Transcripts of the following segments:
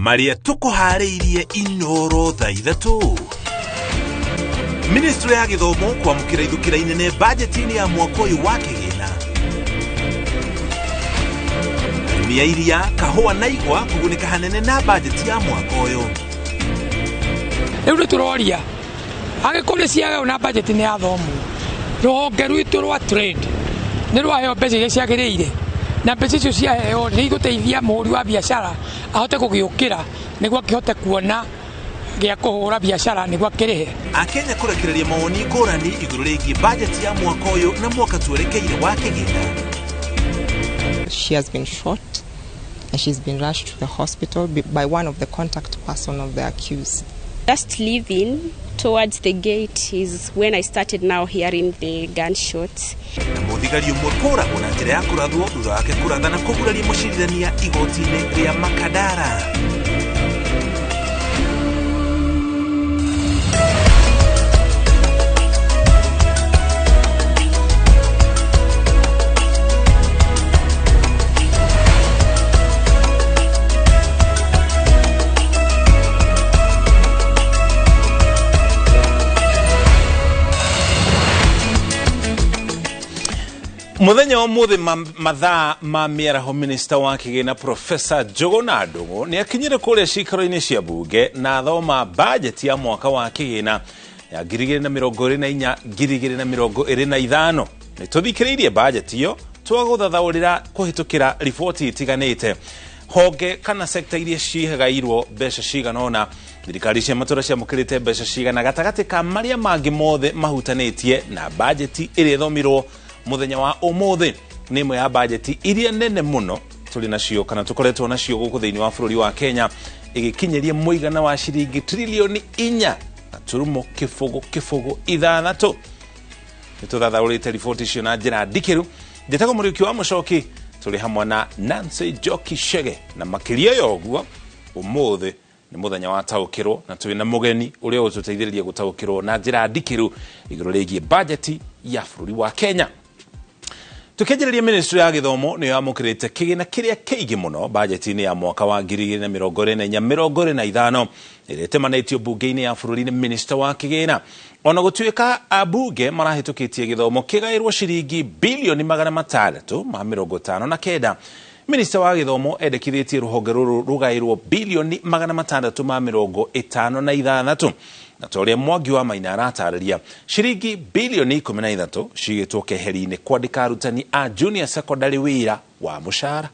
Marĩa tũkũharĩirie Inoro thaa 3. Ministry ya gĩthomo kwamũkĩra ithukĩra inene bajeti-inĩ ya mwaka ũyũ wa kĩgĩna. Arĩmi a iria, kahũa na igwa kũgunĩka hanene na bajeti ya mwaka ũyũ. Rĩu nĩ tũroria angĩkorwo nĩ ciageo na bajeti nĩ yathomwo, rũhonge rwitũ rwa trade nĩ rwaheo mbeca iria ciagĩrĩire, na mbeca icio ciaheo nĩ igũteithia mũhũri wa biacara ahote gũgĩũkĩra nĩguo akĩhote kuona gĩa kũhũra biacara nĩguo akĩrĩhe. Akenya kũrekereria mawoni ngũrani igũrũ rĩgiĩ bajeti ya mwaka ũyũ na mwaka twerekeire wa kĩgĩna. She has been shot and she's been rushed to the hospital by one of the contact person of the accused. Just leaving towards the gate is when I started now hearing the gunshots. Na mũthigari ũmwe kũragwo na njĩra ya kũrathwo thutha wake kũratha na kũguraria mũcirithania igoti-inĩ rĩa Makadara. Muthenya wa mũthĩ mathaa ma mĩaraho, minista wa kĩgĩna Professor Njũgũna Ndung'u nĩ akinyire kũrĩa cikaro-inĩ cia bunge na athoma bajeti ya mwaka wa kĩgĩna ya 2024 2025. Nĩ tũthikĩrĩirie bajeti ĩyo twagũthathaũrĩra kũhĩtũkĩra riboti itiganĩte. Honge kana sekta iria cihegairwo mbeca cigana ũna, thirikari cia matũra ciamũkĩrĩte mbeca cigana gatagatĩ ka marĩa mangĩ mothe mahutanĩtie na bajeti ĩrĩa ĩthomirwo muthenya wa umuthi. Nĩ ĩmwe ya bajeti iria nene mũno tũrĩ nacio kana tũkoretwo nacio gũkũ thĩinĩ wa bũrũri wa Kenya, ĩgĩkinyĩria mũigana wa ciringi trilioni 4.006. Nĩ tũthathaũrĩte riboti icio na njĩra ndikĩru. Njĩtagwo Mũriũki wa Mũcoki, tũrĩ hamwe na Nancy Njoki Chege, na makĩria ya ũguo ũmũthĩ nĩ mũthenya wa taũkĩrwo na twĩ na mũgeni ũrĩa ũtũteithĩrĩria gũtaũkĩrwo na njĩra ndikĩru igũrũ rĩgiĩ bajeti ya bũrũri wa Kenya. Tukĩanjĩrĩria, ministry ya gĩthomo nĩyo yamũkĩrĩte kĩgĩna kĩrĩa kĩingĩ mũno bajeti-inĩ ya mwaka wa 2024 25 ĩrĩa ĩtemanĩtio bunge-inĩ ya bũrũri nĩ minista wa kĩgĩna. Ona gũtuĩka ambunge marahĩtũkĩtie gĩthomo kĩgaĩrwo ciringi bilioni 659, minista wa gĩthomo endekithĩtie rũhonge rũrũ rũgaĩrwo bilioni 656. Na ta ũrĩa Mwangi wa Maina aratarĩria, ciringi bilioni 13 cigĩtwo keheri-inĩ kwandĩka arutani a junior secondary wĩra wa mũcara.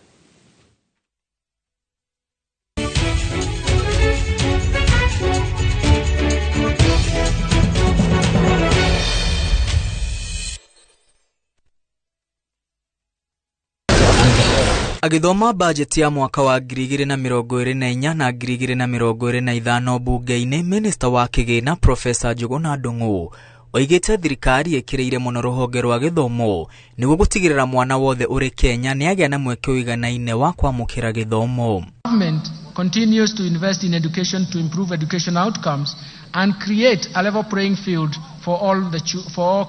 Agĩthoma bajeti ya mwaka wa 2024 na 2025 bunge-inĩ, minista wa kĩgĩna Professor Njũgũna Ndung'u oigĩte thirikari ĩkĩrĩire mũno rũhonge rwa gĩthomo nĩguo gũtigĩrĩra mwana wothe ũrĩ Kenya nĩ agĩa na mweke ũiganaine wa kwamũkĩra gĩthomo. Government continues to invest in education to improve education outcomes and create a level playing field for all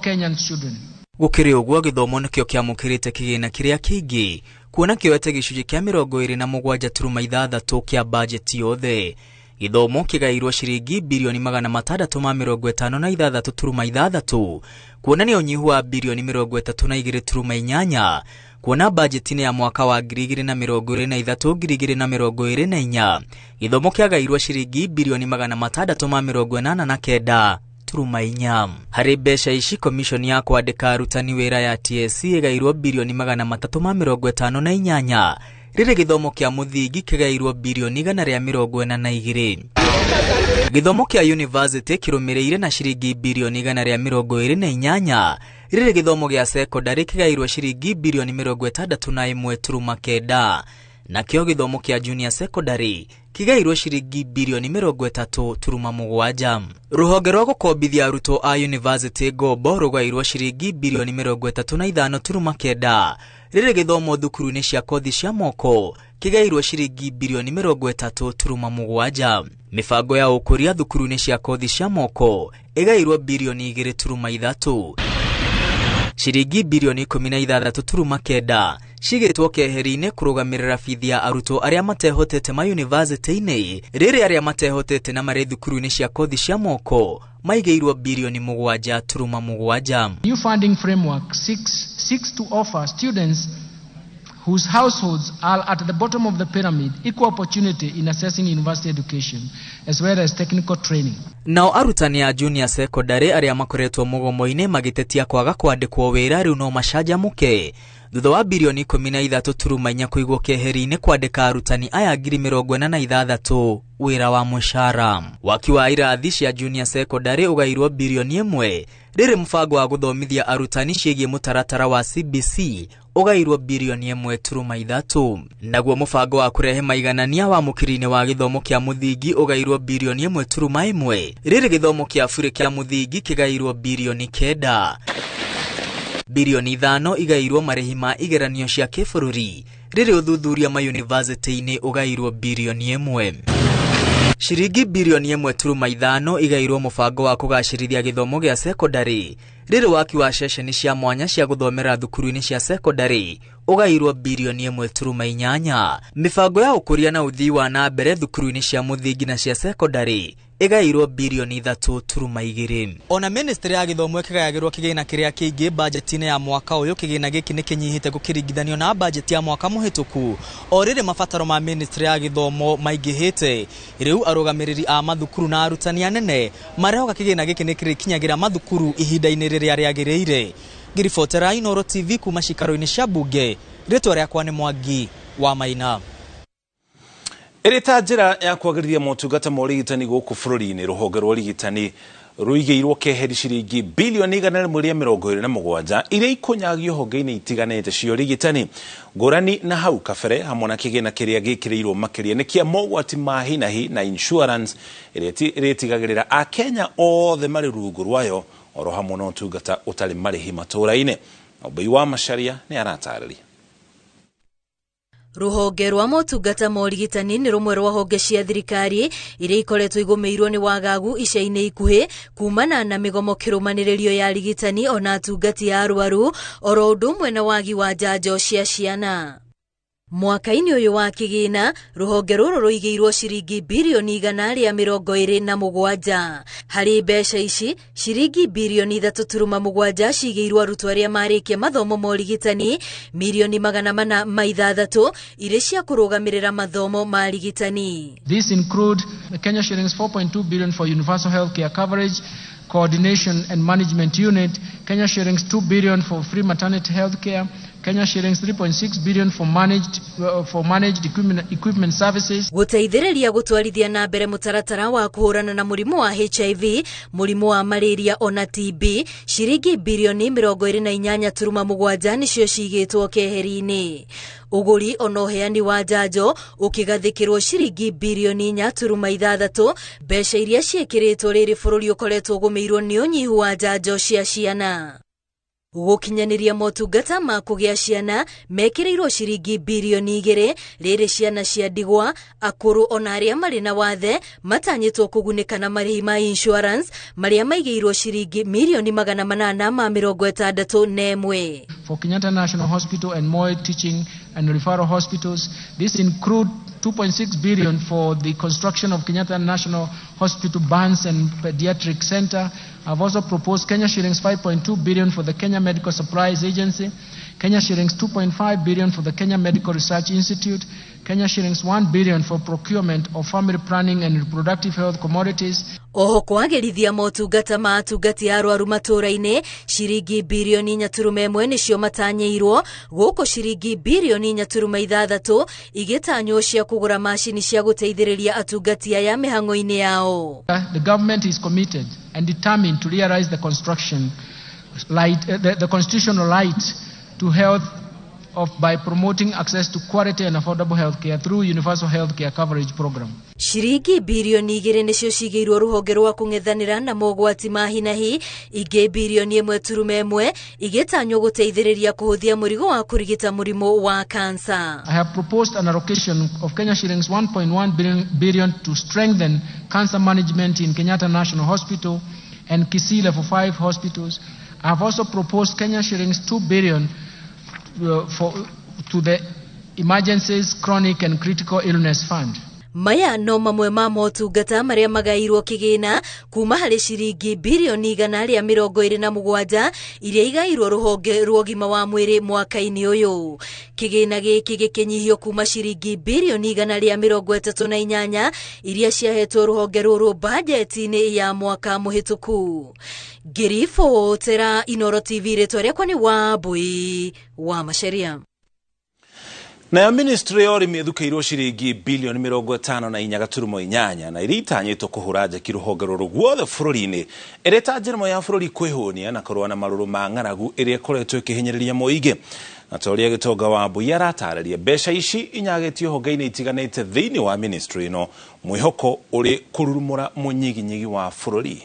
Kenyan children. Gũkĩrĩ ũguo, gĩthomo nĩkĩo kĩamũkĩrĩte kĩgĩna kĩrĩa kĩingĩ, kuona kĩoete gĩcunjĩ kĩa 27.6 kĩa bajeti yothe. Gĩthomo kĩgaĩirwo ciringi bilioni 656.6, kuonania ũnyihu wa bilioni 32.8, kuona bajeti-inĩ ya mwaka wa 2023 2024 gĩthomo kĩagaĩirwo ciringi bilioni 689.4. Harĩ mbeca ici, komishoni ya kwandĩka arutani wĩra ya TSC ĩgaĩirwo bilioni 358, rĩrĩ gĩthomo kĩa mũthingi kĩgaĩirwo bilioni 142. Gĩthomo kĩa university kĩrũmĩrĩire na ciringi bilioni 128, rĩrĩ gĩthomo gĩa secondary kĩgaĩirwo ciringi bilioni 61.9, nakĩo gĩthomo kĩa junior secondary kĩgaĩirwo ciringi bilioni 30.7. Rũhonge rwa gũkombithia arutwo a university ngombo rũgaĩirwo ciringi bilioni 35.9, rĩrĩ gĩthomo thukuru-inĩ cia kothi cia moko kĩgaĩirwo ciringi bilioni 30.7. Mĩbango ya ũkũria thukuru-inĩ cia kothi cia moko ĩgaĩirwo bilioni 2.3. Ciringi birioni 16.9 cigĩtwo keheri-inĩ kũrũgamĩrĩra bithi ya arutwo arĩa matehotete mayunivasĩtĩ-inĩ, rĩrĩ arĩa matehotete na marĩ thukuru-inĩ cia kothi cia moko maigĩirwo birioni 7.7. New funding framework seeks to offer students whose households are at the bottom of the pyramid equal opportunity in accessing university education as well as technical training. Nao arutani a junior secondary arĩa makoretwo mũgomo-inĩ magĩtetia kwaga kwandĩkwo wĩra rĩu no macanjamũke thutha wa birioni 13.4 kũigwo keheri-inĩ kwandĩka arutani aya 46,000 wĩra wa mũcara. Waki wa irathi cia junior secondary ũgairwo birioni 1, rĩrĩ mũbango wa gũthomithia arutani ciĩgiĩ mũtaratara wa CBC ũgairwo birioni 1.3. Naguo mũbango wa kũrehe maiganania wa mũkiri-inĩ wa gĩthomo kĩa mũthingi ũgairwo birioni 1.1, rĩrĩ gĩthomo kĩa bure kĩa mũthingi kĩgairwo birioni 9. Birioni 5 igairwo marĩhi ma igeranio cia kĩbũrũri, rĩrĩ ũthuthuria mayunivasĩtĩ-inĩ ũgairwo birioni 1. Ciringi birioni 1.5 igairwo mũbango wa kũgacĩrithia gĩthomo gĩa secondary, rĩrĩ waki wa ceceni cia mwanya cia gũthomera thukuru-inĩ cia secondary ũgairwo birioni 1.8. Mĩbango ya ũkũria na ũthii wa na mbere thukuru-inĩ cia mũthingi na cia secondary ĩgairwo birioni 3.2. Ona ministry ya gĩthomo ĩkĩgayagĩrwo kĩgĩna kĩrĩa kĩingĩ bajeti-inĩ ya mwaka ũyũ, kĩgĩna gĩkĩ nĩ kĩnyihĩte gũkĩringithanio na bajeti ya mwaka mũhĩtũku. O rĩrĩ mabataro ma ministry ya gĩthomo maingĩhĩte, rĩu arũgamĩrĩri a mathukuru na arutani anene marehoka kĩgĩna gĩkĩ nĩ kĩrĩkinyagĩra mathukuru ihinda-inĩ rĩrĩa rĩagĩrĩire. Ngĩribotera Inooro TV kuma cikaro-inĩ cia mbunge, rĩtwa rĩakwa nĩ Mwangi wa Maina. Ĩrĩ ta njĩra ya kwagĩrithia motungata ma ũrigitani gũkũ bũrũri-inĩ, rũhonge rwa ũrigitani rũigĩirwo keheri ciringi birioni 127 iria ikũnyagio honge-inĩ itiganĩte cia ũrigitani. Ngũrani na hau kabere hamwe na kĩgĩna kĩrĩa gĩkĩrĩirwo makĩria nĩ kĩa mogwati ma hi na hi na insurance ĩrĩa ĩtigagĩrĩra Akenya othe marĩ rungu rwayo oro hamwe na ũtungata ũtarĩ marĩhi matũũra-inĩ. Ũmbui wa Macharia nĩ aratarĩria. Rũhonge rwa motungata ma ũrigitani nĩ rũmwe rwa honge cia thirikari iria ikoretwo igũmĩirwo nĩ wagagu ica-inĩ ikuhĩ kumana na mĩgomo kĩrũmanĩrĩrio ya arigitani ona atungati a arwaru oro ũndũ ũmwe na wagi wa njanjo cia ciana. Mwaka-inĩ ũyũ wa kĩgĩna, rũhonge rũrũ rũigĩirwo ciringi birioni 127. Harĩ mbeca ici, ciringi birioni 3.7 cigĩirwo arutwo arĩa marĩkia mathomo ma ũrigitani, mirioni 406 irĩ cia kũrũgamĩrĩra mathomo ma ũrigitani. This include the Kenya shillings 4.2 billion for universal healthcare coverage, coordination and management unit, Kenya shillings 2 billion for free maternity healthcare, Kenya shillings 3.6 billion for managed equipment services. Gũteithĩrĩria gũtwarithia na mbere mũtaratara wa kũhũrana na mũrimũ wa HIV, mũrimũ wa malaria ona TB, ciringi birioni 28.7 nĩcio cigĩtwo keheri-inĩ. Ũgũri ona ũheani wa njanjo ũkĩgathĩkĩrwo ciringi birioni 4.6, mbeca iria ciĩkĩrĩtwo rĩrĩ bũrũri ũkoretwo ũgũmĩirwo nĩ ũnyihu wa njanjo cia ciana. Gũkinyanĩria motungata ma kũgĩa ciana mekĩrĩirwo ciringi birioni 2, rĩrĩ ciana cia ndigwa, akũrũ ona arĩa marĩ na wathe matanyĩtwo kũgunĩka na marĩhi ma insurance marĩa maigĩirwo ciringi mirioni 861. For Kenyatta National Hospital and Moi Teaching and Referral Hospitals, this include 2.6 billion for the construction of Kenyatta National Hospital Burns and Pediatric Center. I've also proposed Kenya shillings 5.2 billion for the Kenya Medical Supplies Agency, Kenya shillings 2.5 billion for the Kenya Medical Research Institute, Kenya shillings 1 billion for procurement of family planning and reproductive health commodities. Oho kwagĩrithia motungata ma atungati a arwaru matũũra-inĩ, ciringi birioni 4.1 nĩcio matanyĩirwo, gũkũ ciringi birioni 4.6 igĩtanywo cia kũgũra macini cia gũteithĩrĩria atungati aya mĩhang'o-inĩ yao. The government is committed and determined to realize the construction light, the constitutional right to health of by promoting access to quality and affordable healthcare through universal healthcare coverage program. Ciringi birioni 2 nĩcio cigĩirwo rũhonge rwa kũng'ethanĩra na mogwati ma hi na hi, ingĩ birioni 1.1 igĩtanywo gũteithĩrĩria kũhũthia mũrigo wa kũrigita mũrimũ wa kansa. I have proposed an allocation of Kenya shillings 1.1 billion to strengthen cancer management in Kenyatta National Hospital and Kisii Level 5 hospitals. I have also proposed Kenya shillings 2 billion to the Emergencies, Chronic and Critical Illness Fund. Maya no mamwe ma motungata maria magairwo kigina kuma harĩ ciringi birioni 127 iria igairwo ruhonge rwa ũgima wa mwĩrĩ mwaka-inĩ ũyũ. Kigina gĩkĩ gĩkĩnyihio kuma ciringi birioni 138 iria ciahetwo ruhonge rũrũ bajeti-inĩ ya mwaka mũhĩtũku. Ngĩribotera Inooro TV, rĩtwa rĩakwa nĩ Wambui wa Macharia. Nayo ministry ya ũrĩmi ĩthukĩirwo ciringi bilioni 54.8 na iria itanyĩtwo kũhũra njeki rũhonge rũrũ guothe bũrũri-inĩ ĩrĩ ta njĩra ĩmwe ya bũrũri kwĩhũnia na kũrũa na marũrũ ma ng'aragu ĩrĩa ĩkoretwo ĩkĩhinyĩrĩria mũingĩ. Na ta ũrĩa Gĩtonga Wambui aratarĩria, mbeca ici inyagĩtio honge-inĩ itiganĩte thĩinĩ wa ministry ĩno, mwĩhoko ũrĩ kũrurumũra mũnyiginyigi wa bũrũri.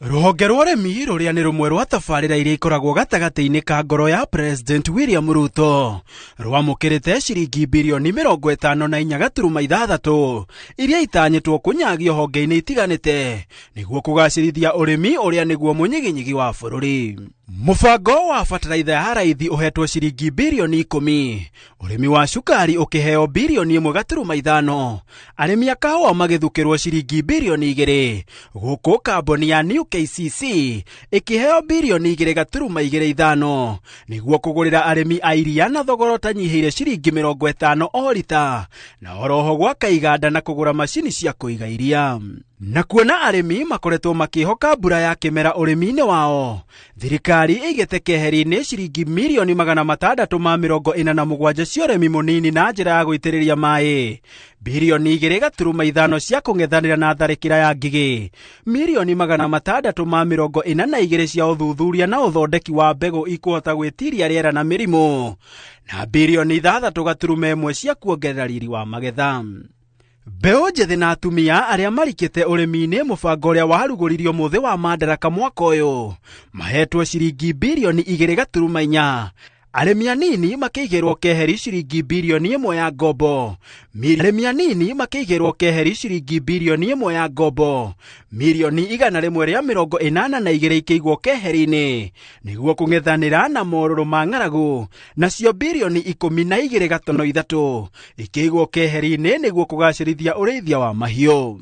Rũhonge rwa ũrĩmi rũrĩa nĩ rũmwe rwa tabarĩra iria ikoragwo gatagatĩ-inĩ ka ngoro ya President William Ruto rwamũkĩrĩte ciringi birioni 54.6 iria itanyĩtwo kũnyagio honge-inĩ itiganĩte nĩguo kũgacĩrithia ũrĩmi ũrĩa nĩguo mũnyiginyigi wa bũrũri. Mũbango wa bataraitha ya raithi ũhetwo ciringi birioni 10, ũrĩmi wa cukari ũkĩheo birioni 1.5, arĩmi a kahũa magĩthukĩrwo ciringi birioni 2, gũkũ kambuni ya New KCC ĩkĩheo birioni 2.25 nĩguo kũgũrĩra arĩmi a iria na thogora ũtanyihĩire ciringi 50 o rita, na oroho gwaka iganda na kũgũra macini cia kũiga iria. Na kuona arĩmi makoretwo makĩhoka mbura ya kĩmera ũrĩmi-inĩ wao, thirikari ĩigĩte keheri-inĩ ciringi mirioni 647 cia ũrĩmi mũnini na njĩra ya gũitĩrĩria maĩ, birioni 2.5 cia kũng'ethanĩra na tharĩkĩra ya ngigĩ, mirioni 642 cia ũthuthuria na ũthondeki wa mbegũ ikũhota gwĩtiria rĩera na mĩrimũ, na birioni 6.1 cia kuongerera riri wa magetha. Mbeũ njĩthĩ na atumia arĩa marikĩte ũrĩmi-inĩ mũbango ũrĩa warugũririo mũthĩ wa Madaraka mwaka ũyũ mahetwo ciringi birioni 2.4, arĩmi anini makĩigĩrwo keheri ciringi birioni 1 ya ngombo, arĩmi anini makĩigĩrwo keheri ciringi birioni 1 ya ngombo, mirioni 182 ikĩigwo keheri-inĩ nĩguo kũng'ethanĩra na morũrũ ma ng'aragu, nacio birioni 12.3 ikĩigwo keheri-inĩ nĩguo kũgacĩrithia ũrĩithia wa mahiũ.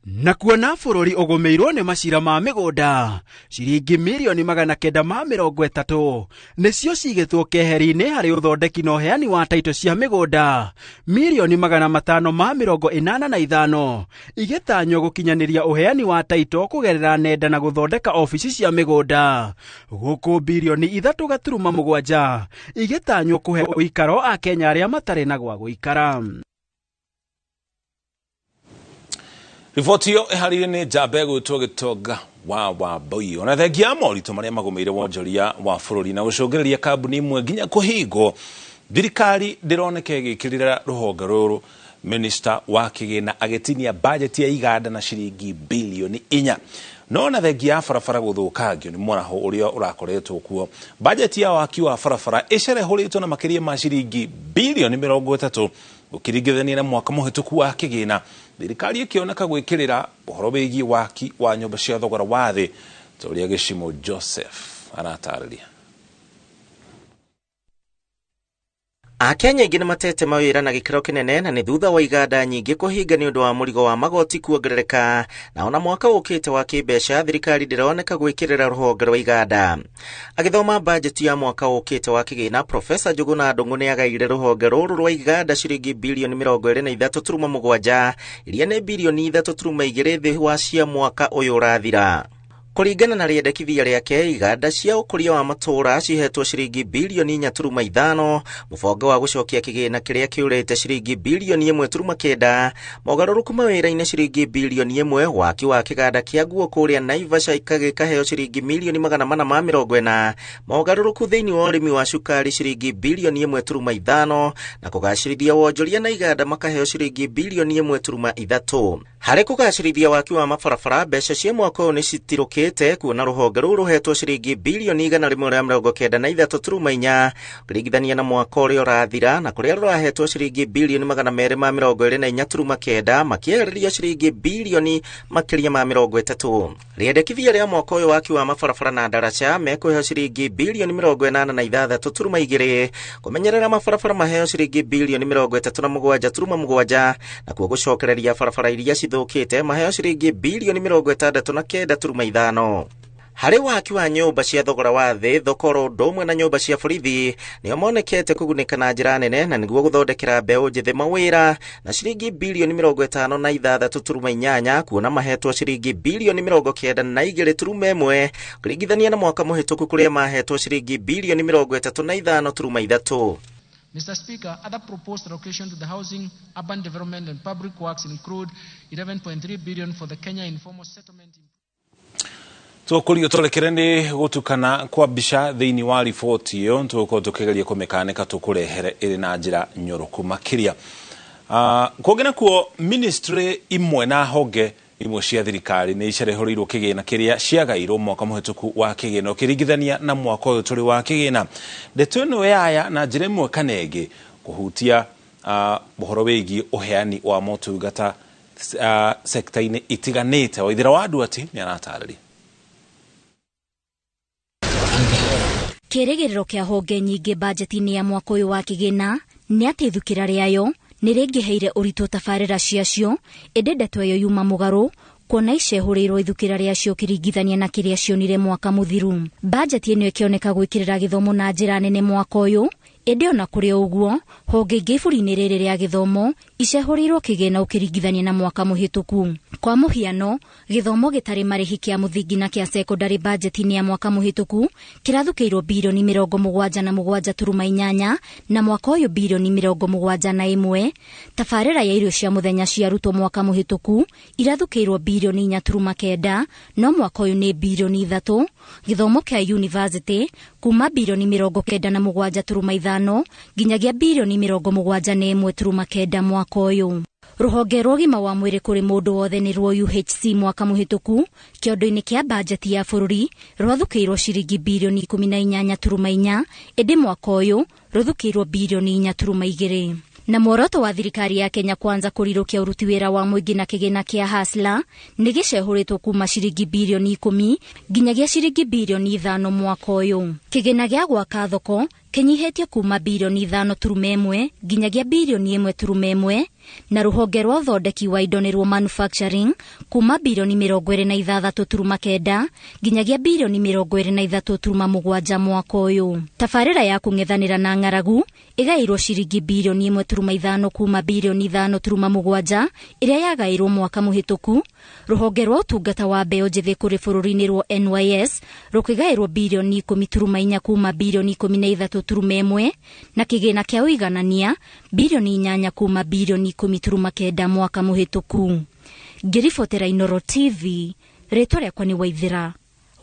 Na kuona bũrũri ũgũmĩirwo nĩ macira ma mĩgũnda, ciringi mirioni 930 nĩcio cigĩtwo keheri-inĩ harĩ ũthondeki na ũheani wa taito cia mĩgũnda, mirioni 585 igĩtanywo gũkinyanĩria ũheani wa taito kũgerera nenda na gũthondeka obici cia mĩgũnda, gũkũ birioni 3.7 igĩtanywo kũhe ũikaro a Kenya arĩa matarĩ na gwa gũikara. Riboti ĩyo ĩharĩirio nĩ njamba ĩgwĩtwo Gĩtonga wa Wambui. Ona thengia ya moritũ marĩa magũmĩire wonjoria wa bũrũri na gũcũngĩrĩria kambuni imwe nginya kũhingwo, thirikari ndĩroneka ĩgĩkĩrĩra rũhonge rũrũ. Minista wa kĩgĩna agĩtinia bajeti ya iganda na ciringi bilioni 4. No na thengia ya barabara gũthũkangio nĩ mwaraho ũrĩa ũrakoretwo kuo, bajeti ya waki wa barabara ĩcerehũrĩtwo na makĩria ma ciringi bilioni 30 ũkĩringithania na mwaka mũhĩtũku wa kĩgĩna, thirikari ĩkĩoneka gwĩkĩrĩra ũhoro wĩgiĩ waki wa nyũmba cia thogora wa thĩ, ta ũrĩa Gĩcimo Joseph aratarĩria. Akenya aingĩ nĩ matete mawĩra na gĩkĩro kĩnene na nĩ thutha wa iganda nyingĩ kũhinga nĩ ũndũ wa mũrigo wa magoti kuongerereka, na ona mwaka ũkĩte wa kĩmbeca thirikari ndĩroneka gwĩkĩrĩra rũhonge rwa iganda. Agĩthoma bajeti ya mwaka ũkĩte wa kĩgĩna, Profesa Njuguna Ndung'u nĩ agaire rũhonge rũrũ rwa iganda ciringi bilioni 23.7 iria nĩ bilioni 3.2 thĩ wa cia mwaka ũyũ ũrathira. Kũringana na rĩendekithia rĩake, iganda cia ũkũria wa matũũra cihetwo ciringi bilioni 4.5, mũbango wa gũcokia kĩgĩna kĩrĩa kĩũrĩte ciringi bilioni 1.9, mogarũrũku mawĩra-inĩ ciringi bilioni 1, waki wa kĩganda kĩa nguo kũrĩa Naivasha gĩkaheo ciringi milioni 440, mogarũrũku thĩinĩ wa ũrĩmi wa cukari ciringi bilioni 1.5, na kũgacĩrithia wonjoria na iganda makaheo ciringi bilioni 1.3. Harĩ kũgacĩrithia waki wa mabarabara, mbeca cia mwaka ũyũ nĩ citirũkĩte ũkĩte kuona rũhonge rũu rũhetwo ciringi bilioni 193.4 ũkĩringithania na mwaka ũrĩa ũrathira na kũrĩa rũrahetwo ciringi bilioni 224.9 makĩehererio ciringi bilioni makĩria ma 30. Rĩendekithia rĩa mwaka ũyũ waki wa mabarabara na ndaraca mekũheo ciringi bilioni 86.2 kũmenyerera mabarabara maheo ciringi bilioni 37.7 nakuo gũcokereria barabara iria cithũkĩte maheo ciringi bilioni 69.5. Harĩ waki wa nyũmba cia thogora wa thĩ thoko ũndũ ũmwe na nyũmba cia borithi nĩo monekete kũgunĩka na njĩra nene na nĩguo gũthondekera mbeũ njĩthĩ mawĩra na ciringi bilioni 56.8 kuona mahetwo ciringi bilioni 92.1 kũringithania na mwaka mũhĩtũku kũrĩa mahetwo ciringi bilioni 35.3. Mr. Speaker, other proposed allocation to the housing, urban development and public works include 11.3 billion for the Kenya informal settlement. Tũkũrio tũrekere nĩ gũtukana kwa mbica thĩinĩ wa riboti ĩyo tũgũkorwo tũkĩgeria kũmĩkanĩka tũkũrehere ĩrĩ na njĩra nyoroku makĩria. Kũngĩ nakuo ministry imwe na honge imwe cia thirikari nĩ icerehũrĩirwo kĩgĩna kĩrĩa ciagairwo mwaka mũhĩtũku wa kĩgĩna ũkĩringithania na mwaka ũyũ tũrĩ wa kĩgĩna. Ndeto ĩno yaya na njĩra ĩmwe kana ĩngĩ kũhutia ũhoro wĩgiĩ ũheani wa motungata sekta-inĩ itiganĩte. Waithera wa Nduati nĩ aratarĩria. Kĩrĩgĩrĩro kĩa honge nyingĩ bajeti-inĩ ya mwaka ũyũ wa kĩgĩna nĩ atĩ ithukĩra rĩayo nĩ rĩngĩheire ũritũ tabarĩra ciacio, ĩndĩ ndeto ĩyo yuma mũgarũ kuona icehũrĩirwo ithukĩra rĩacio ũkĩringithania na kĩrĩa cionire mwaka mũthiru. Bajeti ĩno ĩkĩoneka gwĩkĩrĩra gĩthomo na njĩra nene mwaka ũyũ, ĩndĩ ona kũrĩ ũguo honge ingĩ ibũrũri-inĩ rĩrĩ rĩa gĩthomo icehũrĩirwo kĩgĩna ũkĩringithania na mwaka mũhĩtũku. Kwa mũhiano, gĩthomo gĩtarĩ marĩhi kĩa mũthingi na kĩa sekondarĩ bajeti-inĩ ya mwaka mũhĩtũku kĩrathukĩirwo bilioni 77.8 na mwaka ũyũ bilioni 71. Tabarĩra ya irio cia mũthenya cia arutwo mwaka mũhĩtũku irathukĩirwo bilioni 4.9 no mwaka ũyũ nĩ bilioni 3. Gĩthomo kĩa university kuma bilioni 97.5 nginyagia bilioni 71.9 mwaka ũyũ. Rũhonge rwa ũgima wa mwĩrĩ kũrĩ mũndũ wothe nĩ rwo UHC mwaka mũhĩtũku kĩondo-inĩ kĩa bajeti ya bũrũri rwathukĩirwo ciringi bilioni 18.4 ĩndĩ mwaka ũyũ rũthukĩirwo bilioni 4.2. Na muoroto wa thirikari ya Kenya Kwanza kũrirũkia ũruti wĩra wa mũingĩ na kĩgĩna kĩa Hustler nĩ gĩcehũrĩtwo kuma ciringi bilioni 10 nginyagia ciringi bilioni 5 mwaka ũyũ. Kĩgĩna gĩa gwaka thoko kĩnyihĩtio kuma bilioni 5.1 nginyagia bilioni 1.1 na rũhonge rwa ũthondeki wa indo nĩruo manufacturing kuma bilioni 26.9 nginyagia bilioni 23.7 mwaka ũyũ. Tabarĩra ya kũng'ethanĩra na ng'aragu ĩgaĩirwo ciringi bilioni 1.5 kuma bilioni 5.7 ĩrĩa yagaĩirwo mwaka mũhĩtũku. Rũhonge rwa ũtungata wa mbeũ njĩthĩ kũrĩ bũrũri-inĩ rwa NYS rũkĩgaĩrwo bilioni 10.4 kuma bilioni 13.1 na kĩgĩna kĩa ũiganania bilioni 8 kuma bilioni 10.9 mwaka mũhĩtũku. Ngĩribotera Inooro TV, rĩtwa rĩakwa nĩ Waithera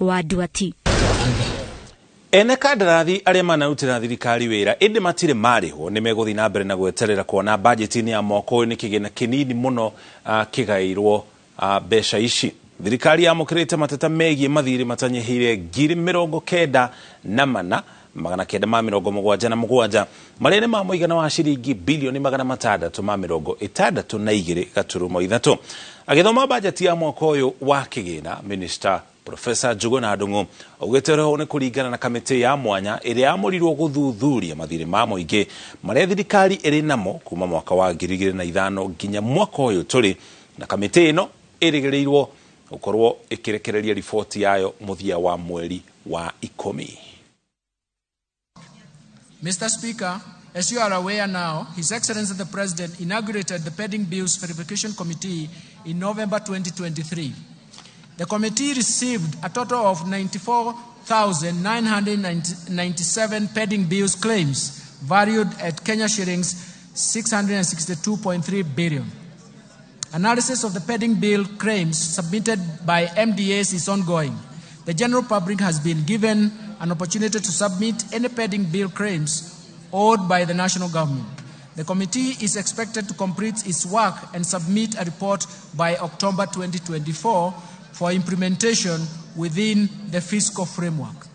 wa Nduati. Ene kandarathi arĩa manarutĩra thirikari wĩra ĩndĩ matirĩ marĩhwo nĩ megũthiĩ na mbere na gweterera kuona bajeti-inĩ ya mwaka ũyũ nĩ kĩgĩna kĩnini mũno kĩgaĩirwo mbeca ici. Thirikari yamũkĩrĩte mateta megiĩ mathirĩ matanyihĩire 94,977 marĩa nĩ ma mũigana wa ciringi bilioni 662.3. Agĩthoma bajeti ya mwaka ũyũ wa kĩgĩna, Minister Professor Njuguna Ndung'u augĩte ũhoro nĩ kũringana na kamĩtĩ ya mwanya ĩrĩa yamũrirwo gũthuthuria mathirĩ ma mũingĩ marĩa thirikari ĩrĩ namo kuma mwaka wa 2005 nginya mwaka ũyũ tũrĩ, na kamĩtĩ ĩno ĩrĩgĩrĩirwo gũkorwo ĩkĩrekereria riboti yayo mũthia wa mweri wa 10. Mr. Speaker, as you are aware now, His Excellency the President inaugurated the Pending Bills Verification Committee in November 2023. The committee received a total of 94,997 pending bills claims valued at Kenya shillings 662.3 billion. Analysis of the pending bill claims submitted by MDAs is ongoing. The general public has been given an opportunity to submit any pending bill claims owed by the national government. The committee is expected to complete its work and submit a report by October 2024 for implementation within the fiscal framework.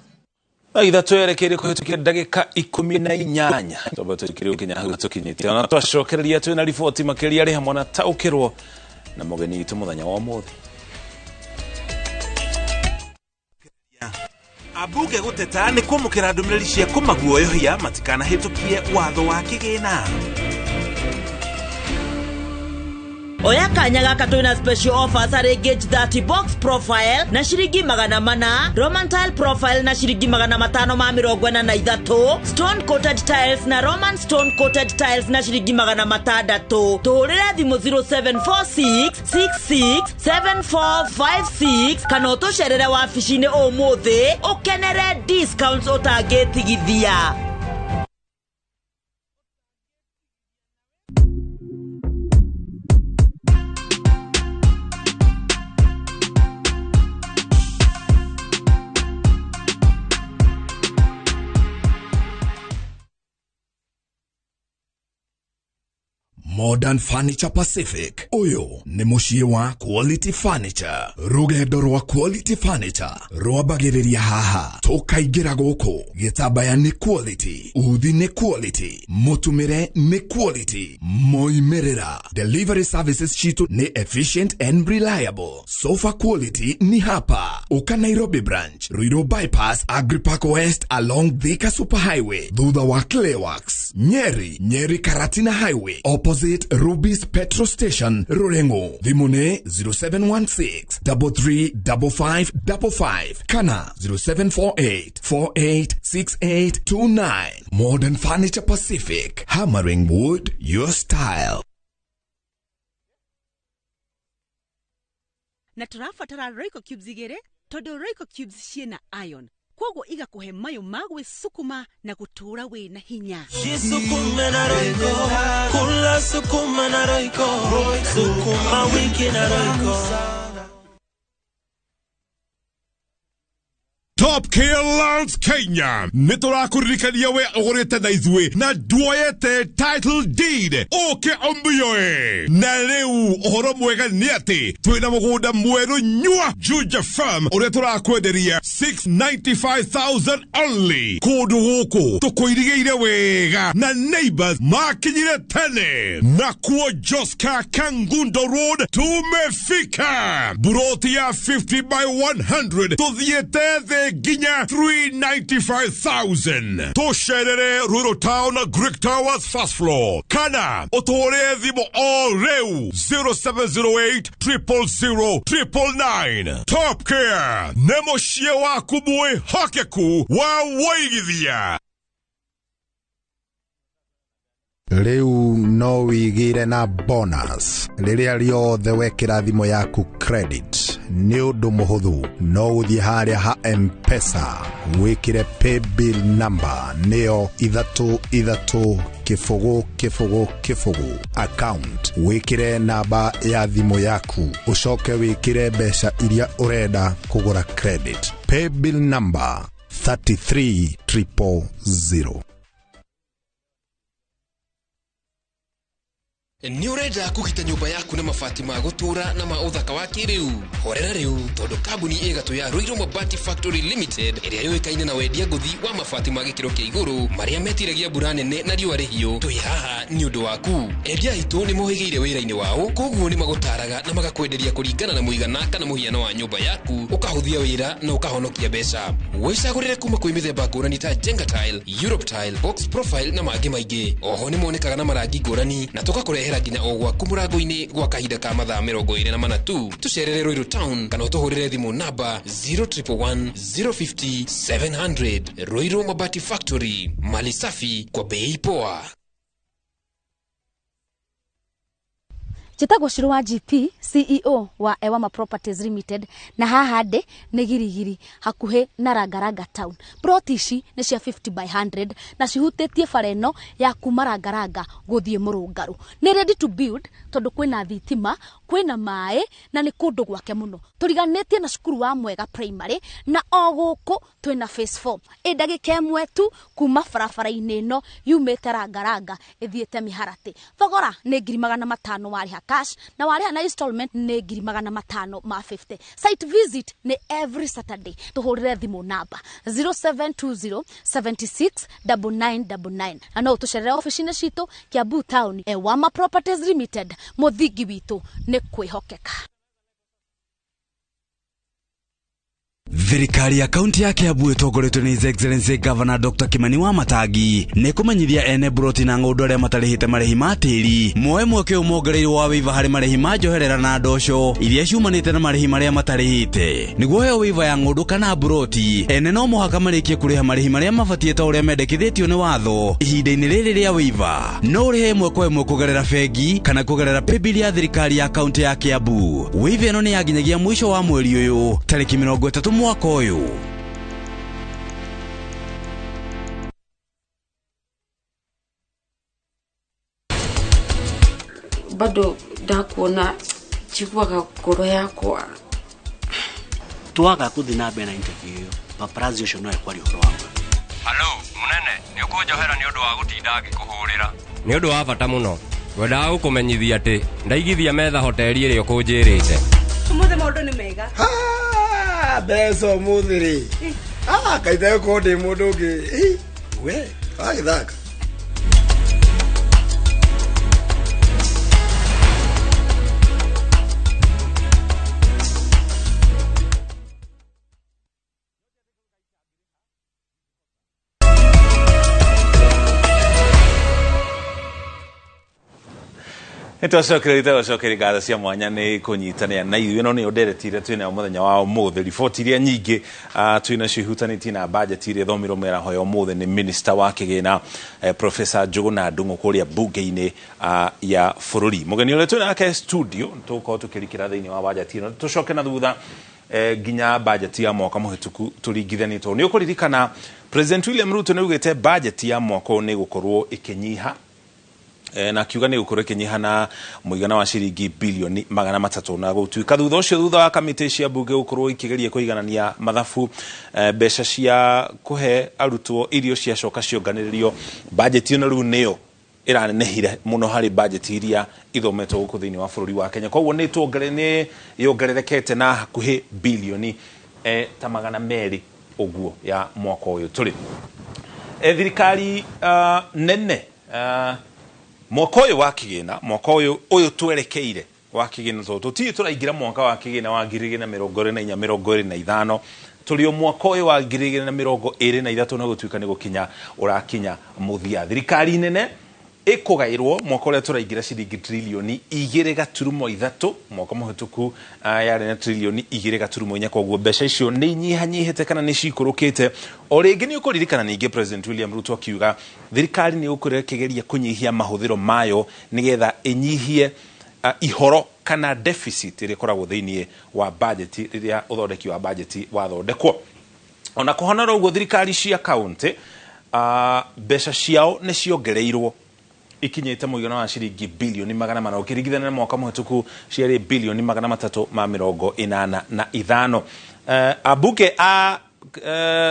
Thaa ithatũ yerekeire kũhĩtũkia ndagĩka 18 twamba tũkĩrĩ gũkinya hau tũkinyĩte ona twacokereria twĩna riboti makĩria rĩ hamwe na taũkĩrwo na mũgeni witũ mũthenya wa ũmũthĩ. Ambunge gũteta nĩ kwamũkĩra ndũmĩrĩri cia kũmaguoyohia matikanahĩtũkie watho wa kĩgĩna. Oya kanya gaka twina special offers harĩ Gauge 30 box profile na ciringi 400, Roman tile profile na ciringi 543, stone coated tiles na Roman stone coated tiles na ciringi 600. Tũhũrĩre thimũ 0746 66 7456 kana ũtũcerere wabici-inĩ ũmũthĩ ũkenere discounts ũtangĩtigithia. Modern Furniture Pacific uyu ni muciĩ wa Quality Furniture. Rugendo rwa Quality Furniture rwambagĩrĩria haha tũkaingĩra gũkũ. Gĩtambaya nĩ quality, uthi nĩ quality, mũtumĩre nĩ quality, moimĩrĩra. Delivery services citũ nĩ efficient and reliable. Sofa quality ni hapa. Uka Nairobi branch, Ruiru bypass, Agripark West along Thika Superhighway, thutha wa Clayworks, Nyeri, Nyeri Karatina Highway, opposite Ruby's Petrol Station, Rurengo. Thimũ nĩ 0716 335555 kana 0748 486829. Modern Furniture Pacific, hammering wood your style. Na tũrabatara Royco cubes igĩrĩ tondũ Royco cubes ciĩna iron, koguo igakũhe mayũ ma gwĩcukuma na gũtũũra wĩna hinya. Jisukume na Royco, kula sukuma na Royco, sukuma wiki na Royco. Top Care Lands Kenya nĩ tũrakũririkania we ũgũrĩte na ithuĩ na nduoyete title deed ũke ũmbiyoe. Na rĩu ũhoro mwega nĩ atĩ twĩna mũgũnda mwerũ nyua Juja Farm ũrĩa tũrakwenderia 695,000 only. Kũndũ gũkũ tũkũirigĩire wega na neighbors makinyire tene. Nakuo Joska Kangundo Road tumefika. Buroti ya 50 by 100 tũthiĩte thĩ nginya 395,000. Tũcerere Ruiru Town Greek Towers first floor kana ũtũhũrĩre thimũ o rĩu 0708 000 999. Top Care nĩ mũciĩ waku mwĩhokeku wa wũigithia. Rĩu no wĩigĩre na bonus rĩrĩa rĩothe wekĩra thimũ yaku credit. Nĩ ũndũ mũhũthũ, no ũthiĩ harĩa ha M-Pesa wĩkĩre paybill number nĩyo 3 3 0 0 0 account, wĩkĩre namba ya thimũ yaku, ũcoke wĩkĩre mbeca iria ũrenda kũgũra credit. Paybill number 33000. Nĩ ũrenda kũgita nyũmba yaku na mabati ma gũtũũra na ma ũthaka wa kĩrĩu? Horera rĩu tondũ kambuni ĩgatũ ya Ruiru Mabati Factory Limited ĩrĩa yũĩkaine na wendia ngũthi wa mabati ma gĩkĩro kĩa igũrũ marĩa metiragia mbura nene na riũa rĩhiũ, twĩ haha nĩ ũndũ waku. Endia aitũ nĩ mohĩgĩire wĩra-inĩ wao, koguo nĩ magũtaraga na magakwenderia kũringana na mũigana kana mũhiano wa nyũmba yaku, ũkahũthia wĩra na ũkahonokia mbeca. Wĩcagũrĩre kuma kwĩ mĩthemba ngũrani ta Jenga tile, Europe tile, box profile na mangĩ maingĩ. Oho nĩ monekaga na marangi ngũrani na tũgakũrehera nginya o gwaku mũrango-inĩ gwa kahinda ka mathaa 24 tu. Tũcerere Ruiru Town kana ũtũhũrĩre thimũ namba 0111 050 700. Ruiru Mabati Factory, mali safi kwa bei poa. Njĩtagwo Shiro wa GP, CEO wa Ewama Properties Limited, na haha ndĩ nĩ Girigiri hakuhĩ na Rangaranga Town. Plot ici nĩ cia 50 by 100 na cihutĩtie bara ĩno ya kuma Rangaranga gũthiĩ Mũrũngarũ. Nĩ ready to build tondũ kwĩna thitima, Kwĩna maĩ na nĩ kũndũ gwake mũno. Tũriganĩtie na cukuru wa Mwega Primary, na o gũkũ twĩna phase 4. Ĩ ndagĩka ĩmwe tu kuma barabara-inĩ ĩno yumĩte Rangaranga ĩthiĩte Mĩharatĩ. Thogora nĩ 500,000 warĩha cash, na warĩha na installment nĩ 550,000. Site visit nĩ every Saturday. Tũhũrĩre thimũ namba 0720 76 9999, na no ũtũcerere ofici-inĩ citũ Kiambu Town. Ewama Properties Limited, mũthingi witũ nĩ kwĩhokeka. Thirikari ya kaunti ya Kiambu ĩtongoretio nĩ His Excellency Governor Dr. Kimani wa Matangi nĩ kũmenyithia ene buroti na ng'ũndũ arĩa matarĩhĩte marĩhi ma tĩri moe mweke ũyũ mongereirwo wa waiver harĩ marĩhi ma njoherera na ndoco iria ciumanĩte na marĩhi marĩa matarĩhĩte. Nĩguo heo waiver ya ng'ũndũ kana buroti, ene no mũhaka marĩkie kũrĩha marĩhi marĩa mabatiĩ ta ũrĩa mendekithĩtio nĩ watho ihinda-inĩ rĩrĩ rĩa waiver. No ũrĩhe ĩmwe kwa ĩmwe kũgerera bengi kana kũgerera paybill ya thirikari ya kaunti ya Kiambu. Waiver ĩno nĩ ya nginyagia mũico wa mweri ũyũ tarĩki 30 mwaka ũyũ. Bado ndakuona njiguaga ngoro yakwa. Twaga kuthi na mbere na interview ĩyo, paparazzi ũcio no ekwaria ũhoro wakwa. Halo, munene, nĩ ũkũnjohera nĩ ũndũ wa gũtinda ngĩkũhũrĩra. Nĩ ũndũ wa bata mũno. Ngwendaga gũkũmenyithia atĩ ndaigithia metha hoteli ĩrĩa ũkũnjĩrĩte. Ũmũthĩ maũndũ nĩ mega. Mbeca ũmũthĩ rĩ. Kaita gũkorwo ndĩ mũndũ ũngĩ. We, wagĩthaka. Nĩtwacokereire ngatho cia mwanya nĩ kũnyitanĩra na ithuĩ. Ĩno nĩyo ndereti ĩrĩa twĩnayo mũthenya wa ũmũthĩ. Riboti iria nyingĩ twĩnacio ihutanĩtie na bajeti iria ĩthomirwo mĩaraho ya ũmũthĩ nĩ Minister wa Kĩgĩna Professor Njũgũna Ndung'u kũrĩa mbunge-inĩ ya bũrũri. Mũgeni ũrĩa twĩ nake studio tũgũkorwo tũkĩrikĩra thĩinĩ wa bajeti ĩno, tũcoke na thutha nginya bajeti ya mwaka mũhĩtũku tũringithanie, tondũ nĩ ũkũririkana President William Ruto nĩ augĩte bajeti ya mwaka ũyũ nĩ ĩgũkorwo ĩkĩnyiha, na akiuga nĩ gũkorwo ĩkĩnyiha na mũigana wa ciringi bilioni 300, na gũtuĩka thutha ũcio, thutha wa kamĩtĩ cia mbunge gũkorwo ikĩgeria kũiganania mathabu, mbeca cia kũhe arutwo irio ciacoka cionganĩrĩrio, bajeti ĩno rĩu nĩyo ĩranenehire mũno harĩ bajeti iria ithometwo gũkũ thĩinĩ wa bũrũri wa Kenya. Koguo nĩ yongererekete na hakuhĩ bilioni ta 200 ũguo ya mwaka ũyũ tũrĩ. Thirikari nene mwaka ũyũ wa kĩgĩna, mwaka ũyũ twerekeire wa kĩgĩna, tondũ tũtirĩ tũraingĩra mwaka wa kĩgĩna wa 2024 25, tũrĩ o mwaka ũyũ wa 2023, na gũtuĩka nĩ gũkinya ũrakinya mũthia. Thirikari nene ĩkũgaĩrwo mwaka ũrĩa tũraingĩra ciringi trilioni 2.3, mwaka mũhĩtũku yarĩ na trilioni 2.4. Koguo mbeca icio nĩ inyihanyihĩte kana nĩ cikũrũkĩte. O rĩngĩ nĩ ũkũririkana ningĩ President William Ruto akiuga thirikari nĩ ĩgũkorwo ĩkĩgeria kũnyihia mahũthĩro mayo nĩgetha ĩnyihie ihoro kana deficit ĩrĩa ĩkoragwo thĩinĩ wa bajeti rĩrĩa ũthondeki wa bajeti wathondekwo. Ona kũhana ũguo, thirikari cia kaunti mbeca ciao nĩ ciongereirwo ikinyĩte mũigana wa ciringi bilioni 400, ũkĩringithania na mwaka mũhĩtũku ciarĩ bilioni 385. Ambunge a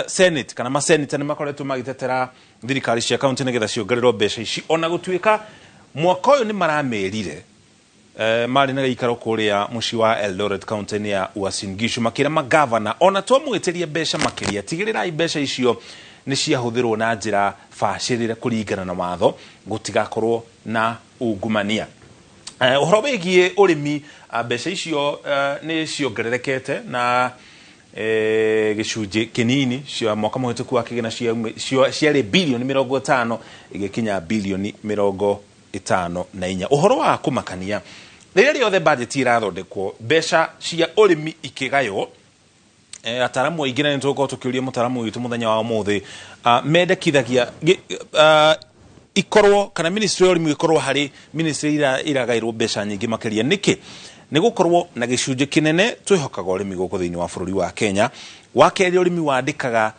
Senate kana maseneta nĩ makoretwo magĩtetera thirikari cia kaunti nĩgetha ciongererwo mbeca ici, ona gũtuĩka mwaka ũyũ nĩ maramerire. Marĩ na gĩikaro kũrĩa mũciĩ wa Eldoret kaunti-inĩ ya Uasin Gishu, makĩra magavana ona twamwĩtĩria mbeca makĩria, tigĩrĩrai mbeca icio nĩ ciahũthĩrwo na njĩra bacĩrĩre kũringana na watho, gũtigakorwo na ungumania. Ũhoro wĩgiĩ ũrĩmi, mbeca icio nĩ ciongererekete na gĩcunjĩ kĩnini cia mwaka mũhĩtũku wa kĩgĩna ciarĩ bilioni 50 igĩkinya bilioni 54. Ũhoro wa kũmakania, rĩrĩa rĩothe bajeti ĩrathondekwo, mbeca cia ũrĩmi ikĩgaywo, ataramu aingĩ, na nĩ tũgũkorwo tũkĩũria mũtaramu witũ mũthenya wa ũmũthĩ, mendekithagia ikorwo kana ministry ya ũrĩmi ĩkorwo harĩ ministry iragaĩrwo mbeca nyingĩ makĩria. Nĩkĩ? Nĩ gũkorwo na gĩcunjĩ kĩnene twĩhokaga ũrĩmi gũkũ thĩinĩ wa bũrũri wa Kenya. Wa kerĩ, ũrĩmi wandĩkaga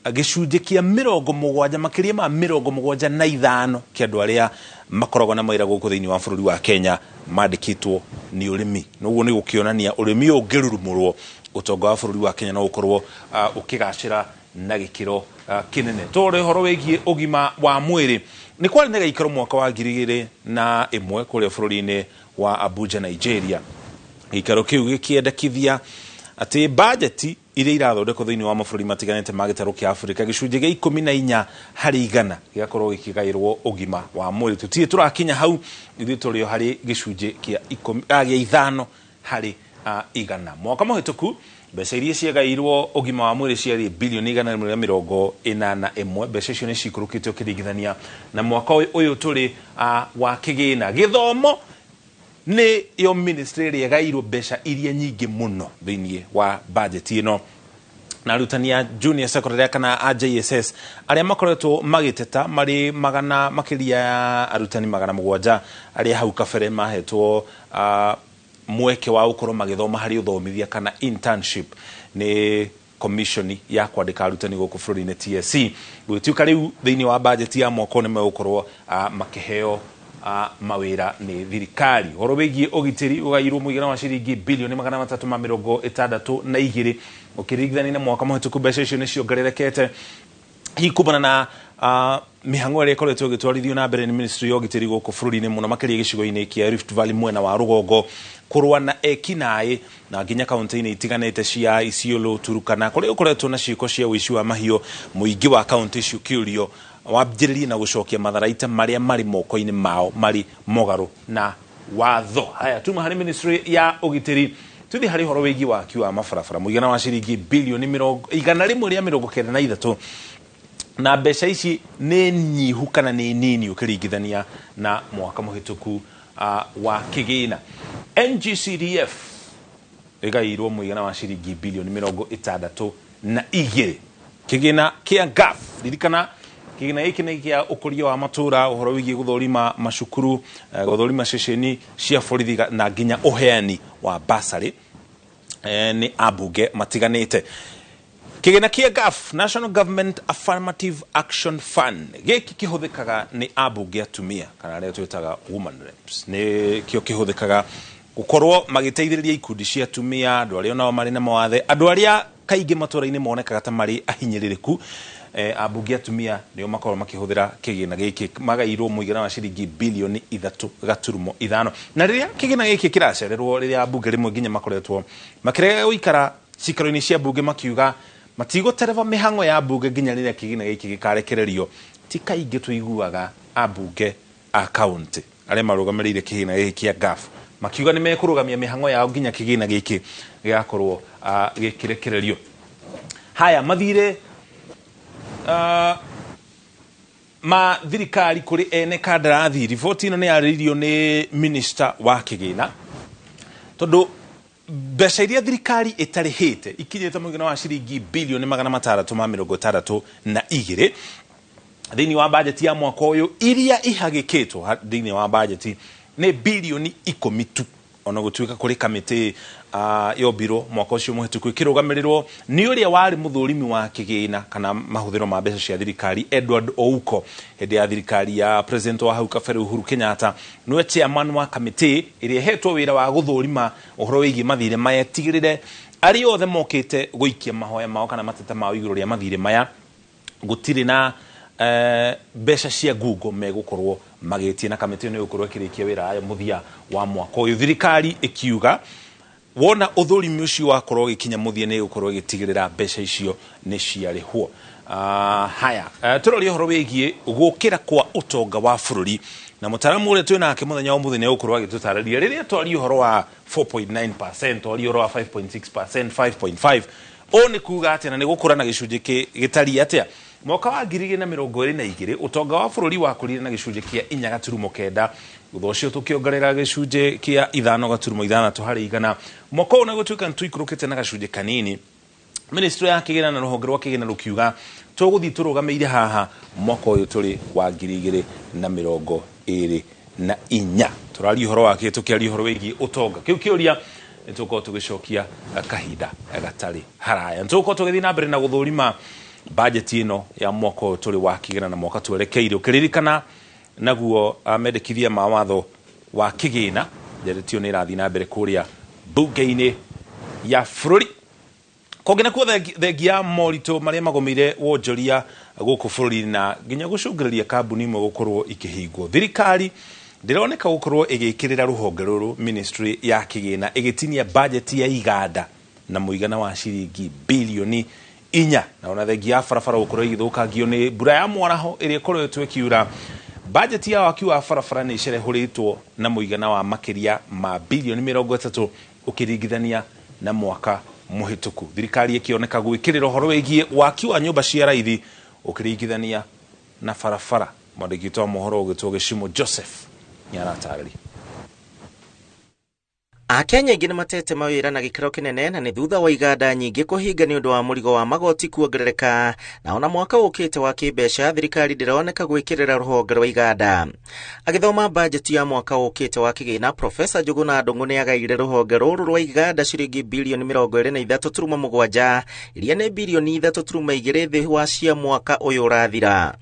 Gĩcunjĩ kĩa 70, makĩria ma 75 kĩa andũ arĩa makoragwo na mawĩra gũkũ thĩinĩ wa bũrũri wa Kenya mandĩkĩtwo nĩ ũrĩmi. Noguo nĩ gũkĩonania ũrĩmi ũyũ ũngĩrurumũrwo, ũtonga wa bũrũri wa Kenya no ũkorwo ũkĩgacĩra na gĩkĩro kĩnene. Tũrore ũhoro wĩgiĩ ũgima wa mwĩrĩ. Nĩ kwarĩ na gĩikaro mwaka wa 2001 kũrĩa bũrũri-inĩ wa Abuja, Nigeria. Gĩikaro kĩu gĩkĩendekithia atĩ bajeti iria irathondekwo thĩinĩ wa mabũrũri matiganĩte ma gĩtarũ kĩa Afrika, gĩcunjĩ gĩa 14 harĩ igana gĩgakorwo gĩkĩgaĩrwo ũgima wa mwĩrĩ. Tũtirĩ tũrakinya hau, ithuĩ tũrĩ o harĩ gĩcunjĩ kĩa 5 harĩ igana. Mwaka mũhĩtũku mbeca iria ciagairwo ũgima wa mwĩrĩ ciarĩ bilioni 181. Mbeca icio nĩ cikũrũkĩte ũkĩringithania na mwaka ũyũ tũrĩ wa kĩgĩna. Gĩthomo nĩ yo ministry ĩrĩa ĩgairwo mbeca iria nyingĩ mũno thĩinĩ wa bajeti ĩno, na arutani a junior secondary kana a JSS arĩa makoretwo magĩteta marĩ magana makĩria ya arutani 700 arĩa hau kabere mahetwo mweke wa gũkorwo magĩthoma harĩ ũthomithia kana internship nĩ commission ya kwandĩka arutani gũkũ bũrũri-inĩ TSC. Gũgĩtuĩka rĩu thĩinĩ wa bajeti ya mwaka ũyũ nĩ megũkorwo makĩheo mawĩra nĩ thirikari. Ũhoro wĩgiĩ ũgitĩri ũgairwo mũigana wa ciringi bilioni 362 ũkĩringithania na mwaka mũhĩtũku. Mbeca icio nĩ ciongererekete hihi kumana na mĩhang'o ĩrĩa ĩkoretwo ĩgĩtwarithio na mbere nĩ ministry ya ũgitĩri gũkũ bũrũri-inĩ, mũno makĩria gĩcigo-inĩ kĩa Rift Valley mwena wa rũgongo, kũrũa na ekinaĩ na nginya kaunti-inĩ itiganĩte cia Isiolo, Turkana, kũrĩa gũkoretwo na ciĩko cia ũici wa mahiũ. Mũingĩ wa kaunti icio ũkĩũrio wambĩrĩrie na gũcokia matharaita marĩa marĩ moko-inĩ mao marĩ mũgarũ na watho. Haya, tuma harĩ ministry ya ũgitĩri tuthi harĩ ũhoro wĩgiĩ waki wa mabarabara, mũigana wa ciringi bilioni 193, na mbeca ici nĩ nyihu kana nĩ nini ũkĩringithania na mwaka mũhĩtũku wa kĩgĩna. NGCDF ĩgairwo mũigana wa ciringi bilioni 62. Kĩgĩna kĩa GAF, ririkana kĩgĩna gĩkĩ nĩ kĩa ũkũria wa matũra, ũhoro wĩgiĩ gũthũrima macukuru, gũthũrima ceceni cia borithi na nginya ũheani wa basarĩ nĩ ambunge matiganĩte. Kĩgĩna kĩa GAF, National Government Affirmative Action Fund, gĩkĩ kĩhũthĩkaga nĩ ambunge atumia kana arĩa twĩtaga woman reps, nĩ kĩo kĩhũthĩkaga gũkorwo magĩteithĩrĩria ikundi cia atumia, andũ arĩa onao marĩ na mawathe, andũ arĩa kaingĩ matũra-inĩ monekaga ta marĩ ahinyĩrĩrĩku. Ambunge atumia nĩo makorwo makĩhũthĩra kĩgĩna gĩkĩ, magairwo mũigana wa ciringi bilioni 3.5. Na rĩrĩa kĩgĩna gĩkĩ kĩracererwo, rĩrĩa ambunge rĩmwe nginya makoretwo makĩrega gũikara cikaro-inĩ cia mbunge makiuga matigũtereba mĩhang'o ya mbunge nginya rĩrĩa kĩgĩna gĩkĩ gĩkarekererio, ti kaingĩ tũiguaga ambunge a kaunti arĩa marũgamĩrĩire kĩgĩna gĩkĩ kĩa GAF makiuga nĩ mekũrũgamia mĩhang'o yao nginya kĩgĩna gĩkĩ gĩgakorwo gĩkĩrekererio. Haya, mathirĩ ma thirikari kũrĩ ene kandarathi. Riboti ĩno nĩ yarĩrĩirio nĩ minister wa kĩgĩna, tondũ mbeca iria thirikari ĩtarĩhĩte ikinyĩte mũigana wa ciringi bilioni 662 thĩinĩ wa bajeti ya mwaka ũyũ. Iria ihagĩkĩtwo thĩinĩ wa bajeti nĩ bilioni 10 tu, ona gũtuĩka kũrĩ kamĩtĩ yombirwo mwaka ũcio mũhĩtũku ĩkĩrũgamĩrĩrwo nĩ ũrĩa warĩ mũthũrimi wa kĩgĩna kana mahũthĩro ma mbeca cia thirikari Edward Ouko hĩndĩ ya thirikari ya president wa hau kabere Uhuru Kenyatta. Nĩwe chairman wa kamĩtĩ ĩrĩa ĩhetwo wĩra wa gũthũrima ũhoro wĩgiĩ mathirĩ maya, tigĩrĩre arĩa othe mokĩte gũikia mahoya mao kana mateta mao igũrũ rĩa mathirĩ maya gũtirĩ na mbeca cia Google megũkorwo magĩtie, na kamĩtĩ ĩno ĩgũkorwo ĩkĩrĩkia wĩra wayo mũthia wa mwaka ũyũ. Thirikari ĩkiuga wona ũthũrimi ũcio wakorwo ũgĩkinya mũthia nĩ ĩgũkorwo ĩgĩtigĩrĩra mbeca icio nĩ ciarĩhwo. Haya, tũrorie ũhoro wĩgiĩ gũkĩra kwa ũtonga wa bũrũri, na mũtaaramu ũrĩa twĩ nake mũthenya wa ũmũthĩ nĩ egũkorwo agĩtũtarĩria rĩrĩa twaria ũhoro wa 4.9%, twaria ũhoro wa 5.6%, 5.5, ũũ nĩ kuga atĩa na nĩ gũkũra na gĩcunjĩ gĩtariĩ atĩa. Mwaka wa 2022 ũtonga wa bũrũri wakũrire na gĩcunjĩ kĩa 4.9, thutha ũcio tũkĩongerera gĩcunjĩ kĩa 5.6 harĩ igana. Mwaka ũyũ na gũtuĩka nĩ tũikũrũkĩte na gacunjĩ kanini, ministry ya kĩgĩna na rũhonge rwa kĩgĩna rũkiuga tũgũthiĩ tũrũgamĩire haha mwaka ũyũ tũrĩ wa 2024. Tũraria ũhoro wake tũkĩaria ũhoro wĩgiĩ ũtonga. Kĩu kĩũria nĩ tũgũkorwo tũgĩcokia kahinda gatarĩ haraya. Nĩ tũgũkorwo tũgĩthiĩ na mbere na gũthũrima Bajeti ĩno ya mwaka ũyũ tũrĩ wa kĩgĩna na mwaka twerekeire ũkĩririkana naguo mendekithia ma watho wa kĩgĩna nderetio nĩ ĩrathiĩ na mbere kũrĩa mbunge-inĩ ya bũrũri. Kũngĩ nakuo thengia moritũ marĩa magũmĩire wonjoria gũkũ bũrũri-inĩ na nginya gũcũngĩrĩria kambuni imwe gũkorwo ikĩhingwo, thirikari ndĩroneka gũkorwo ĩgĩkĩrĩra rũhonge rũrũ ministry ya kĩgĩna ĩgĩtinia bajeti ya iganda na mũigana wa ciringi bilioni 4, na ona thengia ya barabara gũkorwo igĩthũkangio nĩ mbura ya mwaraho ĩrĩa ĩkoretwo ĩkiura. Bajeti ya waki wa barabara nĩ icerehũrĩtwo na mũigana wa makĩria ma bilioni 30 ũkĩringithania na mwaka mũhĩtũku. Thirikari ĩkĩoneka gwĩkĩrĩra ũhoro wĩgiĩ waki wa nyũmba cia raithi ũkĩringithania na barabara. Mwandĩki witũ wa mohoro ũgĩtwo Gĩcimo Joseph nĩ aratarĩria. Akenya aingĩ nĩ matete mawĩra na gĩkĩro kĩnene na nĩ thutha wa iganda nyingĩ kũhinga nĩ ũndũ wa mũrigo wa magoti kuongerereka, na ona mwaka ũkĩte wa kĩmbeca thirikari ndĩroneka gwĩkĩrĩra rũhonge rwa iganda. Agĩthoma bajeti ya mwaka ũkĩte wa kĩgĩna, Profesa Njuguna Ndung'u nĩ agaire rũhonge rũrũ rwa iganda ciringi bilioni 23.7, iria nĩ bilioni 3.2 thĩ wa cia mwaka ũyũ ũrathira.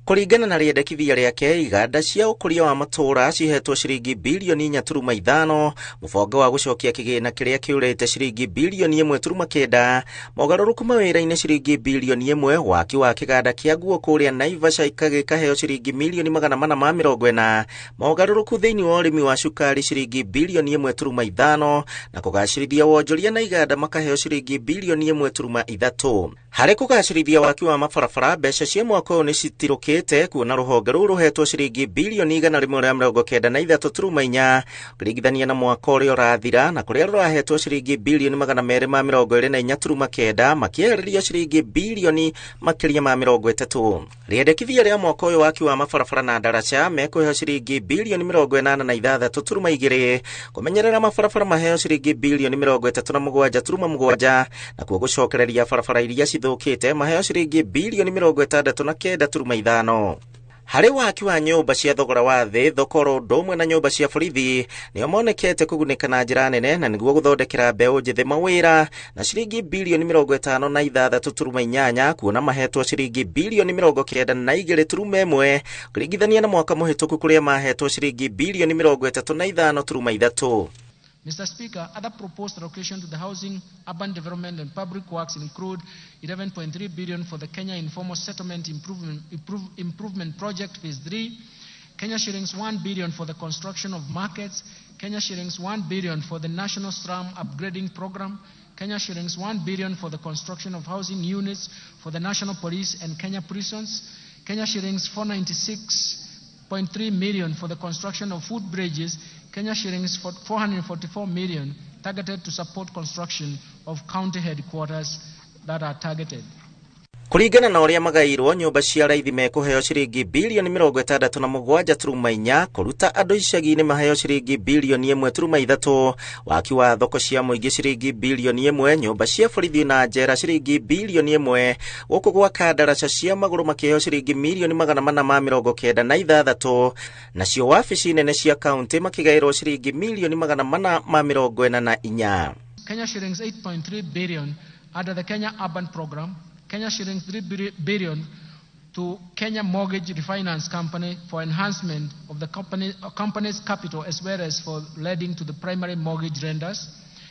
Kũringana na rĩendekithia rĩake, iganda cia ũkũria wa matũũra cihetwo ciringi bilioni 4.5, mũbango wa gũcokia kĩgĩna kĩrĩa kĩũrĩte ciringi bilioni 1.9, mogarũrũku mawĩra-inĩ ciringi bilioni 1, waki wa kĩganda kĩa nguo kũrĩa Naivasha gĩkaheo ciringi milioni 440, mogarũrũku thĩinĩ wa ũrĩmi wa cukari ciringi bilioni 1.5, na kũgacĩrithia wonjoria na iganda makaheo ciringi bilioni 1.3. Harĩ kũgacĩrithia waki wa mabarabara, mbeca cia mwaka ũyũ nĩ citirũkĩte kuona rũhonge rũu rũhetwo ciringi bilioni 193.4 ũkĩringithania na mwaka ũrĩa ũrathira, na kũrĩa rũrahetwo ciringi bilioni 224.9, makĩehererio ciringi bilioni makĩria ma 30. Rĩendekithia rĩa mwaka ũyũ waki wa mabarabara na ndaraca mekũheo ciringi bilioni 86.2, kũmenyerera mabarabara maheo ciringi bilioni 37.7, nakuo gũcokereria barabara iria cithũkĩte maheo ciringi bilioni 69.5. Harĩ waki wa nyũmba cia thogora wa thĩ, thoko oro ũndũ ũmwe na nyũmba cia borithi nĩo monekete kũgunĩka na njĩra nene, na nĩguo gũthondekera mbeũ njĩthĩ mawĩra na ciringi bilioni 56.8, kuona mahetwo ciringi bilioni 92.1 ũkĩringithania na mwaka mũhĩtũku kũrĩa mahetwo ciringi bilioni 35.3. Mr. Speaker, other proposed allocation to the housing, urban development and public works include 11.3 billion for the Kenya Informal Settlement Improvement Project Phase 3, Kenya shillings 1 billion for the construction of markets, Kenya shillings 1 billion for the National Slum Upgrading Program, Kenya shillings 1 billion for the construction of housing units for the National Police and Kenya prisons, Kenya shillings 496.3 million for the construction of foot bridges, Kenya shillings 444 million targeted to support construction of county headquarters that are targeted. Kũringana na ũrĩa magairwo, nyũmba cia raithi mekũheo ciringi bilioni 67.4, kũruta andũ icagi-inĩ maheo ciringi bilioni 1.3, waki wa thoko cia mũingĩ ciringi bilioni 1, nyũmba cia borithi na njera ciringi bilioni 1, gũkũ gwaka ndaraca cia magũrũ makĩheo ciringi milioni 496, nacio wabici nene cia kaunti makĩgaĩrwo ciringi milioni 444. Kenya shillings 8.3 billion under the Kenya Urban Program, Kenya shillings 3 billion to Kenya Mortgage Refinance Company for enhancement of the company's capital as well as for lending to the primary mortgage lenders,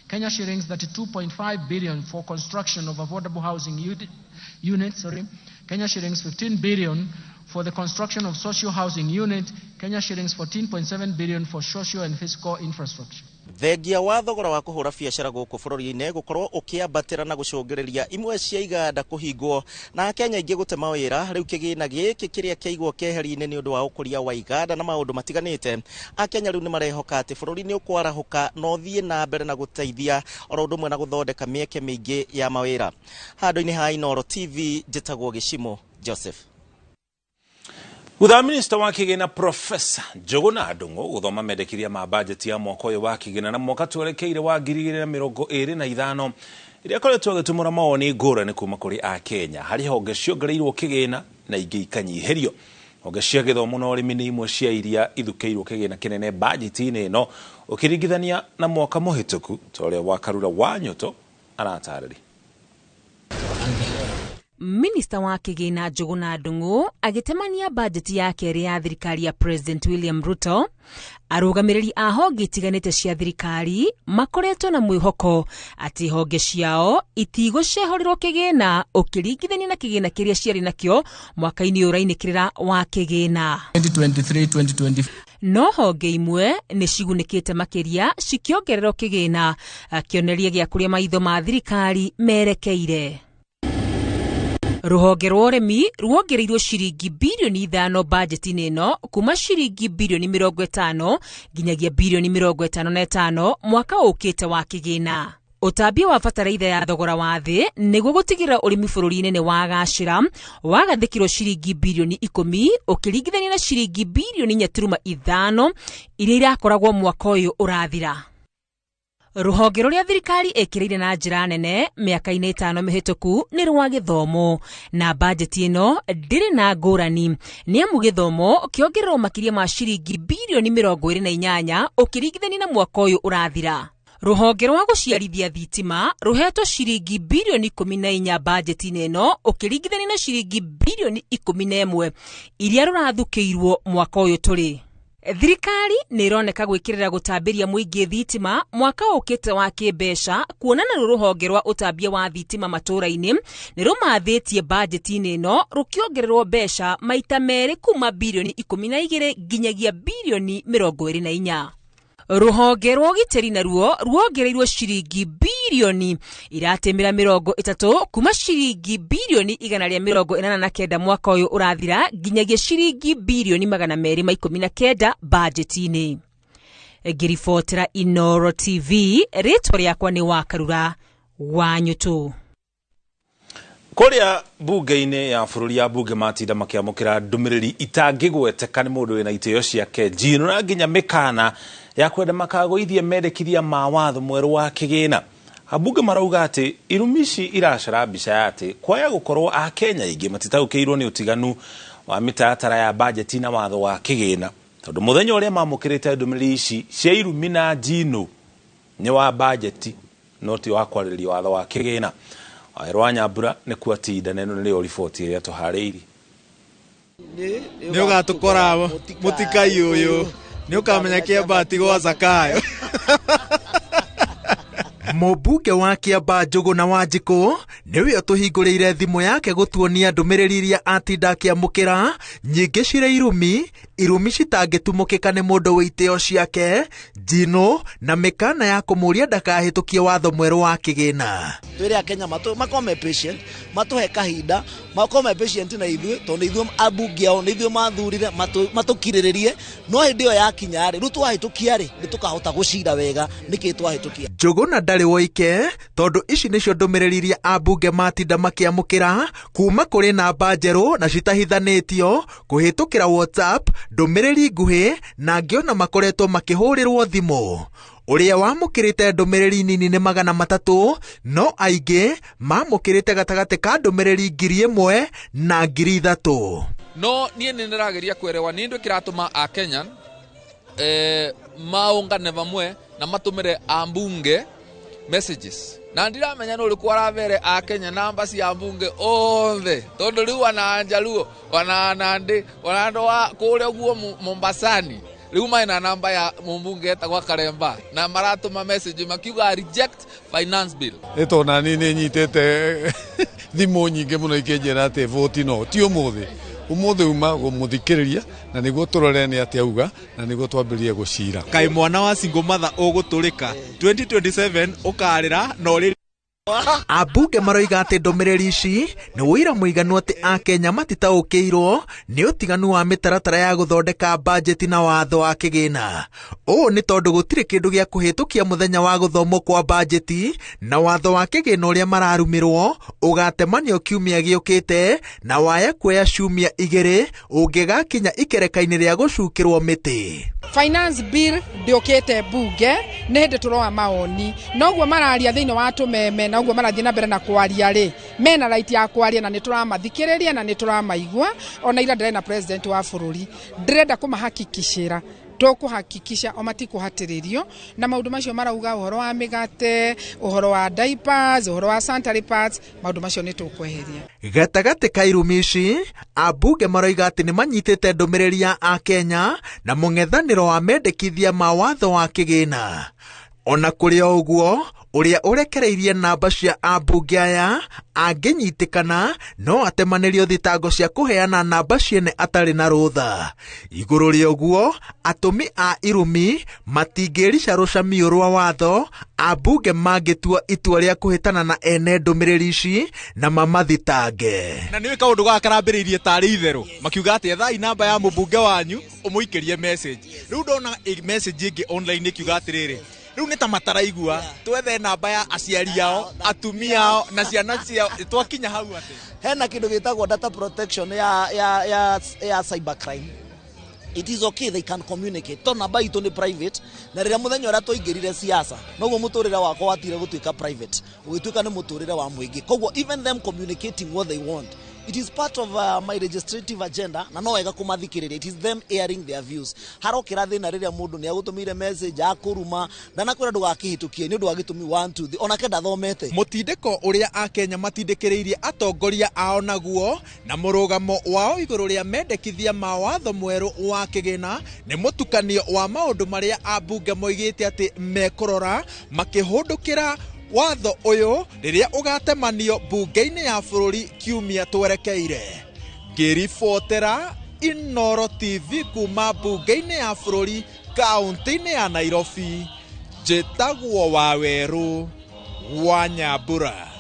Kenya shillings 32.5 billion for construction of affordable housing units, Kenya shillings 15 billion for the construction of social housing unit, Kenya shillings 14.7 billion for social and physical infrastructure. Thengia wa thogora wa kũhũra biacara gũkũ bũrũri-inĩ gũkorwo ũkĩambatĩra na gũcũngĩrĩria imwe cia iganda kũhingwo na Akenya aingĩ gũte mawĩra, rĩu kĩgĩna gĩkĩ kĩrĩa kĩaigwo keheri-inĩ nĩ ũndũ wa ũkũria wa iganda na maũndũ matiganĩte, Akenya rĩu nĩ marehoka atĩ bũrũri nĩ ũkwarahũka na ũthiĩ na mbere na gũteithia oro ũndũ ũmwe na gũthondeka mĩeke mĩingĩ ya mawĩra. Handũ-inĩ ha Inooro TV, njĩtagwo Gĩcimo Joseph. Thutha wa minista wa kĩgĩna Profesa Njuguna Ndung'u gũthoma mendekithia ma bajeti ya mwaka ũyũ wa kĩgĩna na mwaka twerekeire wa 2025, ĩrĩa ĩkoretwo ĩgĩtumũra mawoni ngũrani kuma kũrĩ Akenya harĩ honge ciongereirwo kĩgĩna na ingĩ ikanyihĩrio. Honge cia gĩthomo na ũrĩmi nĩ imwe cia iria ithukĩirwo kĩgĩna kĩnene bajeti-inĩ ĩno ũkĩringithania na mwaka mũhĩtũku, ta ũrĩa wa Karura wa Nyoto aratarĩria. Minista wa kĩgĩna Njũgũna Ndung'u agĩtemania bajeti ya kerĩ ya thirikari ya President William Ruto, arũgamĩrĩri a honge itiganĩte cia thirikari makoretwo na mwĩhoko atĩ honge ciao itigũcehorerwo kĩgĩna ũkĩringithania na kĩgĩna kĩrĩa ciarĩ nakĩo mwaka-inĩ ũrainĩkĩrĩra wa kĩgĩna. 2023-2024. No honge imwe nĩ cigunĩkĩte makĩria cikĩongererwo kĩgĩna, kĩonereria gĩa kũrĩa maitho ma thirikari merekeire. Rũhonge rwa ũrĩmi ruongereirwo ciringi birioni 5 bajeti-inĩ ĩno kuma ciringi birioni 50 nginyagia birioni 55 mwaka ũkĩte wa kĩgĩna. Ũtambia wa bataraitha ya thogora wa thĩ nĩguo gũtigĩrĩra ũrĩmi bũrũri-inĩ nĩ wagacĩra wagathĩkĩrwo ciringi birioni 10 ũkĩringithania na ciringi birioni 4.5 iria irakoragwo mwaka ũyũ ũrathira. Rũhonge rũrĩa thirikari ĩkĩrĩire na njĩra nene mĩaka-inĩ 5 mĩhĩtũku nĩ rwa gĩthomo, na bajeti ĩno ndĩrĩ na ngũrani nĩ amu gĩthomo kĩongererwo makĩria ma ciringi birioni 28 ũkĩringithania na mwaka ũyũ ũrathira. Rũhonge rwa gũciarithia thitima rũhetwo ciringi birioni 14 bajeti-inĩ ĩno ũkĩringithania na ciringi birioni 11 iria rũrathukĩirwo mwaka ũyũ tũrĩ. Thirikari nĩ ĩroneka gwĩkĩrĩra gũtambĩria mũingĩ thitima mwaka ũkĩte wa kĩmbeca, kuona naruo rũhonge rwa ũtambia wa thitima matũũra-inĩ nĩ rũmathĩtie bajeti-inĩ ĩno rũkĩongererwo mbeca maita merĩ kuma birioni 12 nginyagia birioni 24. Rũhonge rwa ũgitĩri naruo ruongereirwo ciringi birioni iratĩmĩra 30 kuma ciringi birioni 189 mwaka ũyũ ũrathira nginyagia ciringi birioni 219 bajeti-inĩ. Ngĩribotera Inooro TV, rĩtwa rĩakwa nĩ Wakarura wa Nyũtũ. Kũrĩa bunge-inĩ ya bũrũri ya bunge matinda makĩamũkĩra ndũmĩrĩri itangĩgweteka nĩ mũndũ wĩna itĩo ciake njino na nginya mĩkana ya kwenda makagũithie mendekithia ma watho mwerũ wa kĩgĩna. Ambunge marauga atĩ irumi ici iracara mbica ya atĩ kwaya gũkorwo Akenya aingĩ matitaũkĩirwo nĩ ũtiganu wa mĩtaratara ya bajeti na watho wa kĩgĩna, tondũ mũthenya ũrĩa mamũkĩrĩte ndũmĩrĩri ici cia irumi na njino nĩ wa bajeti no ti wa kwarĩrĩria watho wa kĩgĩna. Wawerũ wa Nyambura nĩ kuatinda na ĩno nĩyo riboti ĩrĩa tũharĩirie. Nĩ ũgatũkora mũtikai ũyũ, nĩ ũkamenya Kĩambaa ti gwa Zakayo. Mũmbunge wa Kĩambaa Njũgũna Wanjikũ nĩwe ũtũhingũrĩire thimũ yake gũtuonia ndũmĩrĩri iria atinda akĩamũkĩra, nyingĩ cirĩ irumi, irumi citangĩtumũkĩka nĩ mũndũ wĩ itĩo ciake, njino na mĩkana ya kũmũria ndakahĩtũkie watho mwerũ wa kĩgĩna. Twĩre Akenya makorwo me patient, matũhe kahinda, makorwo me patient na ithuĩ, tondũ nĩ ithuĩ ambunge ao, nĩ ithuĩ mathurire, matũkirĩrĩrie, no hĩndĩ ĩyo yakinya rĩ, rĩu twahĩtũkia rĩ, nĩ tũkahota gũcira wega nĩkĩ twahĩtũkia. Njũgũna ndarĩ woike, tondũ ici nĩcio ndũmĩrĩri iria ambunge matinda makĩamũkĩra kuma kũrĩ namba njerũ na citahithanĩtio kũhĩtũkĩra WhatsApp, ndũmĩrĩri nguhĩ na angĩ ona makoretwo makĩhũrĩrwo thimũ. Ũrĩa wamũkĩrĩte ndũmĩrĩri nini nĩ 300, no aingĩ mamũkĩrĩte gatagatĩ ka ndũmĩrĩri 1000 na 3000. No niĩ nĩ ndĩrageria kwerewa nĩ ndũ kĩratũma Akenya maũngane vamwe na matũmĩre ambunge messages. Na ndiramenya nũ ũrĩkũ arabere Akenya namba cia ambunge othe, tondũ rĩu wana Njaluo, wana Nandi, wana andũ a kũrĩa ũguo Mombasani, rĩu mena namba ya mũmbunge etagwo Karemba na maratũma message makiuga reject finance bill. Nĩ tondũ nani nĩ nyitĩte thimũ nyingĩ mũno ikĩnjĩra atĩ vote no ti ũmũthĩ, ũmũthĩ uma kũmũthikĩrĩria na nĩguo tũrore nĩ atĩa auga na nĩguo twambĩrĩrie gũcira. Kaĩ mwana wa single mother ũgũtũrĩka 2027 ũkarĩra na ũrĩre. Ambunge maroiga atĩ ndũmĩrĩri ici nĩ ũira mũiganu atĩ Akenya matitaũkĩirwo nĩ ũtiganu wa mĩtaratara ya gũthondeka bajeti na watho wa kĩgĩna. Ũũ nĩ tondũ gũtirĩ kĩndũ gĩa kũhĩtũkia mũthenya wa gũthomwo kwa bajeti na watho wa kĩgĩna ũrĩa mararumĩrwo ũgatemanio kiumia gĩũkĩte na waya kuoya ciumia 2 ũngĩgakinya ikereka-inĩ rĩa gũcukĩrwo mĩtĩ. Finance bill ndĩũkĩte mbunge nĩ hĩndĩ tũroa maoni, noguo mararia thĩinĩ wa tũmeme, noguo marathiĩ na mbere na kwaria rĩ, mena right ya kwaria na nĩ tũramathikĩrĩria na nĩ tũramaigua. Ona ira ndĩrarĩ na president wa bũrũri, ndĩrenda kũmahakikicĩra Tũkũhakikisha o matikũhatĩrĩrio na maũndũ macio marauga ũhoro wa mĩgate, ũhoro wa diapers, ũhoro wa sanitary pads, maũndũ macio nĩ tũkweheria. Gatagatĩ ka irumi ici, ambunge maroiga atĩ nĩ manyitĩte ndũmĩrĩri ya Akenya na mũng'ethanĩro wa mendekithia ma watho wa kĩgĩna. Ona kũrĩ o ũguo, ũrĩa ũrekereirie namba cia ambunge aya angĩnyitĩkana no atemanĩrio thitango cia kũheana namba ciene atarĩ na rũtha. Igũrũ rĩa ũguo, atũmi a irumi matingĩrica rũcamiũ rwa watho ambunge mangĩtua itua rĩa kũhĩtana na ene ndũmĩrĩri ici na mamathitange. Na nĩ kaũndũ gaka karambĩrĩirie tarĩ itherũ makiuga atĩ ethai namba ya mũmbunge wanyu ũmũikĩrie message. Rĩu ndona message ĩngĩ online ĩkiuga atĩrĩrĩ, rĩu nĩ ta mataraigua twethe namba ya aciari ao, atumia ao na ciana ciao, twakinya hau atĩ hena kĩndũ gĩtagwo data protection ya cyber crime. It is okay, they can communicate to namba itũ nĩ private, na rĩrĩa mũthenya ũrĩa twaingĩrire siasa noguo mũtũrĩre wakwa watire gũtuĩka private, ũgĩtuĩka nĩ mũtũrĩre wa mũingĩ. Koguo even them communicating what they want, it is part of my legislative agenda, na no wega kũmathikĩrĩria. It is them airing their views. Harokĩra thĩna rĩrĩa mũndũ nĩ agũtũmĩire message akũruma ndanakwĩra ndũgakĩhĩtũkie nĩ ũndũ wa gĩtũmi 1 2 3, onake ndathomete. Mũtindĩko ũrĩa Akenya matindĩkĩrĩirie atongoria ao naguo na mũrũgamo wao igũrũ rĩa mendekithia ma watho mwerũ wa kĩgĩna nĩ mũtukanio wa maũndũ marĩa ambunge moigĩte atĩ mekũrora makĩhũndũkĩra watho ũyũ rĩrĩa ũgatemanio mbunge-inĩ ya bũrũri kiumia twerekeire. Ngĩribotera Inooro TV kuma mbunge-inĩ ya bũrũri kaunti-inĩ ya Nairobi, njĩtagwo Wawerũ wa Nyambura.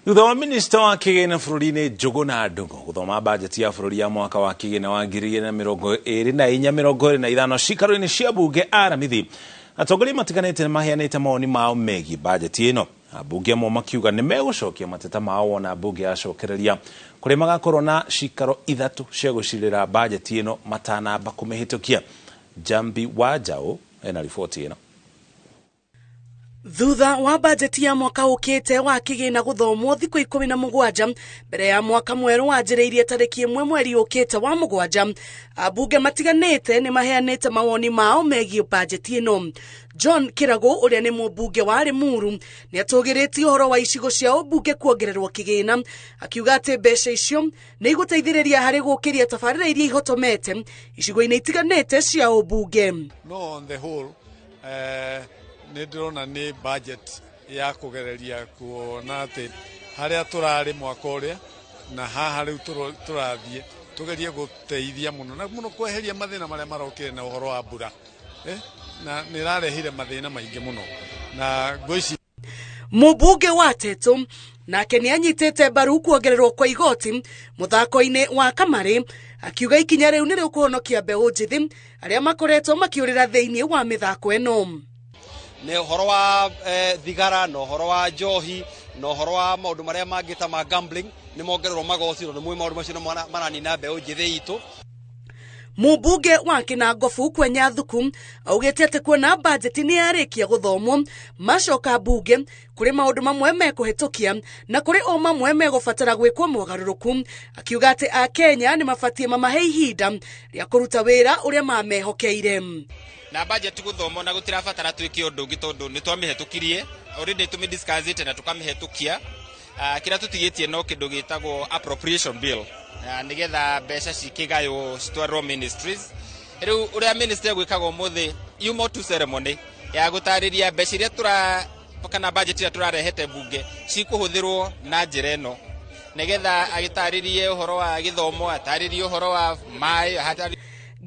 Thutha wa minista wa kĩgĩna bũrũri-inĩ Njũgũna Ndung'u gũthoma bajeti ya bũrũri ya mwaka wa kĩgĩna wa 2024-2025 ciikaro-inĩ cia mbunge Aramithi, atongoria matiganĩte nĩmaheanĩte mawoni mao megiĩ bajeti ĩno. Ambunge amwe makiuga nĩ megũcokia mateta mao wona mbunge yacokereria kũrĩa magakorwo na cikaro ithatũ cia gũcirĩra bajeti ĩno matanamba kũmĩhĩtũkia. Jambi wa Njaũ ena riboti ĩno. Thutha wa bajeti ya mwaka ũkĩte wa kĩgĩna gũthomwo thikũ 17 mbere ya mwaka mwerũ wanjĩrĩirie tarĩki 1 mweri ũkĩte wa 7, ambunge matiganĩte nĩ maheanĩte mawoni mao megiĩ bajeti ĩno. John Kirago ũrĩa nĩ mũmbunge wa Limuru nĩ atũgĩrĩtie ũhoro wa icigo cia ũmbunge kuongererwo kĩgĩna, akiuga atĩ mbeca icio nĩ igũteithĩrĩria harĩ gũkĩria tabarĩra iria ihotomete icigo-inĩ itiganĩte cia ũmbunge. No on the whole, nĩ ndĩrona nĩ budget ya kũgereria kuona atĩ harĩa tũrarĩ mwaka ũrĩa na haha rĩu tũrathiĩ tũgerie gũteithia mũno na mũno kweheria mathĩna marĩa marokire na ũhoro wa mbura, na nĩ ĩrarehire mathĩna maingĩ mũno na ngwĩci. Mũmbunge wa Tetu nake nĩ anyitĩte mbaru kuongererwo kwa igoti mũthako-inĩ wa kamarĩ, akiuga ikinya rĩu nĩ rĩkũhonokia mbeũ njĩthĩ arĩa makoretwo makĩũrĩra thĩinĩ wa mĩthako ĩno. Nĩ ũhoro wa thigara na ũhoro wa njohi na ũhoro wa maũndũ marĩa mangĩ ta ma gambling nĩ mongererwo magoti, tondũ nĩ maũndũ macio nĩ maranina mbeũ njĩthĩ itũ. Mũmbunge wa Kĩnangobu Kwenya Thuku augĩte atĩ kuona bajeti nĩ yarĩkia gũthomwo macoka mbunge kũrĩ maũndũ mamwe mekũhĩtũkia na kũrĩ o mamwe megũbatara gwĩkwo mogarũrũku, akiuga atĩ Akenya nĩ mabatiĩ mamahe ihinda rĩa kũruta wĩra ũrĩa mamehokeire. Na budget gũthomwo na gũtirabatara twĩke ũndũ ũngĩ tondũ nĩ twamĩhetũkirie already, tũmĩdiscussĩte na tũkamĩhetũkia. Kĩrĩa tũtigĩtie no kĩndũ gĩtagwo appropriation bill, nĩgetha mbeca cikĩgaywo citwarwo ministries. Rĩu ũrĩa ministry gwĩkaga ũmũthĩ yumo tu ceremony ya gũtarĩria mbeca iria tũra kana budget iria tũrarehete mbunge cikũhũthĩrwo na njĩra ĩno, nĩgetha agĩtarĩrie ũhoro wa gĩthomo, atarĩrie ũhoro wa maĩ.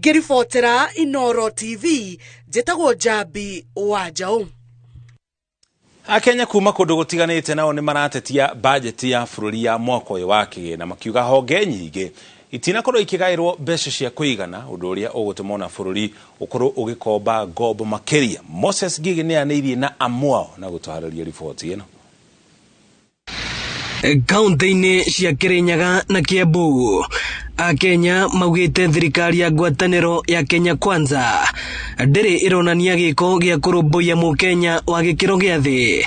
Ngĩribotera Inooro TV, njĩtagwo Jambi wa Njaũ. Akenya kuma kũndũ gũtiganĩte nao nĩ maratetia bajeti ya bũrũri ya mwaka ũyũ wa kĩgĩna, makiuga honge nyingĩ itinakorwo ikĩgaĩrwo mbeca cia kũigana, ũndũ ũrĩa ũgũtũma ona bũrũri ũkorwo ũgĩkomba ngombo makĩria. Moses Ngigi nĩ anĩirie na amwao na gũtwarĩria riboti ĩno. Kaunti-inĩ cia Kirinyaga na Kiambu, Akenya maugĩte thirikari ya ngwatanĩro ya Kenya Kwanza ndĩrĩ ĩronania gĩko gĩa kũrũmbũiya mũkenya wa gĩkĩro gĩa thĩ,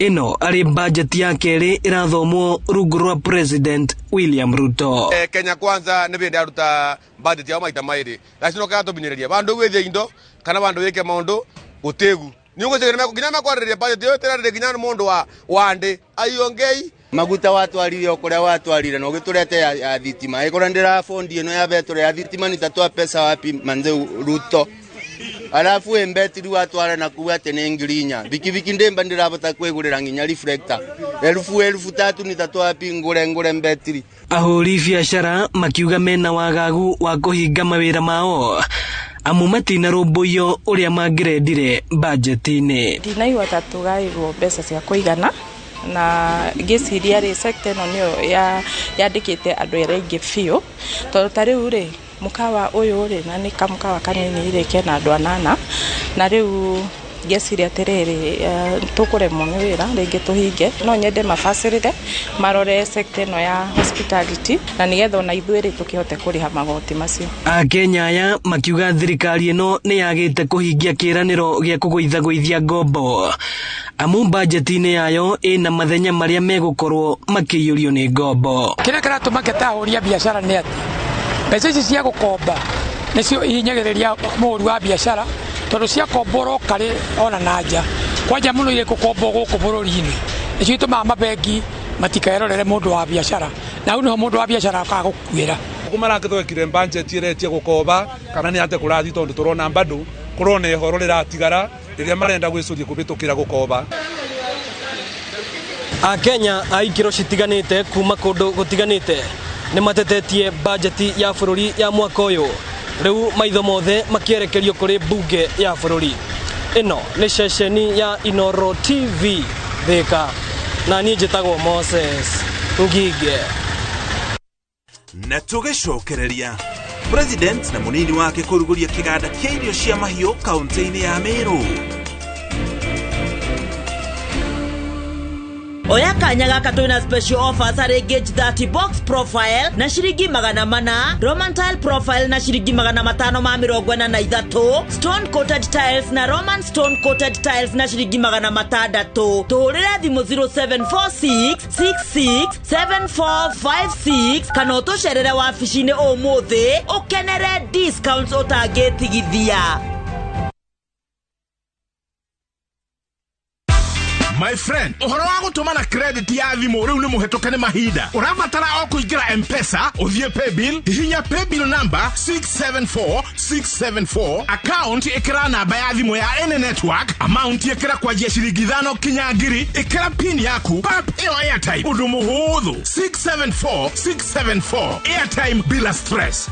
Ĩno arĩ bajeti ya kerĩ ĩrathomwo rungu rwa President William Ruto. Kenya Kwanza nĩ bĩndĩ aruta budget yao maita maĩrĩ lacino karatũbinyĩrĩria bandu gwĩthia indo kana bandu wĩke maũndũ gũtĩgu nginya mekwarĩrĩria budget ĩyo ĩtĩrarĩrĩria nginya mũndũ wa wandĩ aiongei maguta watwarire o kuria watwarire na ugiturete ya thitima ikora ndira bondi ino ya betro ya thitima nitatoa pesa wapi manze Ruto alafu embetiri watwara na kuwa ati ni 4,000 bikibiki ndemba ndirabota kwigurira nginya reflector 3,000 nitatoa wapi ngure mbetiri. Ahũri biacara makiuga mena wagagu wa kũhinga mawĩra mao amu matinarũmbũiyo ũrĩa mangĩrendire bajeti-inĩ. Ndinaigua ta tũgaĩrwo mbeca cia kũigana na ngĩciria rĩ sector ĩno nĩyo yandĩkĩte andũ arĩa aingĩ biũ tondũ ta rĩu rĩ mũkawa ũyũ rĩ na nĩ kamũkawa kanini rĩ kena andũ 8 na rĩu ngĩciria atĩrĩrĩ tũkũremwo nĩ wĩra rĩngĩ tũhinge. No nyende mabacĩrĩre marore sector ĩno ya hospitality na nĩgetha ona ithuĩ rĩ tũkĩhote kũrĩha magoti macio. Akenya aya makiuga thirikari ĩno nĩ yagĩte kũhingia kĩĩranĩro gĩa kũgũithagũithia ngombo amu bajeti-inĩ yayo ĩna mathenya marĩa megũkorwo makĩiyũrio nĩ ngombo. Kĩrĩa kĩratũma ta ahũri a biacara nĩ atĩ mbeca ici cia gũkomba nĩcio ihinyagĩrĩria mũhũri wa biacara tondũ ciakombwo karĩ ona na nja kwanja mũno irĩ gũkombwo gũkũ bũrũri-inĩ nĩcio itũmaga mabengi matikerorere mũndũ wa biacara na hau nĩho mũndũ wa biacara akaga gũkuĩra. Ũguo marakĩthwekire budget ĩretie gũkoba kana nĩ atĩ kũrathiĩ tondũ tũrona bado kũrona ihoro rĩratigara rĩrĩa marenda gwĩcũria kũhĩtũkĩra gũkoba. Akenya a ikĩro citiganĩte kuma kũndũ gũtiganĩte nĩ matetetie bajeti ya bũrũri ya mwaka ũyũ rĩu maitho mothe makĩerekerio kũrĩ bunge ya bũrũri. Ĩno nĩ ceceni ya Inoro TV Thika na niĩ njĩtagwo Moses Ngige. Na tũgĩcokereria President na mũnini wake kũrugũria kĩganda kĩa irio cia mahiũ kaunti-inĩ ya Meru. Oya kanya gaka twina special offers harĩ Gauge 30 box profile na ciringi 400, Roman tile profile na ciringi 543, stone coated tiles na Roman stone coated tiles na ciringi 600. Tũhũrĩre thimũ 0746 66 7456 kana ũtũcerere wabici-inĩ ũmũthĩ ũkenere discounts ũtangĩtigithia. My friend, ũhoro wa gũtũma na credit ya thimũ rĩu nĩ mũhetũke nĩ mahinda. Ũrabatara o kũingĩra M-Pesa, ũthiĩ paybill, hihinya paybill number 674674, account ĩkĩra namba ya thimũ ya any network, amount ĩkĩra kwanjia ciringi 5 kinya 1000, ĩkĩra pin yaku, pap ĩyo airtime, ũndũ mũhũthũ. 674674, airtime bila stress.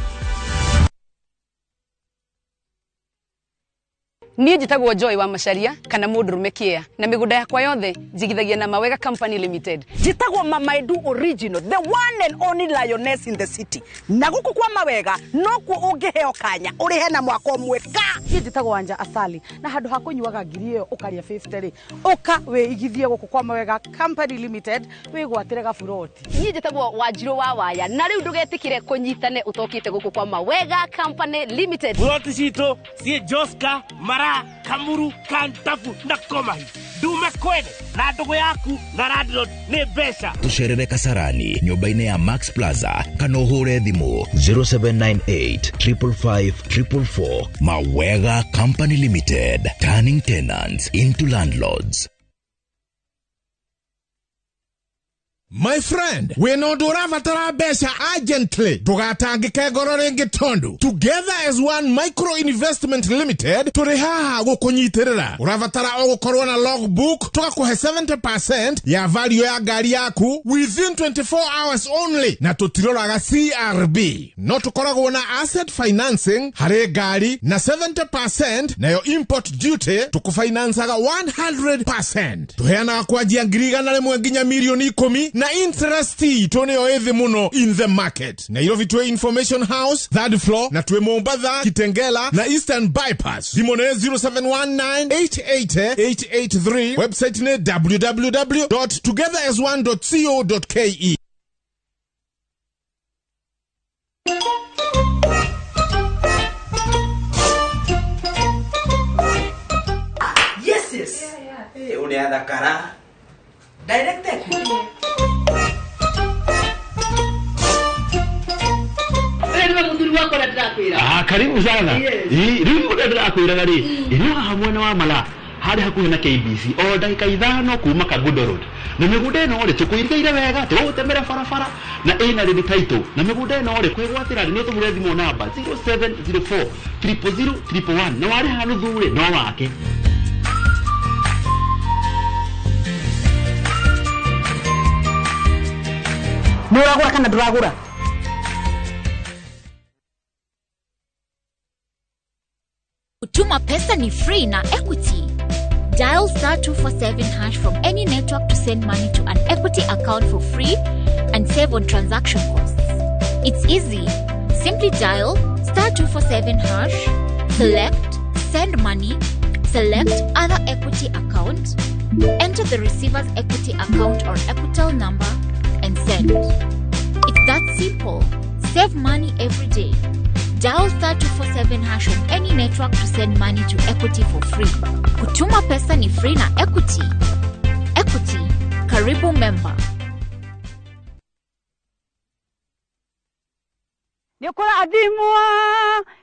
Niĩ njĩtagwo Joy wa Macharia kana mũndũrũme kĩa na mĩgũnda yakwa yothe njigithagia na Mawega Company Limited. Njĩtagwo Mama Edu Original, the one and only lioness in the city. Na gũkũ kwa Mawega nokuo ũngĩheo kanya ũrĩhe na mwaka ũmwe ka. Niĩ njĩtagwo Wanja Asali na handũ ha kũnyuaga 1,000 ĩyo ũkarĩa 50 rĩ, ũka wĩigithie gũkũ kwa Mawega Company Limited wĩgwatĩre gaburoti. Niĩ njĩtagwo Wanjirũ wa Waya na rĩu ndũgetĩkĩre kũnyitane ũtokĩte gũkũ kwa Mawega Company Limited. Buroti citũ ciĩ Joska, Mara, Kamuru, Kantafu na Komahi. Ndume kwene na ndugu yaku na landlord nĩ mbeca. Tũcerere Kasarani nyũmba-inĩ ya Max Plaza kana ũhũre thimũ 0798 555 444. Mawega Company Limited, turning tenants into landlords. My friend, wĩna ũndũ ũrabatara mbeca urgently, ndũgatangĩke ngoro rĩngĩ tondũ Together as One Micro Investment Limited tũrĩ haha gũkũnyitĩrĩra. Ũrabatara o gũkorwo na logbook, tũgakũhe 70% ya value ya ngari yaku within 24 hours only, na tũtiroraga CRB. No tũkoragwo na asset financing harĩ ngari na 70% nayo import duty tũkũfinancaga 100%. Tũheanaga kwanjia 100,000 nginya 10,000,000 na interest itũ nĩyo ĩthĩ mũno in the market. Nairobi twĩ Information House third floor, na twĩ Mombatha, Kitengela na Eastern Bypass. Thimũ nĩ 0719 880 883. Website nĩ www.togetherasone.co.ke. Yes, yes. Yeah, yeah. Hey, uneathakara. Direct Equity. Ah, karibu sana. Riu ũrĩa ndĩrakwĩraga rĩ, ĩno haha mwena wa Mala harĩ hakuhĩ na KBC o ndagĩka 5 kuma Kangundo Road. Na mĩgũnda ĩno rĩ tũkũirigĩire wega, tũgũtemere barabara na ĩna rĩndĩ title. Na mĩgũnda ĩno rĩ kwĩgwatĩra rĩ nĩ ũtũhũre thimũ namba 0704 000 111 na warĩha nuthu rĩ no wake. Nĩ ũragũra kana ndũragũra? Kutuma pesa ni free na Equity. Dial *247# from any network to send money to an Equity account for free and save on transaction costs. It's easy. Simply dial *247#, select Send Money, select Other Equity Account, enter the receiver's Equity account or Equitel number, and send. It's that simple. Save money every day. Dial *247# on any network to send money to Equity for free. Kutuma pesa ni free na Equity. Equity, karibu member. Nĩũkũrathimwo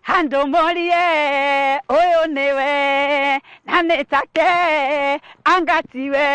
handũ morie ũyũ nĩwe na nĩ take anga tiwe.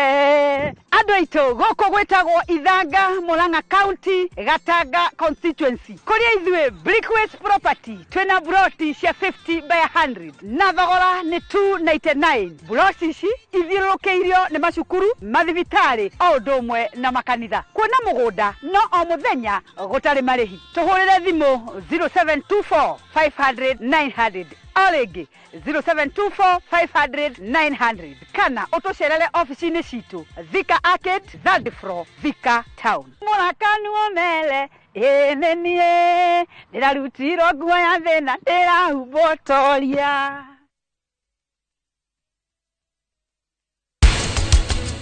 Andũ aitũ gũkũ gwĩtagwo Ithanga, Murang'a County, Gatanga constituency, kũrĩa ithuĩ Brickways Property twĩna buroti cia 50 by 100 na thogora nĩ 299. Buroti ici ithiũrũrũkĩirio nĩ macukuru, mathibitarĩ o ũndũ ũmwe na makanitha. Kuona mũgũnda no o mũthenya gũtarĩ marĩhi. Tũhũrĩre thimũ 0724 500 900 o rĩngĩ 0724 500 900 kana ũtũcerere ofici-inĩ citũ Thika Arcade, third floor, Thika Town. Mũrakanuo mele ĩ nĩ niĩ ndĩrarutirwo nguo ya thĩna ndĩrahumbwo toria.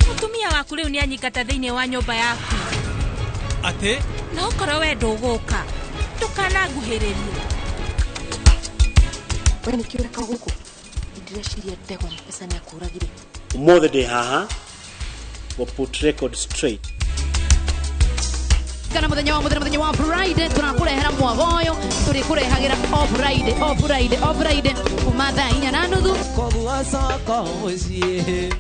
Mũtumia waku rĩu nĩanyingata thĩinĩ wa nyũmba yaku. Atĩ? Na okorwo we ndũgũka ndũkananguhĩrĩrie. We nĩkĩ ũreka gũkũ? Ndĩreciria ndegwa mbeca nĩakũragire. Ũmũthĩ ndĩ haha gũ put record straight. Kana mũthenya wa mũthenya wa Friday tũrakũrehera mwagoyo, tũrĩkũrehagĩra o Friday, o Friday, o Friday kuma thaa 4:30. Koguo acoka mũciĩ.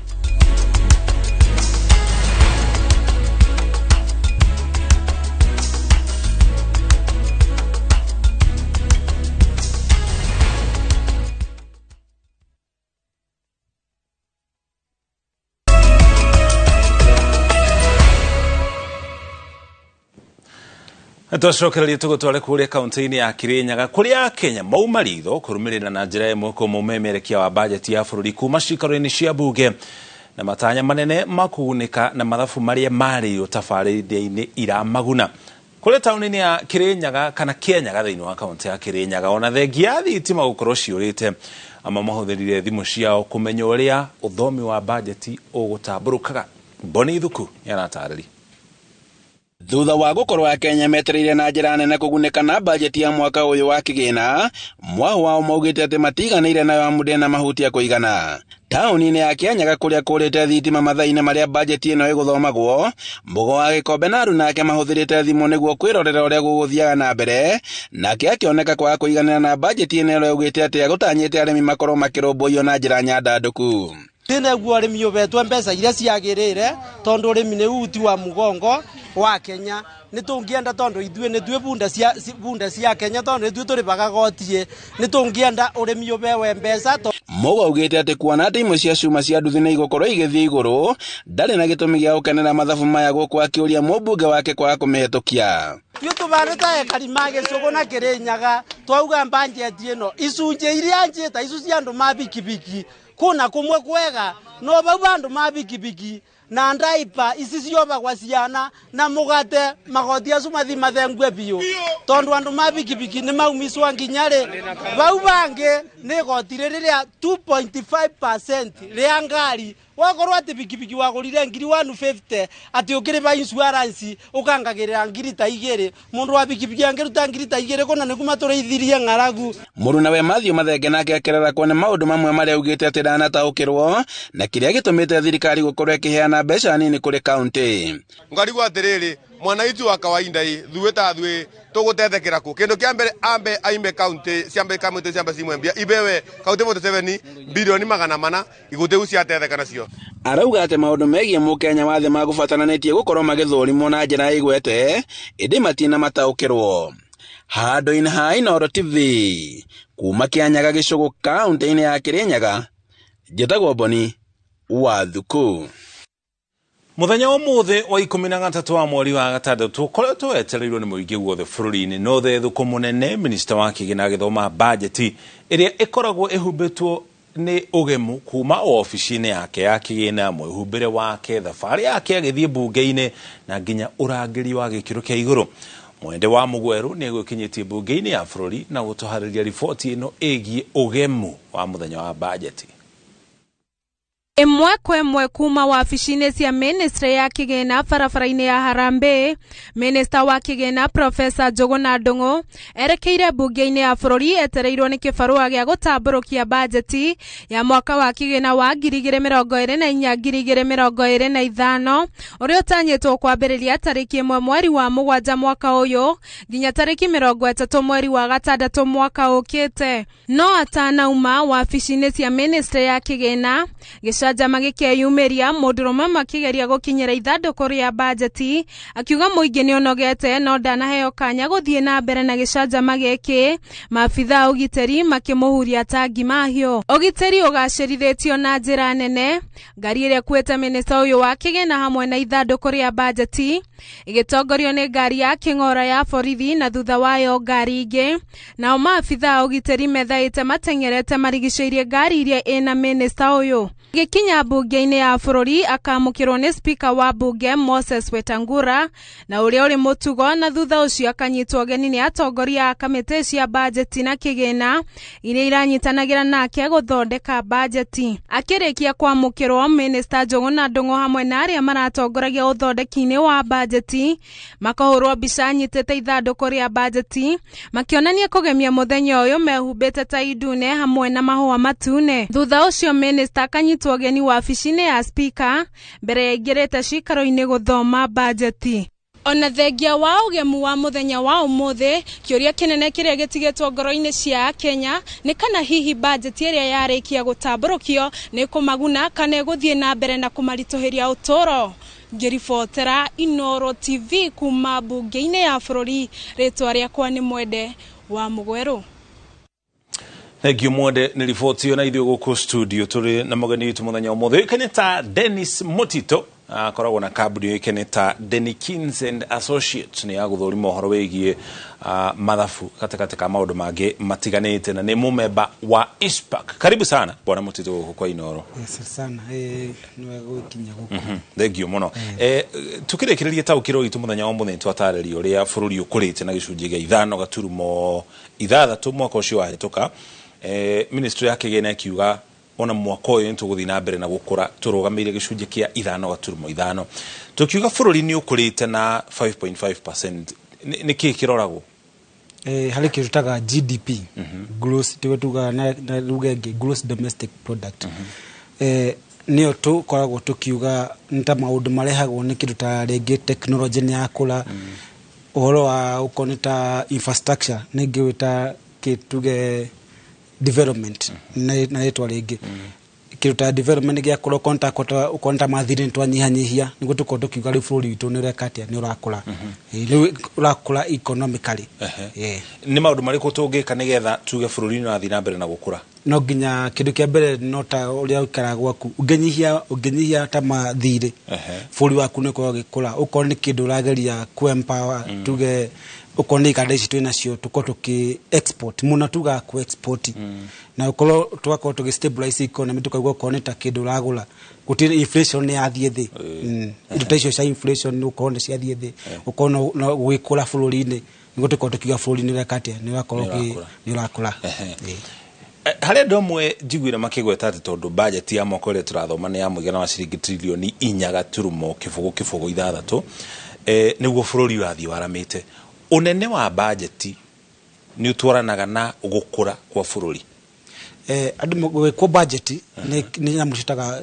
Twacokereria tũgũtware kũrĩa kaunti-inĩ ya Kirinyaga kũrĩa Kenya mauma ritho kũrũmĩrĩra na njĩra ĩmwe kwa mũmemerekia wa bajeti ya bũrũri kuma ciikaro-inĩ cia bunge na matanya manene ma kũgunĩka na mathabu marĩa marĩirwo tabarĩra-inĩ iramaguna. Kũrĩa taũni-inĩ ya Kirinyaga kana Kĩenyaga thĩinĩ wa kaunti ya Kirinyaga ona thengia ya thitima gũkorwo ciũrĩte ama mahũthĩrire thimũ ciao kũmenya ũrĩa ũthomi wa bajeti ũgũtambũrũkaga. Boni Ithuku nĩaratarĩria. Thutha wa gũkorwo Akenya metereire na njĩra nene kũgunĩka na bajeti ya mwaka ũyũ wa kĩgĩna, mwahu wao maugĩte atĩ matiganĩire nayo amu ndĩna mahuti ya kũigana. Taũni-inĩ ya Kĩanyaga kũrĩa kũrĩte thitima mathaa-inĩ marĩa bajeti ĩno ĩgũthomagwo, Mũgo wa Gĩkombe na aruna ake mahũthĩrĩte thimũ nĩguo kwĩrorera ũrĩa gũgũthiaga na mbere, nake akĩoneka kwaga kũiganĩra na bajeti ĩno ĩrĩa ĩugĩte atĩ agũtanyĩte arĩmi makorwo makĩrũmbũiyo na njĩra nyandandũku. Nĩguo ũrĩmi ũbetwe mbeca iria ciagĩrĩire tondũ ũrĩmi nĩ uti wa mũgongo wa Kenya. Nĩ tũngĩenda tondũ ithuĩ nĩ tuĩ bunda cia Kenya tondũ nĩ tuĩ tũrĩhaga goti, nĩ tũngĩenda ũrĩmi ũbewe mbeca. Mũgo augĩte atĩ kuona atĩ imwe cia cuma cia nduthi nĩ igũkorwo igĩthiĩ igũrũ, ndarĩ na gĩtũmi gĩa gũkenera mathabu maya gũkũ akĩũria mũmbunge wake kwaga kũmĩhĩtũkia. Ithuĩ tũbanĩte ekari ma Gĩcũgũ na Kĩrĩnyaga twauga bajeti ĩno icunjĩ iria njĩta icu cia andũ ma bikibiki kuna kumwe kwega no bau bandu ma bikibiki na ndaipa ici ciobagwa ciana na mugate magoti acu mathi mathengwe biũ tondu andu ma bikibiki ni maumiswa nginya ri bau bangi ni goti rĩrĩa 2.5% rĩa ngari Wakorwo ati bikibiki wagurire ngiri 150 ati ukiriba insurance ukangagirira ngiri ta igiri mundu wa bikibiki angiruta ngiri ta igiri kona ni kuma tureithirie ng'aragu. Mũrunawe Mathew Mathenge nake akerera kuona maũndũ mamwe marĩa augĩte atĩ ndanataũkĩrwo na kĩrĩa gĩtũmĩte thirikari gũkorwo ĩkĩheana mbeca nini kũrĩ kaunti. Ngarigwo atĩrĩrĩ mwanaitu wa kawaida ĩ thuĩ ta thuĩ tũgũtethekera kũ kĩndũ kĩa mbere ambe aime kaunti ciambe kaunti ciambe cimwe ibewe kaunti 47 bilioni 400 igũtĩu ciatetheka nacio. Arauga atĩ maũndũ megiĩ mũkenya wa thĩ magũbataranĩtie gũkorwo magĩthũrimwo na njĩra ĩgwete ĩndĩ matina mataũkĩrwo. Handũ-inĩ ha Inooro TV kuma Kĩanyaga Gĩcũgũ kaunti-inĩ ya Kĩrĩnyaga, njĩtagwo Boni wa Thuku. Muthenya wa mũthĩ wa 13 wa mweri wa gatandatũ ũkoretwo wetereirwo nĩ mũingĩ guothe bũrũri-inĩ no thethũkũ mũnene minista wa kĩgĩna agĩthoma bajeti ĩrĩa ĩkoragwo ĩhumbĩtwo nĩ ũgemu kuma obici-inĩ yake ya kĩgĩna, mwĩhumbĩre wake, thabarĩ yake agĩthiĩ mbunge-inĩ na nginya ũrangĩri wa gĩkĩro kĩa igũrũ. Mwende wa Mugweru nĩ egũkinyĩtie mbunge-inĩ ya bũrũri na gũtũharĩria riboti ĩno ĩgiĩ ũgemu wa mũthenya wa bajeti. Ĩmwe kwa ĩmwe kuma wabici-inĩ cia ministry ya kĩgĩna barabara-inĩ ya Harambee, minista wa kĩgĩna Profesa Njũgũna Ndung'u erekeire mbunge-inĩ ya bũrũri etereirwo nĩ kĩbarũa gĩa gũtambũrũkia bajeti ya mwaka wa kĩgĩna wa 2024 2025 ũrĩa ũtanyĩtwo kwambĩrĩria tarĩki 1 mweri wa 7 mwaka ũyũ nginya tarĩki 30 mweri wa 6 mwaka ũkĩte. No atanauma wabici-inĩ cia ministry ya kĩgĩna, gĩcanjama gĩkeyumĩria mũndũrũme makĩgeria gũkinyĩra ithandũkũ rĩa bajeti akiuga mũingĩ nĩũnogete no ndanaheo kanya gũthiĩ na mbere na gĩcanjama gĩkĩ. Maabitha a ũgitĩri makĩmũhuria tangi mahiũ. Ũgitĩri ũgacĩrithĩtio na njĩra nene, ngari ĩrĩa ĩkuĩte minista ũyũ wa kĩgĩna hamwe na ithandũkũ rĩa bajeti ĩgĩtongorio nĩ ngari ya kĩng'ora ya borithi na thutha wayo ngari ingĩ. Nao maabitha a ũgitĩri methaĩte mateng'erete marigicĩirie ngari iria ĩna minista ũyũ. Gĩkinya mbunge-inĩ ya bũrũri akamũkĩrwo nĩ spika wa mbunge Moses Wetangula na ũrĩa ũrĩ mũtugo, na thutha ũcio akanyitwo ũgeni nĩ atongoria a kamĩtĩ cia bajeti na kĩgĩna iria iranyitanagĩra nake gũthondeka bajeti. Akĩrĩkia kwamũkĩrwo, minista Njũgũna Ndung'u hamwe na arĩa maratongoragia ũthondeki-inĩ wa bajeti makahũrwo mbica anyitĩte ithandũkũ rĩa bajeti makĩonania kũgemia mũthenya ũyũ mehumbĩte tai ndune hamwe na mahũa matune. Thutha ũcio minista akanyitwo ũgeni wabici-inĩ ya spika mbere ya aingĩrĩte cikaro-inĩ gũthoma bajeti. Ona thengia wa ũgemu wa mũthenya wa ũmũthĩ, kĩũria kĩnene kĩrĩa gĩtigĩtwo ngoro-inĩ cia Kenya nĩ kana hihi bajeti ĩrĩa yarĩkia gũtambũrũkio nĩ kũmaguna kana ĩgũthiĩ na mbere na kũmaritũhĩria ũtũũro. Ngĩribotera Inooro TV kuma mbunge-inĩ ya bũrũri, rĩtwa rĩakwa nĩ Mwende wa Mũgwerũ. Thank you Mwende nĩ riboti ĩyo na ithuĩ gũkũ studio tũrĩ na mũgeni witũ mũthenya ũmũthĩ ũĩkaine ta Dennis Mutito, akoragwo na kambuni ũĩkaine ta Denikins and Associates, nĩ ya gũthũrima ũhoro wĩgiĩ mathabu gatagatĩ ka maũndũ mangĩ matiganĩte na nĩ mũmemba wa ICPAK. Karibu sana bwana Mutito gũkũ kwa Inooro. Yes sana, nĩ wega gũkinya gũkũ. Thank you mũno. Tukĩrĩkĩrĩria taũkĩrwo gitũ mũthenya wa mũthenya twatarĩria ũrĩa bũrũri ũkũrĩte na gĩcunjĩ gĩa 5.6 mwaka ũcio wahĩtũka. Ministry ya kĩgĩna ĩkiuga ona mwaka ũyũ nĩtũgũthiĩ na mbere na gũkũra tũrũgamĩire gĩcunjĩ kĩa 5.5. Tũkiuga bũrũri nĩ ũkũrĩte na 5.5%, nĩ kĩĩ kĩroragwo? Harĩ kĩndũ tũtaga GDP, gross, tuga na lugha ĩngĩ gross domestic product. Nĩyo tũkoragwo tũkiuga nĩ ta maũndũ marehagwo nĩ kĩndũ ta rĩngĩ technology nĩ yakũra, ũhoro wa ũkorwo nĩ ta infrastructure nĩ ngĩwĩta tuge development na rĩtwa rĩngĩ. Kĩndũ ta development gĩakũra ũkorwo ta mathirĩ nĩ twanyihanyihia nĩguo tũkorwo tũkiuga rĩu bũrũri witũ nĩ ũreka atĩa, nĩ ũrakũra. Rĩu ũrakũra economically. Nĩ maũndũ marĩkũ tũngĩka nĩgetha tuge bũrũri nĩ ũrathiĩ na mbere na gũkũra? No nginya kĩndũ kĩa mbere no ta ũrĩa ũikaraga gwaku, ũngĩnyihia ta mathirĩ bũrũri waku nĩ ũkorwo ũgĩkũra. Ũkorwo nĩ kĩndũ ũrageria ku empower tuge ũkorwo nĩ ikanda ici twĩ nacio tũkorwo tũkĩ export mũno, tugaga ku export na ũkorwo tũgakorwo tũgĩ stabilize economy, tũkaigua ũkorwo nĩ ta kĩndũ ũragũra gũtirĩ inflation nĩ yathiĩ thĩ. Indo ta icio cia inflation nĩ ũkorwo nĩ ciathiĩ thĩ, ũkorwo no gwĩkũra bũrũri-inĩ nĩguo tũkorwo tũkiuga bũrũri nĩ ũreka atĩa, nĩ ũrakorwo nĩ ũrakũra. Harĩ andũ amwe njiguire makĩgweta atĩ tondũ bajeti ya mwaka ũrĩa tũrathoma nĩ ya mũigana wa ciringi trilioni 4.06 nĩguo bũrũri ũrathiĩ waramĩte. Ũnene wa bajeti nĩ ũtwaranaga na gũkũra kwa bũrũri. Andũ gwĩkwo budget nĩ nyamũ ciĩtaga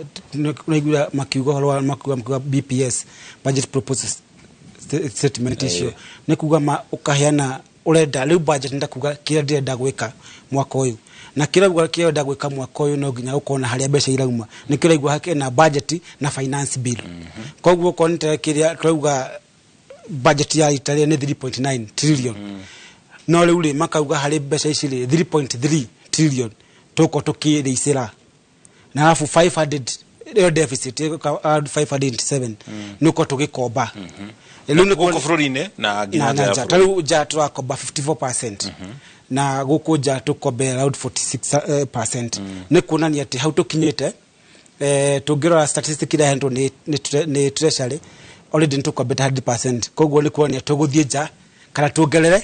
naiguire makiuga ũhoro wa makiuga BPS, budget proposal statement icio nĩ kuga ũkaheana ũrenda rĩu budget nĩ ta kuga kĩrĩa ndĩrenda gwĩka mwaka ũyũ, na kĩrĩa ũrenda gwĩka mwaka ũyũ no nginya ũkorwo na harĩa mbeca irauma. Nĩkĩo ũraigua hena budget na finance bill. Koguo okorwo nĩ ta kĩrĩa tũrauga budget ya rita rĩrĩ nĩ 3.9 trillion, no rĩu rĩ makauga harĩ mbeca ici rĩ 3.3 trillion tũgũkorwo tũkĩrĩicĩra, na arabu 500 ĩyo deficit around 507 nĩ ũkorwo tũgĩkomba. Rĩu nĩ gũkũ bũrũri-inĩ na nginya nja ya bũrũri. Ta rĩu nja tũrakomba 54% na gũkũ nja tũkombe around 46%. Nĩ kuonania atĩ hau tũkinyĩte, tũngĩrora statistic iria iheanĩtwo nĩ Treasury already nĩ tũkombete 100%. Koguo nĩ kuonania tũgũthiĩ nja kana tuongerere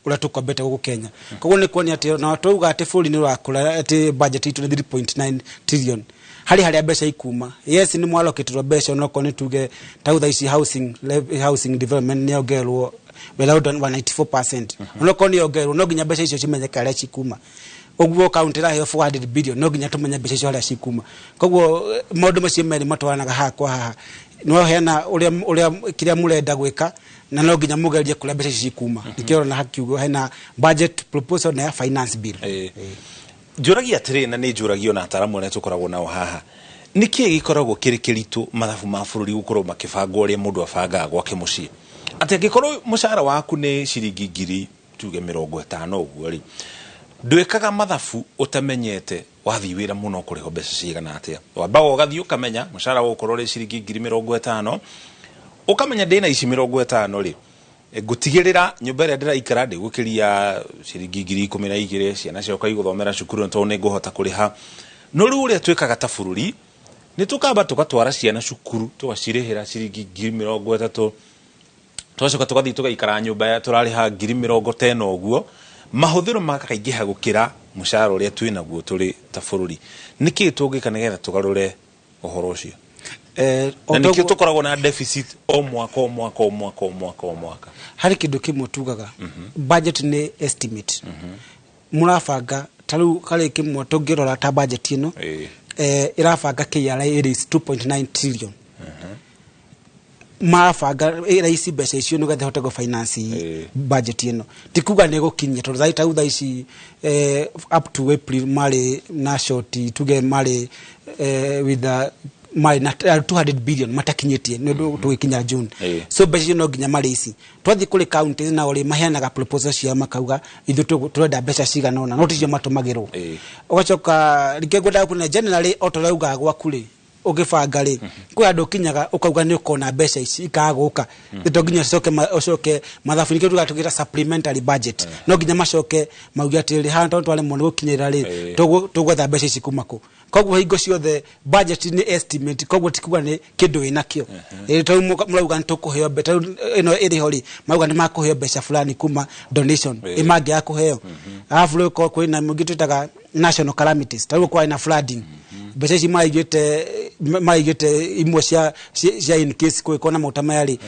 ũrĩa tũkombete gũkũ Kenya. Koguo nĩ kuonania atĩ na twauga atĩ bũrũri nĩ ũrakũra, atĩ budget itũ nĩ 3.9 trillion, harĩ harĩa mbeca ikuma. Yes, nĩ mwalokĩtĩrwo mbeca, onokorwo nĩ tuge ta thaa ici housing development nĩ yongererwo around 194%. Onokorwo nĩ yongererwo, no nginya mbeca icio cimenyeke harĩa cikuma. Ũguo kaunti ĩraheo 400 billion, no nginya tũmenye mbeca icio harĩa cikuma. Koguo maũndũ macio merĩ matwaranaga haha kwa haha. No heana ũrĩa kĩrĩa mũrenda gwĩka, na no nginya mũgerie kũrĩa mbeca icio cikuma. Nĩkĩo ũrona hakiugo hena budget proposal na finance bill. Njũragia atĩrĩ, na nĩ njũragio na ataramu arĩa tũkoragwo nao haha, nĩkĩĩ gĩkoragwo kĩrĩ kĩritũ mathabu ma bũrũri gũkorwo makĩbangwo ũrĩa mũndũ abangaga gwake mũciĩ? Atĩ angĩkorwo mũcara waku nĩ ciringi ngiri tuge 50 ũguo rĩ, ndwĩkaga mathabu ũtamenyete wathiĩ wĩra mũno ũkũrĩhwo mbeca cigana atĩa. Wambaga ũgathiĩ ũkamenya mũcara ũgũkorwo ũrĩ ciringi ngiri 50, ũkamenya ndĩna ici 50 rĩ, ngũtigĩrĩra nyũmba ĩrĩa ndĩraikara ndĩgũkĩria ciringi ngiri 12, ciana ciakwa igũthomera cukuru tondũ nĩ ngũhota kũrĩha. No rĩu ũrĩa twĩkaga ta bũrũri nĩ tũkamba tũgatwara ciana cukuru tũgacirĩhĩra ciringi ngiri 30, tũgacoka tũgathiĩ tũgaikara nyũmba tũrarĩha ngiri 50 ũguo, mahũthĩro makaingĩha gũkĩra mũcara ũrĩa twĩ naguo tũrĩ ta bũrũri. Nĩkĩĩ tũngĩka nĩgetha tũgarũre ũhoro ũcio? Na nĩkĩo tũkoragwo na deficit o mwaka o mwaka o mwaka o mwaka o mwaka. Harĩ kĩndũ kĩmwe tugaga, budget nĩ estimate. Mũrabanga ta rĩu harĩ kĩmwe tũngĩrora ta budget ĩno, ĩrabanga KRA ĩrĩ 2.9 trillion. Marabanga ĩraici mbeca icio nĩgetha ĩhote gũ-finance budget ĩno. Ti kuga nĩ ĩgũkinyia tondũ ta thaa ici up to April marĩ na short, tuge marĩ with a marĩ na 200 billion matakinyĩtie nĩ ũndũ tũgĩkinya June. So mbeca icio no nginya marĩ ici. Twathiĩ kũrĩ counties nao rĩ maheanaga proposal ciao makauga ithuĩ tũrenda mbeca cigana ũna, no ticio matũmagĩrwo. Ũgacoka rĩngĩ ngwendaga kuona generally o ta ũrĩa ugaga gwaku rĩ, ũgĩbanga rĩ, kwĩ handũ ũkinyaga ũkauga nĩ ũkona mbeca ici ikaga gũka. To nginya ũcoke mathabu-inĩ, nĩkĩo tugaga tũgĩta supplementary budget. No nginya macoke mauge atĩrĩrĩ, haha tondũ twaremwo nĩ gũkinyĩra rĩ, tũgwetha mbeca ici kuma kũ. Koguo hingo ciothe budget nĩ estimate, koguo ti kuga nĩ kĩndũ wĩnakĩo. Tondũ mũrauga nĩ tũkũheo mbeca, tarĩu ĩno ĩrĩ ho rĩ, marauga nĩ makũheo mbeca fulani kuma donation, ĩ mangĩaga kũheo. Arabu rĩu kwĩna mũingĩ twĩtaga national calamities, tarĩu kwarĩ na flooding. Mbeca ici maraigĩte imwe cia in case kũngĩkorwo na maguta maya rĩ,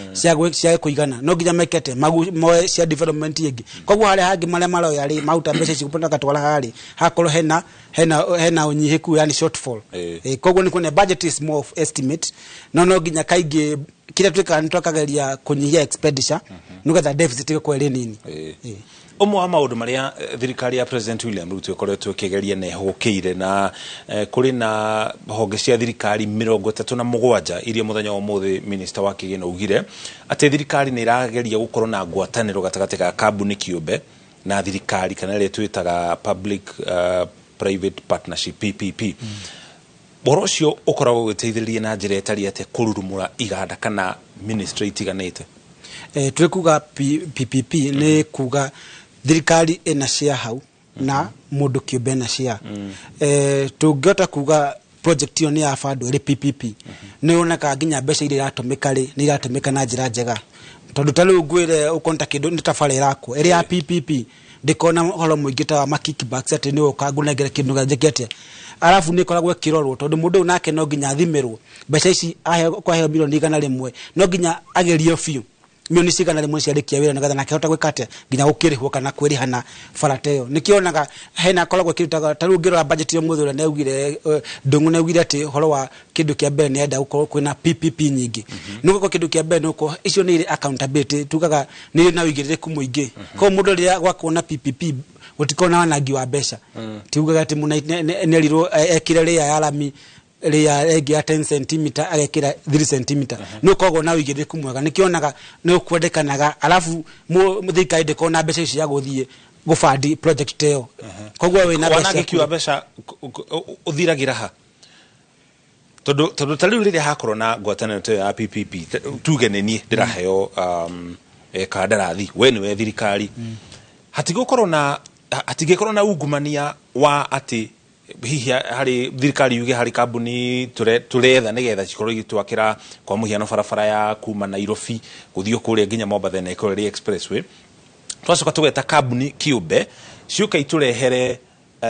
cia kũigana, no nginya meke atĩa, moe cia development ĩngĩ. Koguo harĩa hangĩ marĩa maroya rĩ, maruta mbeca ici magatwara haha rĩ, hakorwo hena ũnyihĩku, yani shortfall. Koguo nĩ kuona budget is more of estimate, no nginya kaingĩ kĩrĩa twĩkaga nĩ twakageria kũnyihia expenditure nĩgetha deficit ĩgakorwo ĩrĩ nini. Ũmwe wa maũndũ marĩa thirikari ya President William Ruto ĩkoretwo ĩkĩgeria na ĩhũgũkĩire na kũrĩ na honge cia thirikari 37 iria mũthenya wa ũmũthĩ minister wa kĩgĩna augire atĩ thirikari nĩ ĩrageria gũkorwo na ngwatanĩro gatagatĩ ga kambuni kĩũmbe na thirikari, kana ĩrĩa twĩtaga public private partnership PPP. Ũhoro ũcio ũkoragwo ũgĩteithĩrĩria na njĩra ĩtariĩ atĩa kũrurumũra iganda kana ministry itiganĩte? Tũrĩ kuga PPP nĩ kuga thirikari ĩna share hau na mũndũ kĩũmbe ena share. Tũngĩhota kuga project ĩyo nĩ ya bando ĩrĩ PPP, nĩ yonekaga nginya mbeca iria iratũmĩka rĩ, nĩ iratũmĩka na njĩra njega. Tondũ ta rĩu ngwĩre ũkona ta kĩndũ nĩ ta bara ĩrakwo ĩrĩ ya PPP, Ndĩkorwo na ũhoro mũingĩ ta wa ma kickbacks atĩ nĩ ũka ngũnengere kĩndũ njĩke atĩa. Arabu nĩ ĩkoragwo ĩkĩrorwo tondũ mũndũ ũyũ nake no nginya athimĩrwo mbeca ici aheo, kwaheo milioni 100 no nginya agerio biũ milioni ici 100 ciarĩkia wĩra nĩgetha nake ahote gwĩka atĩa, nginya gũkĩrĩhwo kana kwĩrĩha na bara ta ĩyo. Nĩkĩo onaga hena koragwo ĩkĩrutaga ta rĩu ũngĩrora budget ya ũmũthĩ ũrĩa nĩaugire, Ndung'u nĩaugire atĩ ũhoro wa kĩndũ kĩa mbere nĩarenda gũkorwo kwĩna PPP nyingĩ. Nĩ gũkorwo kĩndũ kĩa mbere nĩ gũkorwo icio nĩ irĩ accountability, tugaga nĩ irĩ na ũigĩrĩrĩku mũingĩ. Koguo mũndũ rĩrĩa gwakorwo na PPP gũtikorwo na wanangi wa mbeca. Tiugaga atĩ mũna nĩerirwo ekĩre rĩa ya rami rĩa ĩngĩ ya 10 cm agekĩra 3 cm, nĩ ũkoragwo na ũigĩrĩrĩku mwega. Nĩkĩo onaga nĩ ũkwendekanaga, arabu thirikari ndĩkoragwo na mbeca ici cia gũthiĩ gũbandi project ĩyo, koguo wĩna mbeca. Wanangĩki wa mbeca ũthiragĩra ha? Tondũ ta rĩu rĩrĩa hakorwo na ngwatanĩro ta ĩyo ya PPP, tuge nĩ niĩ ndĩraheo kandarathi, we nĩwe thirikari, hatigũkorwo na hatingĩkorwo na ungumania wa atĩ hihi harĩ thirikari yuge harĩ kambuni tũretha nĩgetha cikorwo igĩtwakĩra kwa mũhiano barabara ya kuma Nairobi gũthiĩ kũrĩa nginya Mombatha na ĩkorwo ĩrĩ expressway, twacoka tũgeta kambuni kĩũmbe ciũke itũrehere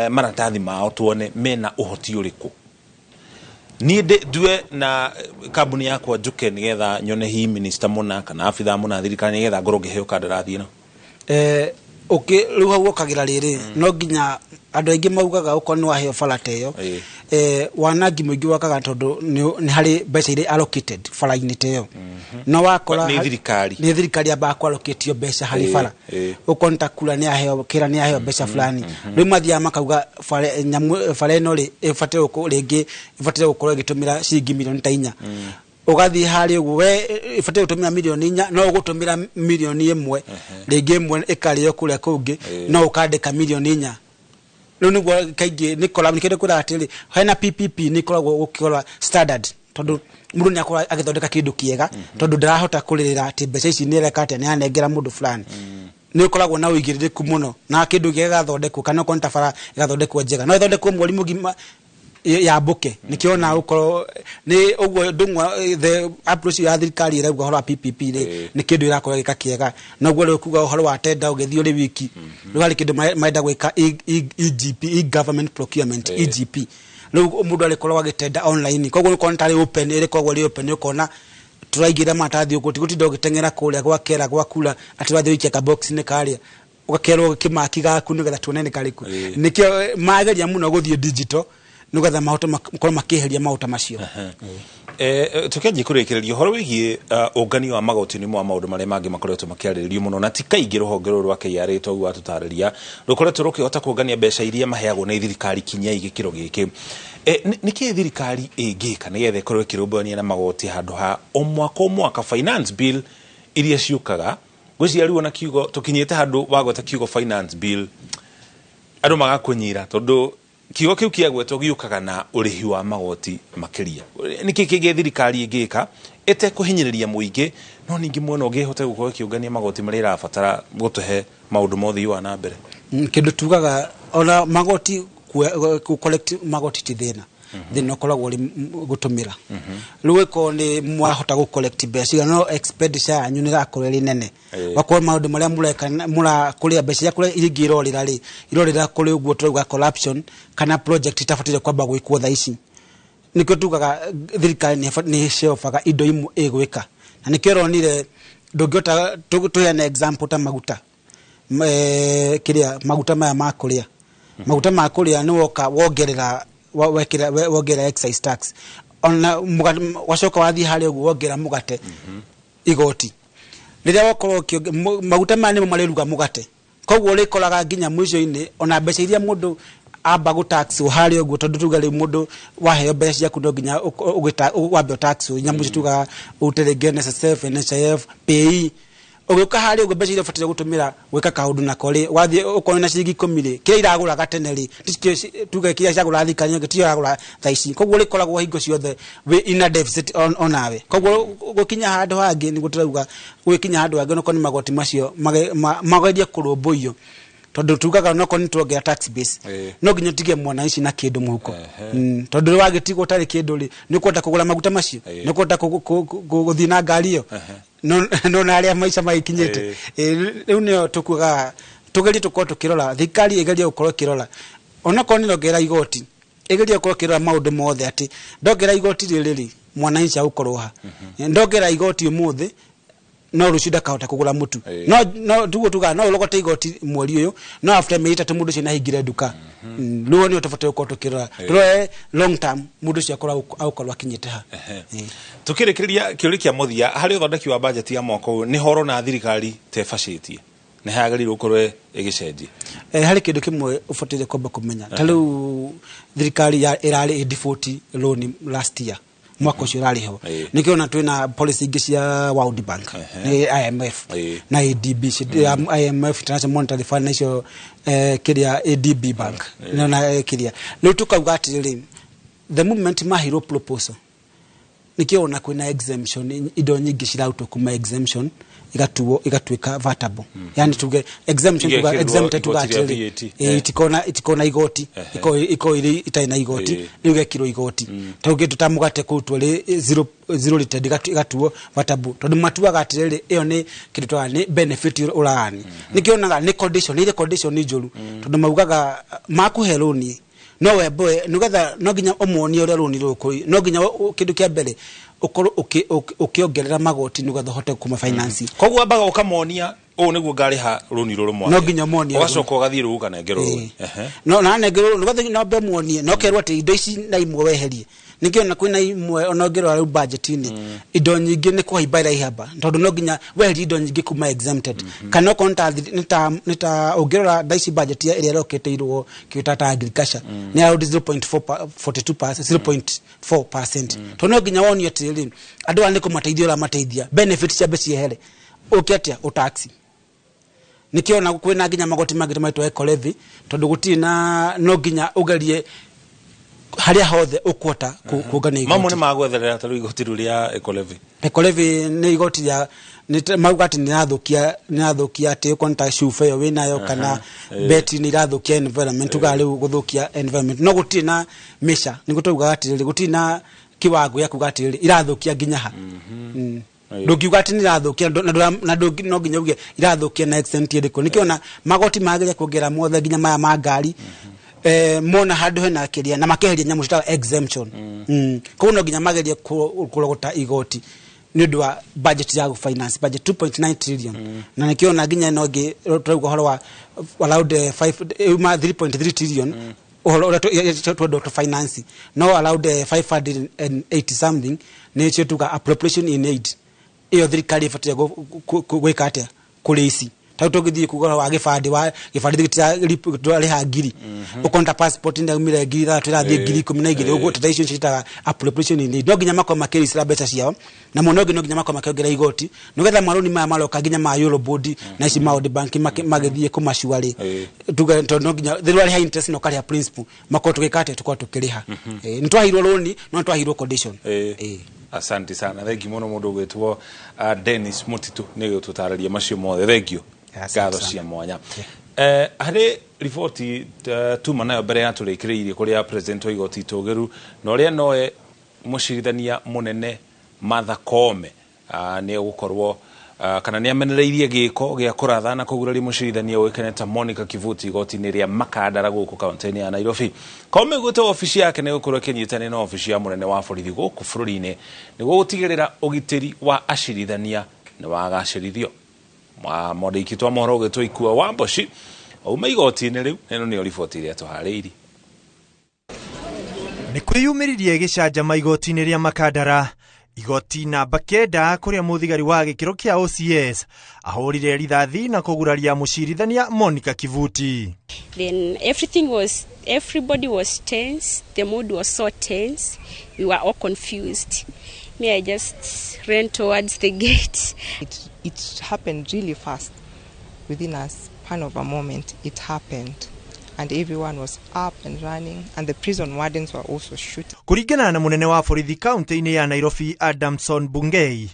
maratathi mao tuone mena ũhoti ũrĩkũ. Niĩ ndue na kambuni yakwa njũke nĩgetha nyone hihi minister mũna kana abithaa mũna thirikari nĩgetha ngorwo ngĩheo kandarathi ĩno. Okay, rĩu hau ũkagĩra rĩrĩ, no nginya andũ aingĩ maugaga okorwo nĩ waheo bara ta ĩyo, wanangi mũingĩ wakaga tondũ nĩ harĩ mbeca iria allocated bara-inĩ ta ĩyo, no wakora Nĩ thirikari. Nĩ thirikari yambaga kwallocatio mbeca harĩ bara, ũkorwo nĩ ta kura nĩ aheo kĩra nĩ aheo mbeca fulani. Rĩu mathiaga makauga bara nyamũ bara ĩno rĩ ĩbataire gũkorwo rĩngĩ ĩbataire gũkorwo ĩgĩtũmĩra ciringi milioni ta 4. Ũgathiĩ harĩa ũguo we ĩbataire gũtũmĩra milioni 4, no ũgũtũmĩra milioni 1, rĩngĩ ĩmwe ĩkarĩo kũrĩa kũngĩ, no ũkandĩka milioni 4. Rĩu nĩguo kaingĩ nĩ kora nĩkĩo ndĩkwĩraga atĩrĩ, hena PPP nĩ ĩkoragwo gũkĩrora standard tondũ mũndũ nĩ akorwo agĩthondeka kĩndũ kĩega tondũ ndarahota kũrĩrĩra atĩ mbeca ici nĩ areka atĩa, nĩ anengera mũndũ fulani. Nĩ ũkoragwo na ũigĩrĩrĩku mũno na kĩndũ gĩgathondekwo kana okorwo nĩ ta bara ĩgathondekwo njega, no ĩthondekwo mweri mũgima yambũke. Nĩkĩo ona ũkorwo nĩ ũguo ndung'wa the approach ya thirikari ĩrauga ũhoro wa PPP rĩ, nĩ kĩndũ ĩrakorwo ĩgĩka kĩega. Noguo rĩu kuga ũhoro wa tenda ũgĩthiĩ ũrĩ wiki, rĩu harĩ kĩndũ marenda gwĩka EGP, e-government procurement, EGP. Rĩu mũndũ arĩkoragwo agĩtenda online, koguo ũkorwo nĩ tarĩ open, ĩrĩkoragwo ĩrĩ open, ũkona tũraigĩra maratathi ũguo, tigũtinda ũgĩteng'era kũrĩa gwa kera gwa kura atĩ ũrathiĩ ũikia kabox-inĩ karĩa ũgakerwo kĩmaki gaku nĩgetha tuone nĩ karĩkũ. Nĩkĩo mageria mũno gũthiĩ digital nĩgetha mahote makorwo makĩeheria maũta macio. Tukianjia kũrĩkĩrĩria ũhoro wĩgiĩ ũngania wa magoti, nĩ wa maũndũ marĩa mangĩ makoretwo makĩarĩrĩrio mũno, na ti kaingĩ rũhonge rũrũ rwa KRA toguo watũtarĩria rũkoretwo rũkĩhota kũngania mbeca iria maheagwo nĩ thirikari kinyia gĩkĩro gĩkĩ. Nĩkĩ thirikari ĩngĩka nĩgetha ĩkorwo ĩkĩrũmbũyania na magoti handũ ha o mwaka o mwaka finance bill iria ciũkaga? Ngwĩciria rĩu ona kiugo tũkinyĩte handũ wagweta kiugo finance bill andũ magakũnyira tondũ kiugo kĩu kĩagwetwo gĩũkaga na ũrĩhi wa magoti makĩria. Nĩkĩ kĩngĩ thirikari ĩngĩka ĩtekũhinyĩrĩria mũingĩ no ningĩ mwena ũngĩ ĩhote gũkorwo ĩkĩũngania magoti marĩa ĩrabatara gũtũhe maũndũ ma ũthii wa na mbere? Kĩndũ tugaga ona magoti kũ collect magoti ti thĩna, thĩna ũkoragwo ũrĩ gũtũmĩra. Rĩu ĩkorwo nĩ mwahota gũ collect mbeca cigana, no expenditure yanyu nĩ ĩrakorwo ĩrĩ nene, wakorwo maũndũ marĩa mũreka mũra kũrĩa mbeca iria kũrĩa ingĩ irorĩra rĩ, irorĩra kũrĩ ũguo tũrauga corruption kana project itabataire kwamba gwĩkwo thaa ici. Nĩkĩo tugaga thirikari nĩ ĩcobaga indo imwe ĩgwĩka, na nĩkĩo ĩronire ndũngĩhota tũheane example ta maguta, kĩrĩa maguta maya ma kũrĩa, maguta ma kũrĩa nĩ woka wongerera wekĩra wongerera excise tax, ona wacoka wathiĩ harĩa ũguo wongerera mũgate igoti. Rĩrĩa wakorwo maguta maya nĩmo marĩruga mũgate, koguo ũrĩkoraga nginya mũico-inĩ ona mbeca iria mũndũ amba gũ tax harĩa ũguo, tondũ tuga rĩu mũndũ waheo mbeca ciaku no nginya wambe ũ tax nyamũ icio tugaga ũrute rĩngĩ NSSF, NHIF, PAYE, ũgĩũka harĩa ũguo mbeca iria ũbataire gũtũmĩra gwĩka kaũndũ nako rĩ, wathiĩ ũkorwo na ciringi 10 rĩ, kĩrĩa iragũraga tene rĩ tikĩo tuge kĩrĩa ciagũraga thirikari ĩngĩ tiyo ĩragũra thaa ici. Koguo ũrĩkoragwo hingo ciothe wĩ in a deficit onawe. Koguo gũkinya handũ hangĩ nĩguo tũrauga gũgĩkinya handũ hangĩ onokorwo nĩ magoti macio magerie kũrũmbũiyo, tondũ tugaga onokorwo nĩ tuongerera tax base, no nginya ũtige mwananchi na kĩndũ mũhuko. Tondũ rĩu wagĩtigwo ũtarĩ kĩndũ rĩ, nĩ ũkũhota kũgũra maguta macio, nĩ ũkũhota gũthiĩ na ngari ĩyo, no na arĩa maica magĩkinyĩte. Rĩu nĩyo tũkugaga Tugerie tukorwo tukirora thirikari igerie gukorwo ikirora onakorwo nĩ rongerera igoti, igerie gukorwo ikirora maũndũ mothe atĩ ndongerera igoti rĩrĩ mwananchi agũkorwo ha, ndongerera igoti ũmũthĩ no rũciũ ndakahota kũgũra mũtu, no tuguo tugaga no ũrogote igoti mweri ũyũ, no after mĩeri 3 mũndũ ũcio nĩahingire nduka. Rĩu nĩyo tũbataire gũkorwo tũkĩrora, tũrore long term mũndũ ũcio agũkorwo akinyĩte ha. Tukĩrĩkĩrĩria kĩũria kĩa mũthia harĩ ũthondeki wa bajeti ya mwaka ũyũ, nĩ horo na thirikari tebacĩtie nĩ hagĩrĩirwo gũkorwo ĩgĩcenjia? Harĩ kĩndũ kĩmwe ũbataire kwamba kũmenya, ta rĩu thirikari ĩrarĩ ĩ default loan last year, mwaka ũcio ũrarĩ ho, nĩkĩo ona twĩna policy ingĩ cia World Bank, nĩ IMF na ADB, IMF, International Monetary Fund, na icio kĩrĩa ADB Bank na kĩrĩa rĩu tũkauga atĩrĩrĩ, the moment maheirwo proposal, nĩkĩo ona kwĩna exemption, indo nyingĩ cirarutwo kuma exemption igatuo igatuĩka vatable, yani tuge exemption, tuga Igekĩrwo exempted, tuga igoti rĩa atĩrĩrĩ, VAT. Itikona igoti, iko iri itarĩ na igoti, rĩu igekĩrwo igoti. Ta rĩu kĩndũ ta mũgate kũrutwo rĩ zero rated igatuo vatable, tondũ matuaga atĩrĩrĩ ĩyo nĩ kĩndũ twaga nĩ benefit ũragani. Nĩkĩo onaga nĩ condition, nĩ irĩ condition njũru, tondũ maugaga makũhe rũni no wemboe nĩgetha no nginya ũmuonie ũrĩa rũni rũkũ, no nginya kĩndũ kĩa mbere ũkorwo ũkĩongerera magoti nĩgetha ũhote kũma finance. Koguo ambaga ũkamonia ũũ nĩguo ngarĩha rũni rũrũ mwaka, No nginya ũmonie. Ũgacoka ũgathiĩ rũu ũkanengerwo rũni. No na nengerwo nĩgetha no mbe muonie, no kerwo atĩ indo ici na imwe weherie, nĩkĩo na kwĩna imwe ona ũngĩrora rĩu budget-inĩ indo nyingĩ nĩ kũhaimba iraihamba, tondũ no nginya weherie indo nyingĩ kuma exempted, kana okorwo nĩ ta ũngĩrora thaa ici budget ĩrĩa ĩrokĩtĩirwo kĩndũ ta agriculture nĩ around 0.4 42%, 0.4%, tondũ no nginya wonio atĩrĩrĩ andũ aya nĩ kũmateithia ũramateithia, benefit ciambe ciehere, ũke atĩa ũtaxi. Nĩkĩo ona kwĩna nginya magoti mangĩ maitwo eco levy, tondũ gũtirĩ na no nginya ũgerie harĩa hothe ũkuhota kuongania Mamwe igoti. nĩ magwetherera ta rĩu igoti rĩu rĩa eco levy. Eco levy nĩ igoti rĩa mauga atĩ nĩ irathũkia atĩ okorwo nĩ ta cuba ĩyo wĩnayo kana beti nĩ irathũkia environment, tugaga rĩu gũthũkia environment, no gũtirĩ na measure, nĩguo taugaga atĩrĩrĩ gũtirĩ na kiwango gĩa kuga atĩrĩrĩ irathũkia nginya ha. Ndũngiuga atĩ nĩ irathũkia na no nginya uge irathũkia na extent ĩrĩkũ. Nĩkĩo ona magoti magĩrĩire kuongerera mothe nginya maya ma ngari, mona handũ hena kĩrĩa na makeheria nyamũ citaga exemption. Koguo no nginya magerie kũrogota igoti nĩ ũndũ wa budget ya finance budget 2.9 trillion, na nĩkĩo ona nginya ĩno ĩngĩ tũrauga ũhoro wa around 5 uma 3.3 trillion, ũhoro ũrĩa twendwo tũ finance, no around 580 something nĩcio tuga appropriation in aid ĩyo thirikari ĩbataire gwĩka atĩa kũrĩ ici. Ta rĩu tũngĩthiĩ kuga ũhoro wa gĩbandĩ, wa gĩbandĩ gĩtirarĩha ngiri, ũkona ta passport nĩ 6,000 ĩrathiĩ 12,000 ũguo, ta icio ciĩtaga appropriation in aid. No nginya makorwo makĩricira mbeca ciao, na mwena ũngĩ no nginya makorwo makĩongerera igoti nĩgetha marũni maya maroka nginya ma Eurobond na ici ma World Bank magĩthiĩ kũmacua rĩ, tuge tondũ no nginya rĩrĩa ũrarĩha interest na ũkarĩha principal, makorwo tũgĩka atĩa, tũkorwo tũkĩrĩha. Nĩ twaheirwo rũni no nĩ twaheirwo condition. Asante sana, thengi mũno mũndũ ũgwĩtwo Dennis Mũtitũ nĩ gũtũtarĩria macio mothe, thengio, ngatho cia mwanya. Harĩ riboti tuma nayo mbere ya tũrĩkĩrĩirie kũrĩa president wa igoti itũgĩru na ũrĩa noe mũcirithania mũnene Martha Koome nĩ egũkorwo kana nĩ amenereirie gĩko gĩa kũratha na kũguraria mũcirithania ũĩkaine ta Monica Kivuti igoti-inĩ rĩa Makandara gũkũ kaunti-inĩ ya Nairobi. Koome augĩte obici yake nĩ gũkorwo ĩkĩnyitanĩra na obici ya mũnene wa borithi gũkũ bũrũri-inĩ nĩguo gũtigĩrĩra ũgitĩri wa acirithania nĩ wagacĩrithio. Mwandĩki twa mohoro ũgĩtwo Ikua wa Mboci auma igoti-inĩ rĩu, na ĩno nĩyo riboti ĩrĩa tũharĩirie. Nĩ kwĩyumĩririe gĩcanjama igoti-inĩ rĩa Makandara, igoti namba 9, kũrĩa mũthigari wa gĩkĩro kĩa OCS ahũrire rithathi na kũguraria mũcirithania Monica Kivuti. Then everything was, everybody was tense. The mood was so tense. We were all confused. Me, I just ran towards the gate. It happened really fast. Within a span of a moment, it happened. And everyone was up and running, and the prison wardens were also shooting. Kũringana na mũnene wa borithi kaunti-inĩ ya Nairobi Adamson Bungei,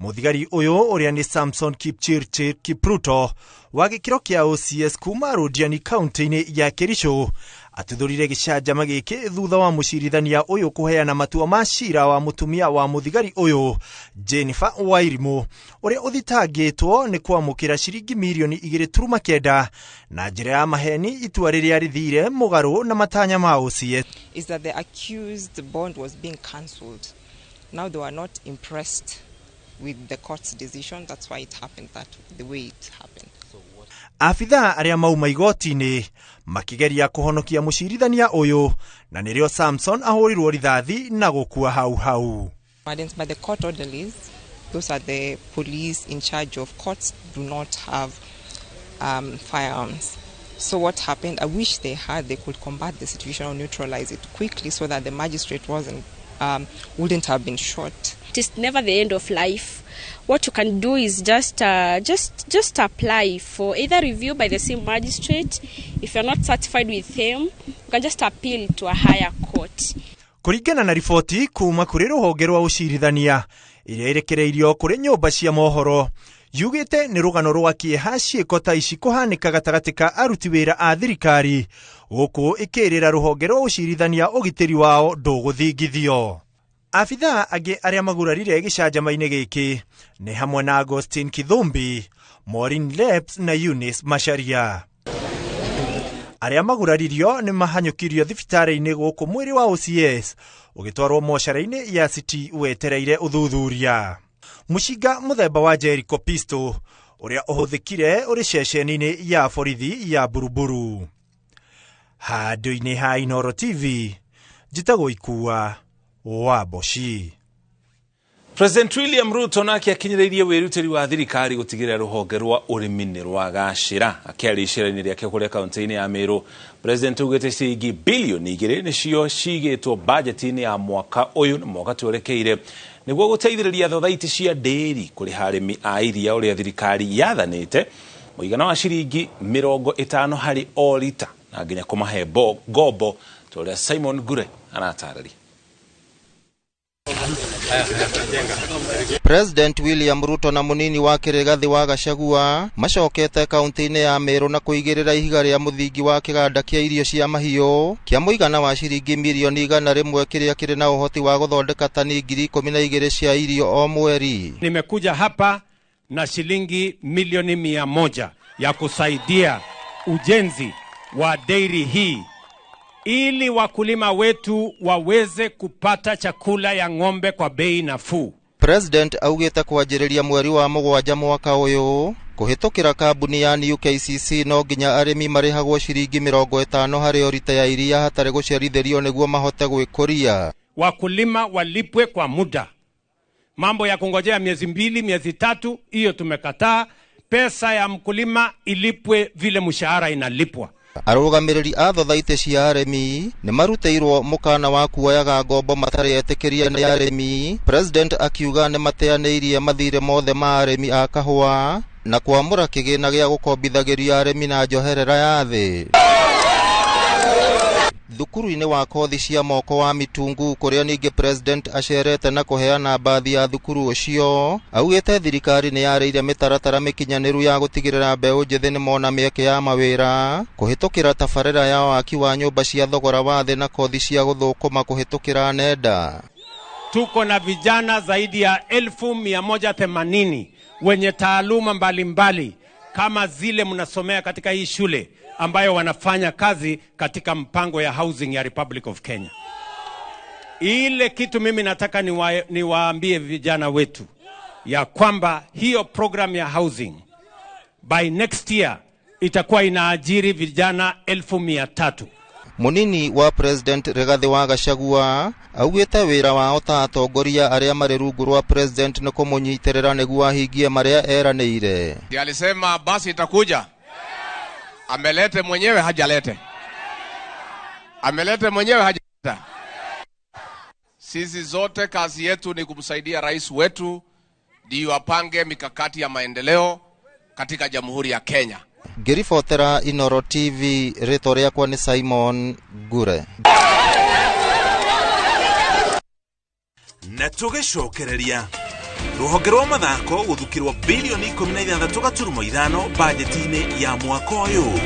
mũthigari ũyũ ũrĩa nĩ Samson Kipchirchir Kipruto wa gĩkĩro kĩa OCS kuma Londiani kaunti-inĩ ya Kericho Atuthũrire gĩcanjama gĩkĩ thutha wa mũcirithania ũyũ kũheana matua ma cira wa mũtumia wa mũthigari ũyũ Jennifer Wairimu ũrĩa ũthitangĩtwo nĩ kwamũkĩra ciringi mirioni 2.9 na njĩra ya maheni, itua rĩrĩa rĩthire mũgarũ na matanya ma OCS. Is that the accused bond was being cancelled. Now they were not impressed with the court's decision. That's why it happened that the way it happened. Abithaa arĩa mauma igoti-inĩ makĩgeria kũhonokia mũcirithania ũyũ, na nĩrĩo Samson ahũrirwo rithathi na gũkua hau hau. But the court orderlies, those are the police in charge of courts, do not have firearms. So what happened, I wish they had, they could combat the situation or neutralize it quickly so that the magistrate wouldn't have been shot. It is never the end of life. What you can do is just apply for either review by the same magistrate. If you're not satisfied with him, you can just appeal to a higher court. Kũringana na riboti kuma kũrĩ rũhonge rwa ũcirithania iria irekereirio kũrĩ nyũmba cia mohoro, yugĩte nĩ rũgano rwa kĩeha ciĩko ta ici kũhanĩka gatagatĩ ka aruti wĩra a thirikari, gũkũ ĩkĩrĩra rũhonge rwa ũcirithania ũgitĩri wao ndũgũthingithio. Abithaa angĩ arĩa magurarire gĩcanjama-inĩ gĩkĩ nĩ hamwe na Agustin Kithumbi, Maureen Leps na Eunice Macharia. Arĩa maguraririo nĩ mahanyũkirio thibitarĩ-inĩ gũkũ mwĩrĩ wa OCS ũgĩtwarwo mocarĩ-inĩ ya City wetereire ũthuthuria. Mũcinga mũthemba wa Jericho pistol ũrĩa ũhũthĩkire ũrĩ ceceni-inĩ ya borithi ya Buruburu. Handũ-inĩ ha Inooro TV, njĩtagwo Ikua wa Mboci. President William Ruto nake akinyĩrĩirie wĩrutĩri wa thirikari gũtigĩrĩra rũhonge rwa ũrĩmi nĩ rwagacĩra. Akĩaria icera-inĩ rĩake kũrĩa kaunti-inĩ ya Meru, President augĩte ciringi bilioni 2 nĩcio cigĩtwo bajeti-inĩ ya mwaka ũyũ na mwaka twerekeire nĩguo gũteithĩrĩria thothaiti cia ndĩri kũrĩha arĩmi a iria ũrĩa thirikari yathanĩte mũigana wa ciringi 50 harĩ o rita na nginya kũmahe ngombo ta ũrĩa Simon Ngure aratarĩria. President William Ruto na munini wake Rigathi wa Gachagua macokete kaunti-inĩ ya Meru na kũigĩrĩra ihiga rĩa mũthingi wa kĩganda kĩa irio cia mahiũ kĩa mũigana wa ciringi milioni 100 kĩrĩa kĩrĩ na ũhoti wa gũthondeka tani 12,000 cia irio o mweri. Nimekuja hapa na shilingi milioni 100 ya kusaidia ujenzi wa dairy hii ili wakulima wetu waweze kupata chakula ya ng'ombe kwa bei nafuu. President augĩte kwanjĩrĩria mweri wa 7 mwaka ũyũ kũhĩtũkĩra kambuni ya New KCC no nginya arĩmi marĩhagwo ciringi 50 harĩ o rita ya iria hatarĩ gũcerithĩrio nĩguo mahote gwĩkũria. Wakulima walipwe kwa muda. Mambo ya kungojea miezi 2, miezi 3, hiyo tumekataa. Pesa ya mkulima ilipwe vile mshahara inalipwa. Arũgamĩrĩri a thothaitĩ cia arĩmi nĩ marutĩirwo mũkana wa kuoyaga ngombo matarĩ etĩkĩria nĩ arĩmi. President akiuga nĩ mateanĩirie mathirĩ mothe ma arĩmi a kahũa na kwamũra kĩgĩna gĩa gũkombithagĩria arĩmi na njoherera ya thĩ. Thukuru-inĩ wa kothi cia moko wa Mitungu kũrĩa ningĩ President acerete na kũheana mbathi ya thukuru ũcio, augĩte thirikari nĩ yarĩire mĩtaratara mĩkinyanĩru ya gũtigĩrĩra mbeũ njĩthĩ nĩ mona mĩeke ya mawĩra kũhĩtũkĩra tabarĩra ya waki wa nyũmba cia thogora wa thĩ na kothi cia gũthũkũma kũhĩtũkĩra nenda. Tuko na vijana zaidi ya 180,000 wenye taaluma mbalimbali kama zile mnasomea katika hii shule ambayo wanafanya kazi katika mpango ya housing ya Republic of Kenya. Ile kitu mimi nataka niwaambie vijana wetu ya kwamba hiyo program ya housing by next year itakuwa inaajiri vijana 300,000. Munini wa President Rigathi wa Gachagua augĩte wĩra wao ta atongoria arĩa marĩ rungu rwa President nĩ kũmũnyitĩrĩra nĩguo ahingie marĩa eranĩire. Alisema basi itakuja. Amelete mwenyewe hajalete. Amelete mwenyewe hajaleta. Sisi zote kazi yetu ni kumsaidia rais wetu ndio apange mikakati ya maendeleo katika Jamhuri ya Kenya. Ngĩribotera Inooro TV, rĩtwa rĩakwa nĩ Simon Ngure. Na tũgĩcokereria rũhonge rwa mathako gũthukĩrwo bilioni 16.5 bajeti-inĩ ya mwaka ũyũ.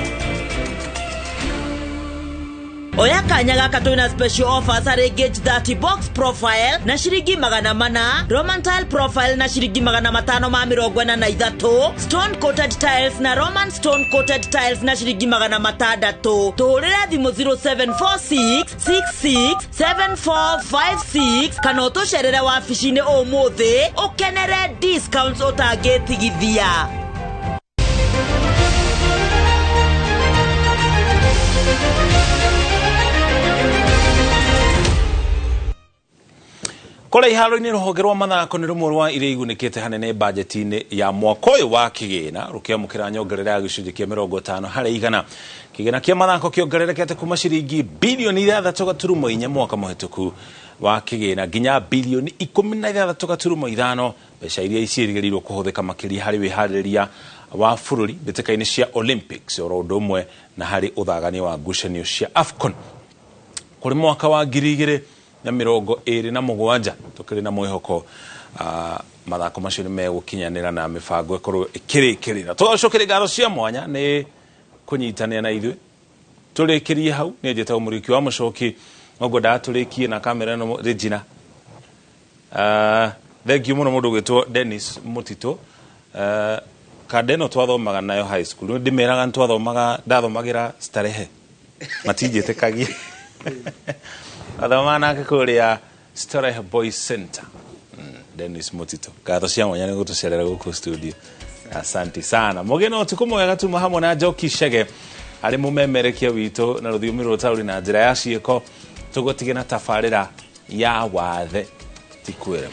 Oya kanya gaka twina special offers harĩ Gauge 30 box profile na ciringi 400, Roman tile profile na ciringi 543, stone coated tiles na Roman stone coated tiles na ciringi 600. Tũhũrĩre thimũ 0746 66 7456 kana ũtũcerere wabici-inĩ ũmũthĩ ũkenere discounts ũtangĩtigithia. Kũrĩa iharo-inĩ rũhonge rwa mathako nĩ rũmwe rwa iria igunĩkĩte hanene bajeti-inĩ ya mwaka ũyũ wa kĩgĩna rũkĩamũkĩra nyongerera ya gĩcunjĩ kĩa 50 harĩ igana. Kĩgĩna kĩa mathako kĩongererekete kuma ciringi bilioni 6.4 mwaka mũhĩtũku wa kĩgĩna nginya bilioni 16.5, mbeca iria ciĩrĩgĩrĩirwo kũhũthĩka makĩria harĩ wĩharĩrĩria wa bũrũri mbĩtĩka-inĩ cia Olympics oro ũndũ ũmwe na harĩ ũthagania wa ngucanio cia AFCON. Kũrĩ mwaka wa 2027 tukiri na mwihoko mathako macio nĩ megũkinyanĩra na mĩbango ĩkorwo ĩkĩrĩkĩrĩra. Tũgacokeria ngatho cia mwanya nĩ kũnyitanĩra na ithuĩ tũrĩkĩrie hau. Nĩ njĩtagwo Mũriũki wa Mũcoki, ngwendaga tũrĩkie na kamera ĩno Regina. Thank you mũno mũndũ ũgwĩtwo Dennis Mũtitũ. Kanda ĩno twathomaga nayo high school, ndĩmeraga nĩ twathomaga, ndathomagĩra Starehe, matinjĩtĩkagia. Athomaga nake kũrĩa Starehe Boys Center. Dennis Mutito, ngatho cia mwanya nĩ gũtũcerera gũkũ studio. Asante sana. Mũgĩe na ũtukũ mwega. Tuma hamwe na Njoki Chege arĩ mũmemerekia witũ na rũthiomi rwa ũtaũri na njĩra ya ciĩko. Tũgũtige na tabarĩra ya wathe ti kwĩremwo.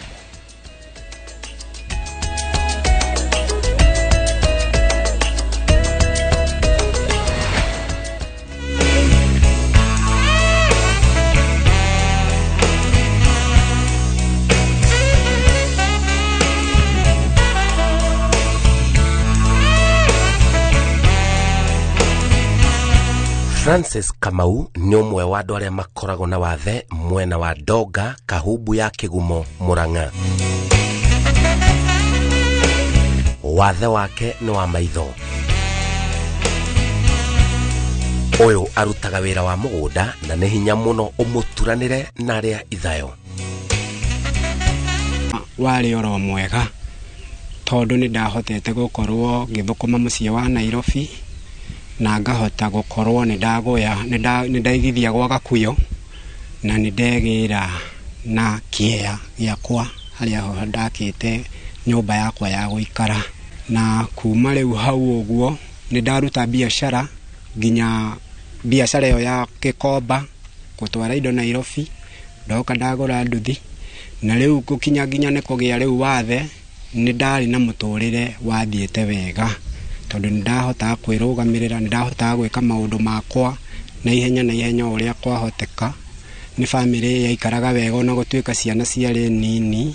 Francis Kamau nĩ ũmwe wa andũ arĩa makoragwo na wathe mwena wa Donga, Kahubu ya Kĩgumo, Murang'a. Wathe wake nĩ wa maitho. Ũyũ arutaga wĩra wa mũgũnda na nĩ hinya mũno ũmũturanĩre na arĩa ithayo. Warĩ oro mwega tondũ nĩ ndahotete gũkorwo ngĩthũkũma mũciĩ wa Nairobi na ngahota gũkorwo nĩ ndagoya nĩ ndaigithia gwa Gakuyo na nĩ ndegĩra na kĩea gĩakwa harĩa ho ndakĩte nyũmba yakwa ya gũikara. Na kuma rĩu hau ũguo nĩ ndaruta biacara nginya biacara ĩyo ya gĩkomba gũtwara indo Nairobi, ndoka ndagũra nduthi, na rĩu gũkinya nginya nĩ kũgĩa rĩu wathe nĩ ndarĩ na mũtũrĩre wathiĩte wega tondũ nĩ ndahotaga kwĩrũgamĩrĩra, nĩ ndahotaga gwĩka maũndũ makwa na ihenya ũrĩa kwahoteka. Nĩ bamĩrĩ yaikaraga wega ona gũtuĩka ciana ciarĩ nini,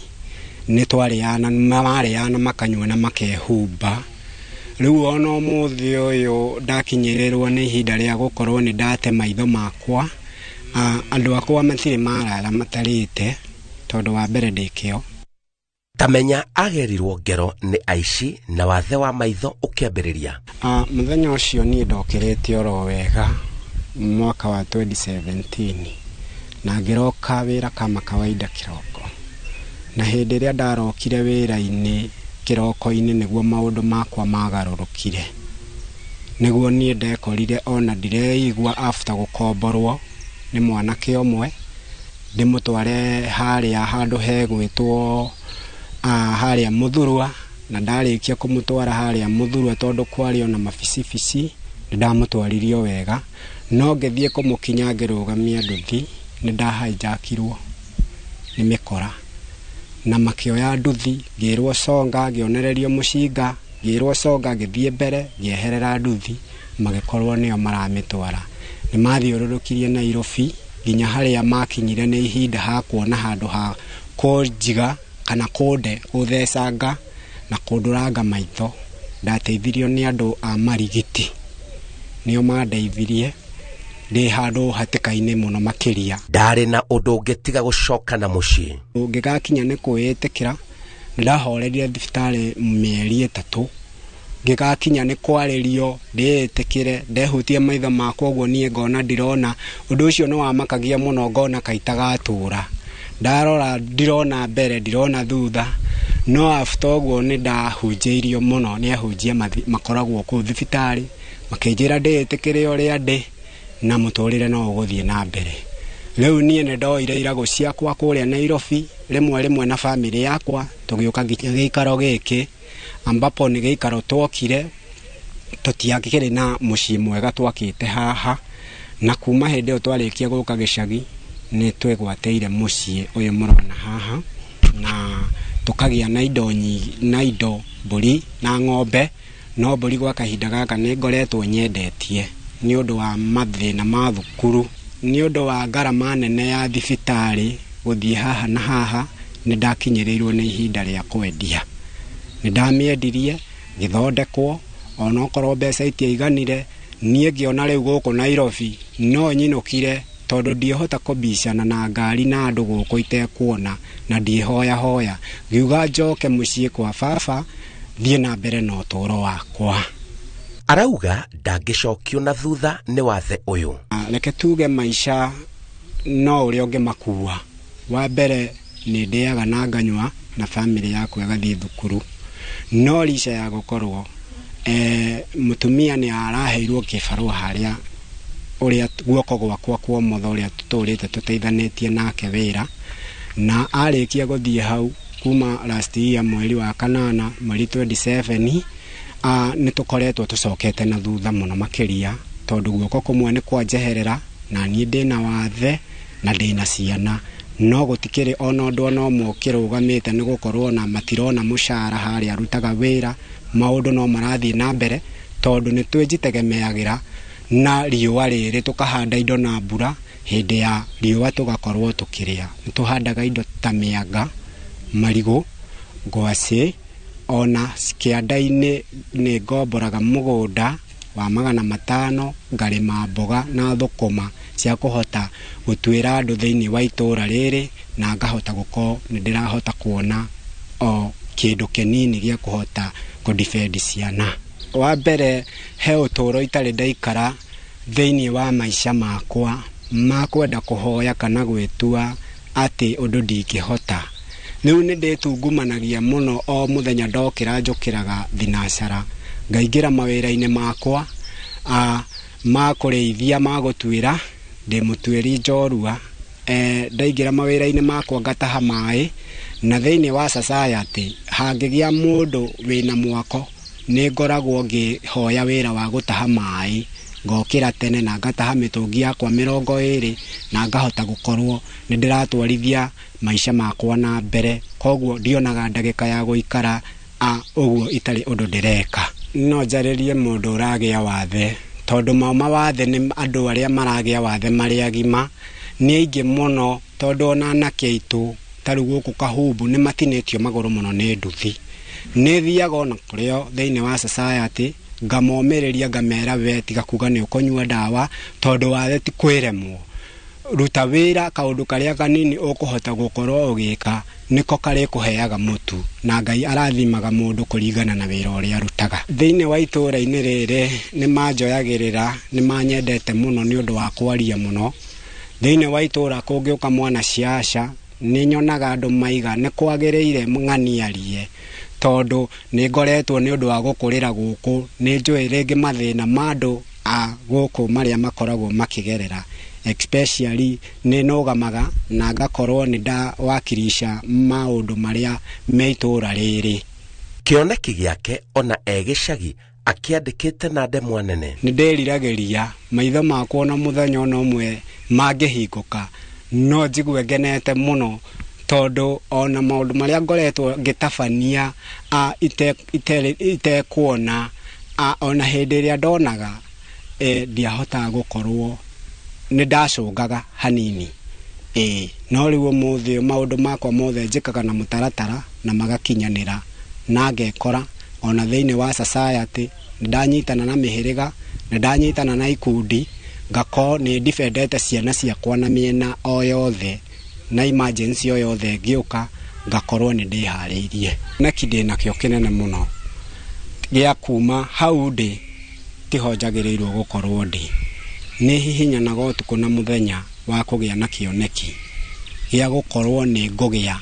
nĩ twarĩana marĩana makanyua na makehumba. Rĩu ona ũmũthĩ ũyũ ndakinyĩrĩrwo nĩ ihinda rĩa gũkorwo nĩ ndate maitho makwa. Andũ akwa matirĩ marara matarĩte tondũ wa mbere ndĩ kĩo. Tamenya agerirwo ngero nĩ aici na wathe wa maitho ũkĩambĩrĩria. Mũthenya ũcio niĩ ndokĩrĩte oro wega mwaka wa 2017 na ngĩroka wĩra kama kawaida kĩroko, na hĩndĩ ĩrĩa ndarokire wĩra-inĩ kĩroko-inĩ nĩguo maũndũ makwa magarũrũkire. Nĩguo niĩ ndekorire ona ndireigua after gũkomborwo nĩ mwanake ũmwe ndĩmũtware harĩa handũ hegwĩtwo harĩa Mũthurwa, na ndarĩkia kũmũtwara harĩa Mũthurwa tondũ kwarĩ ona mabicibici nĩ ndamũtwaririe wega, no ngĩthiĩ kũmũkinya ngĩrũgamia nduthi nĩ ndahaijakirwo nĩ mĩkora na makĩoya nduthi, ngĩrwo songa, ngĩonererio mũcinga, ngĩrwo songa, ngĩthiĩ mbere ngĩeherera nduthi, magĩkorwo nĩo maramĩtwara. Nĩ mathiũrũrũkirie Nairobi nginya harĩa makinyire nĩ ihinda ha kuona handũ ha kũnjiga kana kũnde gũthecanga na kũndũranga maitho. Ndateithirio nĩ andũ a Marigiti, nĩo mandeithirie ndĩ handũ hatĩka-inĩ mũno makĩria. Ndarĩ na ũndũ ũngĩ tiga gũcoka na mũciĩ. Ũngĩgakinya nĩ kwĩĩtĩkĩra, nĩ ndahorerire thibitarĩ mĩeri 3 Ngĩgakinya nĩ kwarĩrio ndĩĩtĩkĩre ndehutia maitho makwa ũguo niĩ ngona ndirona. Ũndũ ũcio nĩ wamakagia mũno, ngona kaitagatũra. Ndarora ndirona mbere ndirona thutha. No after ũguo nĩ ndahunjĩirio mũno nĩ ahunjia makoragwo kũu thibitarĩ, makĩnjĩra ndĩĩtĩkĩre ũrĩa ndĩ na mũtũrĩre no ũgũthiĩ na mbere. Rĩu niĩ nĩ ndoire iragũ ciakwa kũrĩa Nairobi rĩmwe rĩmwe na bamĩrĩ yakwa, tũgĩũka nginya gĩikaro gĩkĩ ambapo nĩ gĩikaro twokire tũtiakĩrĩ na mũciĩ mwega twakĩte haha. Na kuma hĩndĩ ĩyo twarĩkia gũka gĩcagi nĩ twegwatĩire mũciĩ ũyũ mũrona haha, na tũkagĩa na indo nyingĩ, na indo mbũri na ng'ombe. No mbũri gwa kahinda gaka nĩ ngoretwo nyendetie nĩ ũndũ wa mathĩna ma thukuru, nĩ ũndũ wa ngarama nene ya thibitarĩ gũthiĩ haha na haha. Nĩ ndakinyĩrĩirwo nĩ ihinda rĩa kwendia. Nĩ ndamĩendirie ngĩthondekwo, onokorwo mbeca itiaiganire. Niĩ ngĩona rĩu gũkũ Nairobi no nyinũkire tondũ ndiĩhota kũbicana na ngari na andũ gũkũ itekuona na ndiĩhoyahoya. Ngiuga njoke mũciĩ kwa baba thiĩ na mbere na ũtũũro wakwa. Arauga ndangĩcokio na thutha nĩ wathe ũyũ. Reke tuge maica no ũrĩa ũngĩmakua. Wa mbere nĩ ndĩaga na nganyua na bamĩrĩ yakwa ĩgathiĩ thukuru. No rica ya gũkorwo mũtumia nĩ araheirwo kĩbarũa harĩa ũrĩa guoko gwakwa kwa ũmotho ũrĩa tũtũrĩte tũteithanĩtie nake wĩra, na arĩkia gũthiĩ hau kuma last year mweri wa kanana mweri 27 nĩ tũkoretwo tũcokete na thutha mũno makĩria, tondũ guoko kũmwe nĩ kwanjeherera na niĩ ndĩna wathe na ndĩna ciana, no gũtikĩrĩ ona ũndũ ona ũmwe ũkĩrũgamĩte nĩ gũkorwo na matirona mũcara harĩa arutaga wĩra. Maũndũ no marathiĩ na mbere tondũ nĩ twĩjitegemeagĩra na riũa rĩrĩ, tũkahanda indo na mbura, hĩndĩ ya riũa tũgakorwo tũkĩrĩa. Nĩ tũhandaga indo ta mĩanga, marigũ, ngwacĩ, ona kĩanda-inĩ nĩ ngomboraga mũgũnda wa 500 ngarĩma mboga na thũkũma cia kũhota gũtuĩra andũ thĩinĩ wa itũũra rĩrĩ, na ngahota gũkorwo nĩ ndĩrahota kuona o kĩndũ kĩnini gĩa kũhota kũdefend ciana. Wa mbere he ũtũũro itarĩ ndaikara thĩinĩ wa maica makwa ma kwenda kũhoya kana gwĩtua atĩ ũndũ ndingĩhota. Rĩu nĩ ndĩtungumanagia mũno o mũthenya ndokĩra njũkĩraga thinacara ngaingĩra mawĩra-inĩ makwa ma kũrĩithia ma gũtuĩra, ndĩ mũtuĩri njorua. Ndaingĩra mawĩra-inĩ makwa ngataha maĩ, na thĩinĩ wa society hangĩgĩa mũndũ wĩna mwako nĩ ngoragwo ngĩhoya wĩra wa gũtaha maĩ, ngokĩra tene na ngataha mĩtũngi yakwa 20 na ngahota gũkorwo nĩ ndĩratwarithia maica makwa na mbere. Koguo ndionaga ndagĩka ya gũikara ũguo itarĩ ũndũ ndĩreka. No njarĩrie mũndũ ũragĩa wathe, tondũ mao mawathe nĩ andũ arĩa maragĩa wathe marĩ agima nĩ aingĩ mũno, tondũ ona anake aitũ ta rĩu gũkũ Kahumbu nĩ matinĩtio magũrũ mũno nĩ nduthi. Nĩ thiaga ona kũrĩo thĩinĩ wa society ngamomĩrĩria ngamera we tiga kuga nĩ ũkũnyua ndawa tondũ wathe ti kwĩremwo. Ruta wĩra kaũndũ karĩa kanini ũkũhota gũkorwo ũgĩka nĩko karĩkũheaga mũtu, na Ngai arathimaga mũndũ kũringana na wĩra ũrĩa arutaga. Thĩinĩ wa itũũra-inĩ rĩrĩ nĩ manjoyagĩrĩra, nĩ manyendete mũno nĩ ũndũ wa kwaria mũno. Thĩinĩ wa itũũra kũngĩũka mwana ciaca nĩ nyonaga andũ maiga nĩ kwagĩrĩire ng'aniarie, tondũ nĩ ngoretwo nĩ ũndũ wa gũkũrĩra gũkũ, nĩ njũĩ rĩngĩ mathĩna ma andũ a gũkũ marĩa makoragwo makĩgerera. Especially nĩ nũgamaga na ngakorwo nĩ ndawakilisha maũndũ marĩa me itũũra rĩrĩ. Kĩoneki gĩake ona e gĩcagi akĩandĩkĩte na ndemwa nene. Nĩ ndĩriragĩria maitho makwa ona mũthenya ona ũmwe mangĩhingũka no njigue ngenete mũno, tondũ ona maũndũ marĩa ngoretwo ngĩtabania itekuona, ona hĩndĩ ĩrĩa ndonaga ndiahotaga gũkorwo nĩ ndacũngaga hanini. No rĩu ũmũthĩ maũndũ makwa mothe njĩkaga na mũtaratara na magakinyanĩra, na ngekora ona thĩinĩ wa society nĩ ndanyitana na mĩhĩrĩga, nĩ ndanyitana na ikundi, ngakorwo nĩ ndibendete ciana ciakwa na mĩena o yothe, na emergency o yothe ĩngĩũka ngakorwo nĩ ndĩharĩirie. Kĩoneki ndĩnakĩo kĩnene mũno Gĩa kuma hau ndĩ tiho njagĩrĩirwo gũkorwo ndĩ. Nĩ hihinyanaga ũtukũ na mũthenya wa kũgĩa na kĩoneki gĩa gũkorwo nĩ ngũgĩa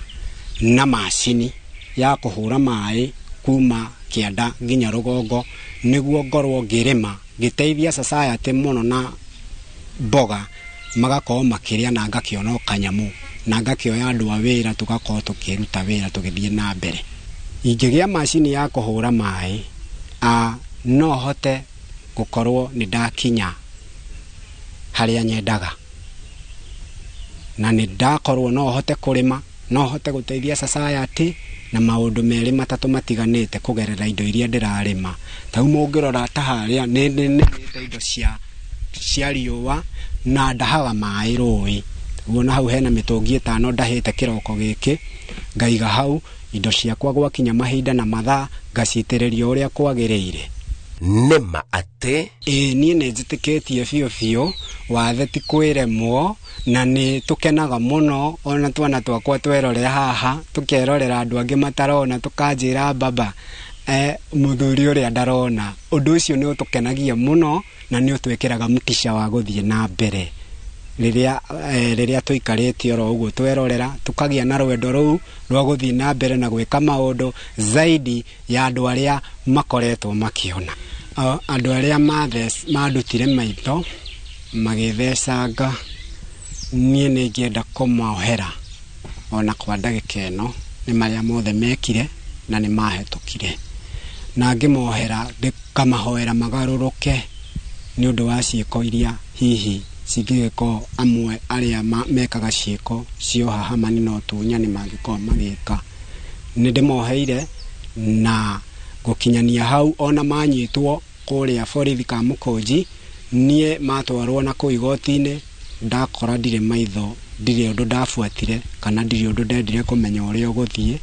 na macini ya kũhũra maĩ kuma kĩanda nginya rũgongo nĩguo ngorwo ngĩrĩma ngĩteithia society mũno na mboga magakorwo makĩrĩa na ngakĩona o kanyamũ na ngakĩoya andũ a wĩra tũgakorwo tũkĩruta wĩra tũgĩthiĩ na mbere. Ingĩgĩa macini ya kũhũra maĩ no hote gũkorwo nĩ ndakinya harĩa nyendaga na nĩ ndakorwo no hote kũrĩma no hote gũteithia society na maũndũ merĩ matatũ matiganĩte kũgerera indo iria ndĩrarĩma. Ta rĩu mũngĩrora ta harĩa nĩ nĩmĩte indo cia riũa na ndahaga maĩ rũĩ. Ũguo na hau hena mĩtũngi 5 ndahĩte kĩroko gĩkĩ ngaiga hau indo ciakwa gwakinya mahinda na mathaa ngacitĩrĩria ũrĩa kwagĩrĩire. Nĩma atĩ ĩĩ niĩ nĩ njĩtĩkĩtie biũ biũ wathe ti kwĩremwo na nĩ tũkenaga mũno ona twana twakwa twerorera haha tũkerorera andũ angĩ matarona tũkanjĩra baba mũthuri ũrĩa ndarona. Ũndũ ũcio nĩ ũtũkenagia mũno na nĩ ũtwĩkĩraga mũtisha wa gũthiĩ na mbere rĩrĩa tũikarĩte oro ũguo twerorera tũkagĩa na rwendo rũu rwa gũthiĩ na mbere na gwĩka maũndũ zaidi ya andũ arĩa makoretwo makĩona. Andũ arĩa mandutire maitho magĩthecanga niĩ nĩ ingĩenda kũmohera ona kwa ndagĩka ĩno nĩ marĩa mothe mekire na nĩ mahĩtũkire na ngĩmohera ngamahoera magarũrũke nĩ ũndũ wa ciĩko iria hihi cingĩgĩkorwo amwe arĩa mekaga ciĩko cia ũhahamani na ũtunyani mangĩkorwo magĩka. Nĩ ndĩmoheire na gũkinyania hau ona manyitwo kũrĩa borithi Kamũkũnji niĩ matwarwo na kũu igoti-inĩ ndakora ndirĩ maitho ndirĩ ũndũ ndabuatire kana ndirĩ ũndũ ndendire kũmenya ũrĩa ũgũthiĩ.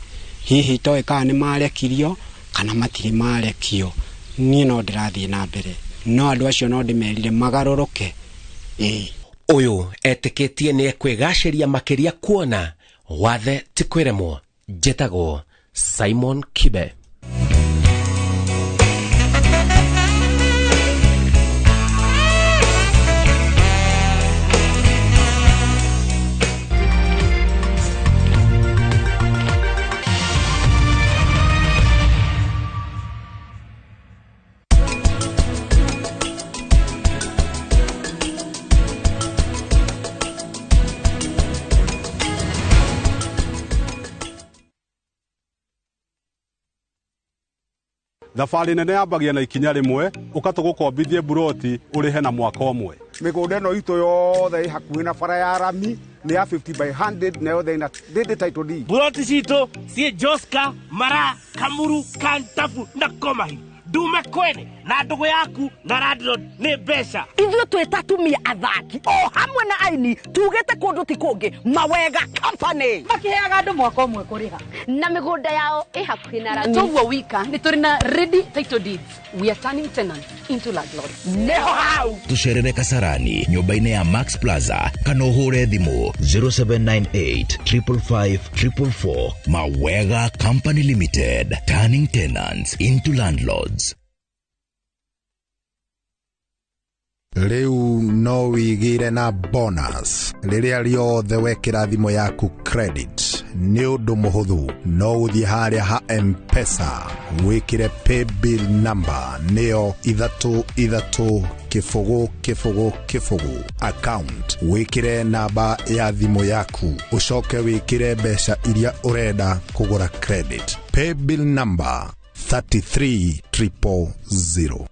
Hihi toĩ kana nĩ marekirio kana matirĩ marekio niĩ no ndĩrathiĩ na mbere no andũ acio no ndĩmerire magarũrũke. Ũyũ etĩkĩtie nĩ ekwĩgacĩria makĩria kuona wathe ti kwĩremwo. Njĩtagwo Simon Kibe. Thabarĩ nene yambagia na ikinya rĩmwe ũkatũgũkombithie buroti ũrĩhe na mwaka ũmwe. Mĩgũnda ĩno itũ yothe ĩ hakuhĩ na bara ya rami nĩ ya 50 by 100 na yothe ĩna ndĩndĩ title deed. Buroti citũ ciĩ Joska, Mara, Kamuru, Kantafu na Komahi. Ndume kwene na ndũgũ yaku na landlord nĩ mbeca. Ithuĩ twĩ ta atumia athaki o hamwe na aini tugĩte kũndũ ti kũngĩ Mawega Company makiheaga andũ mwaka ũmwe kũrĩha na mĩgũnda yao ĩ hakuhĩ na rami. Toguo wika nĩ tũrĩ na ready title deeds. We are turning tenants into landlords. Nĩho hau tũcerere Kasarani nyũmba-inĩ ya Max Plaza kana ũhũre thimũ 0798 555 444. Mawega Company Limited, turning tenants into landlords. Rĩu no wĩigĩre na bonus rĩrĩa rĩothe wekĩra thimũ yaku credit. Nĩ ũndũ mũhũthũ, no ũthiĩ harĩa ha M-Pesa wĩkĩre paybill number nĩyo 3 3 0 0 0 account, wĩkĩre namba ya thimũ yaku ũcoke wĩkĩre mbeca iria ũrenda kũgũra credit. Paybill number 33000.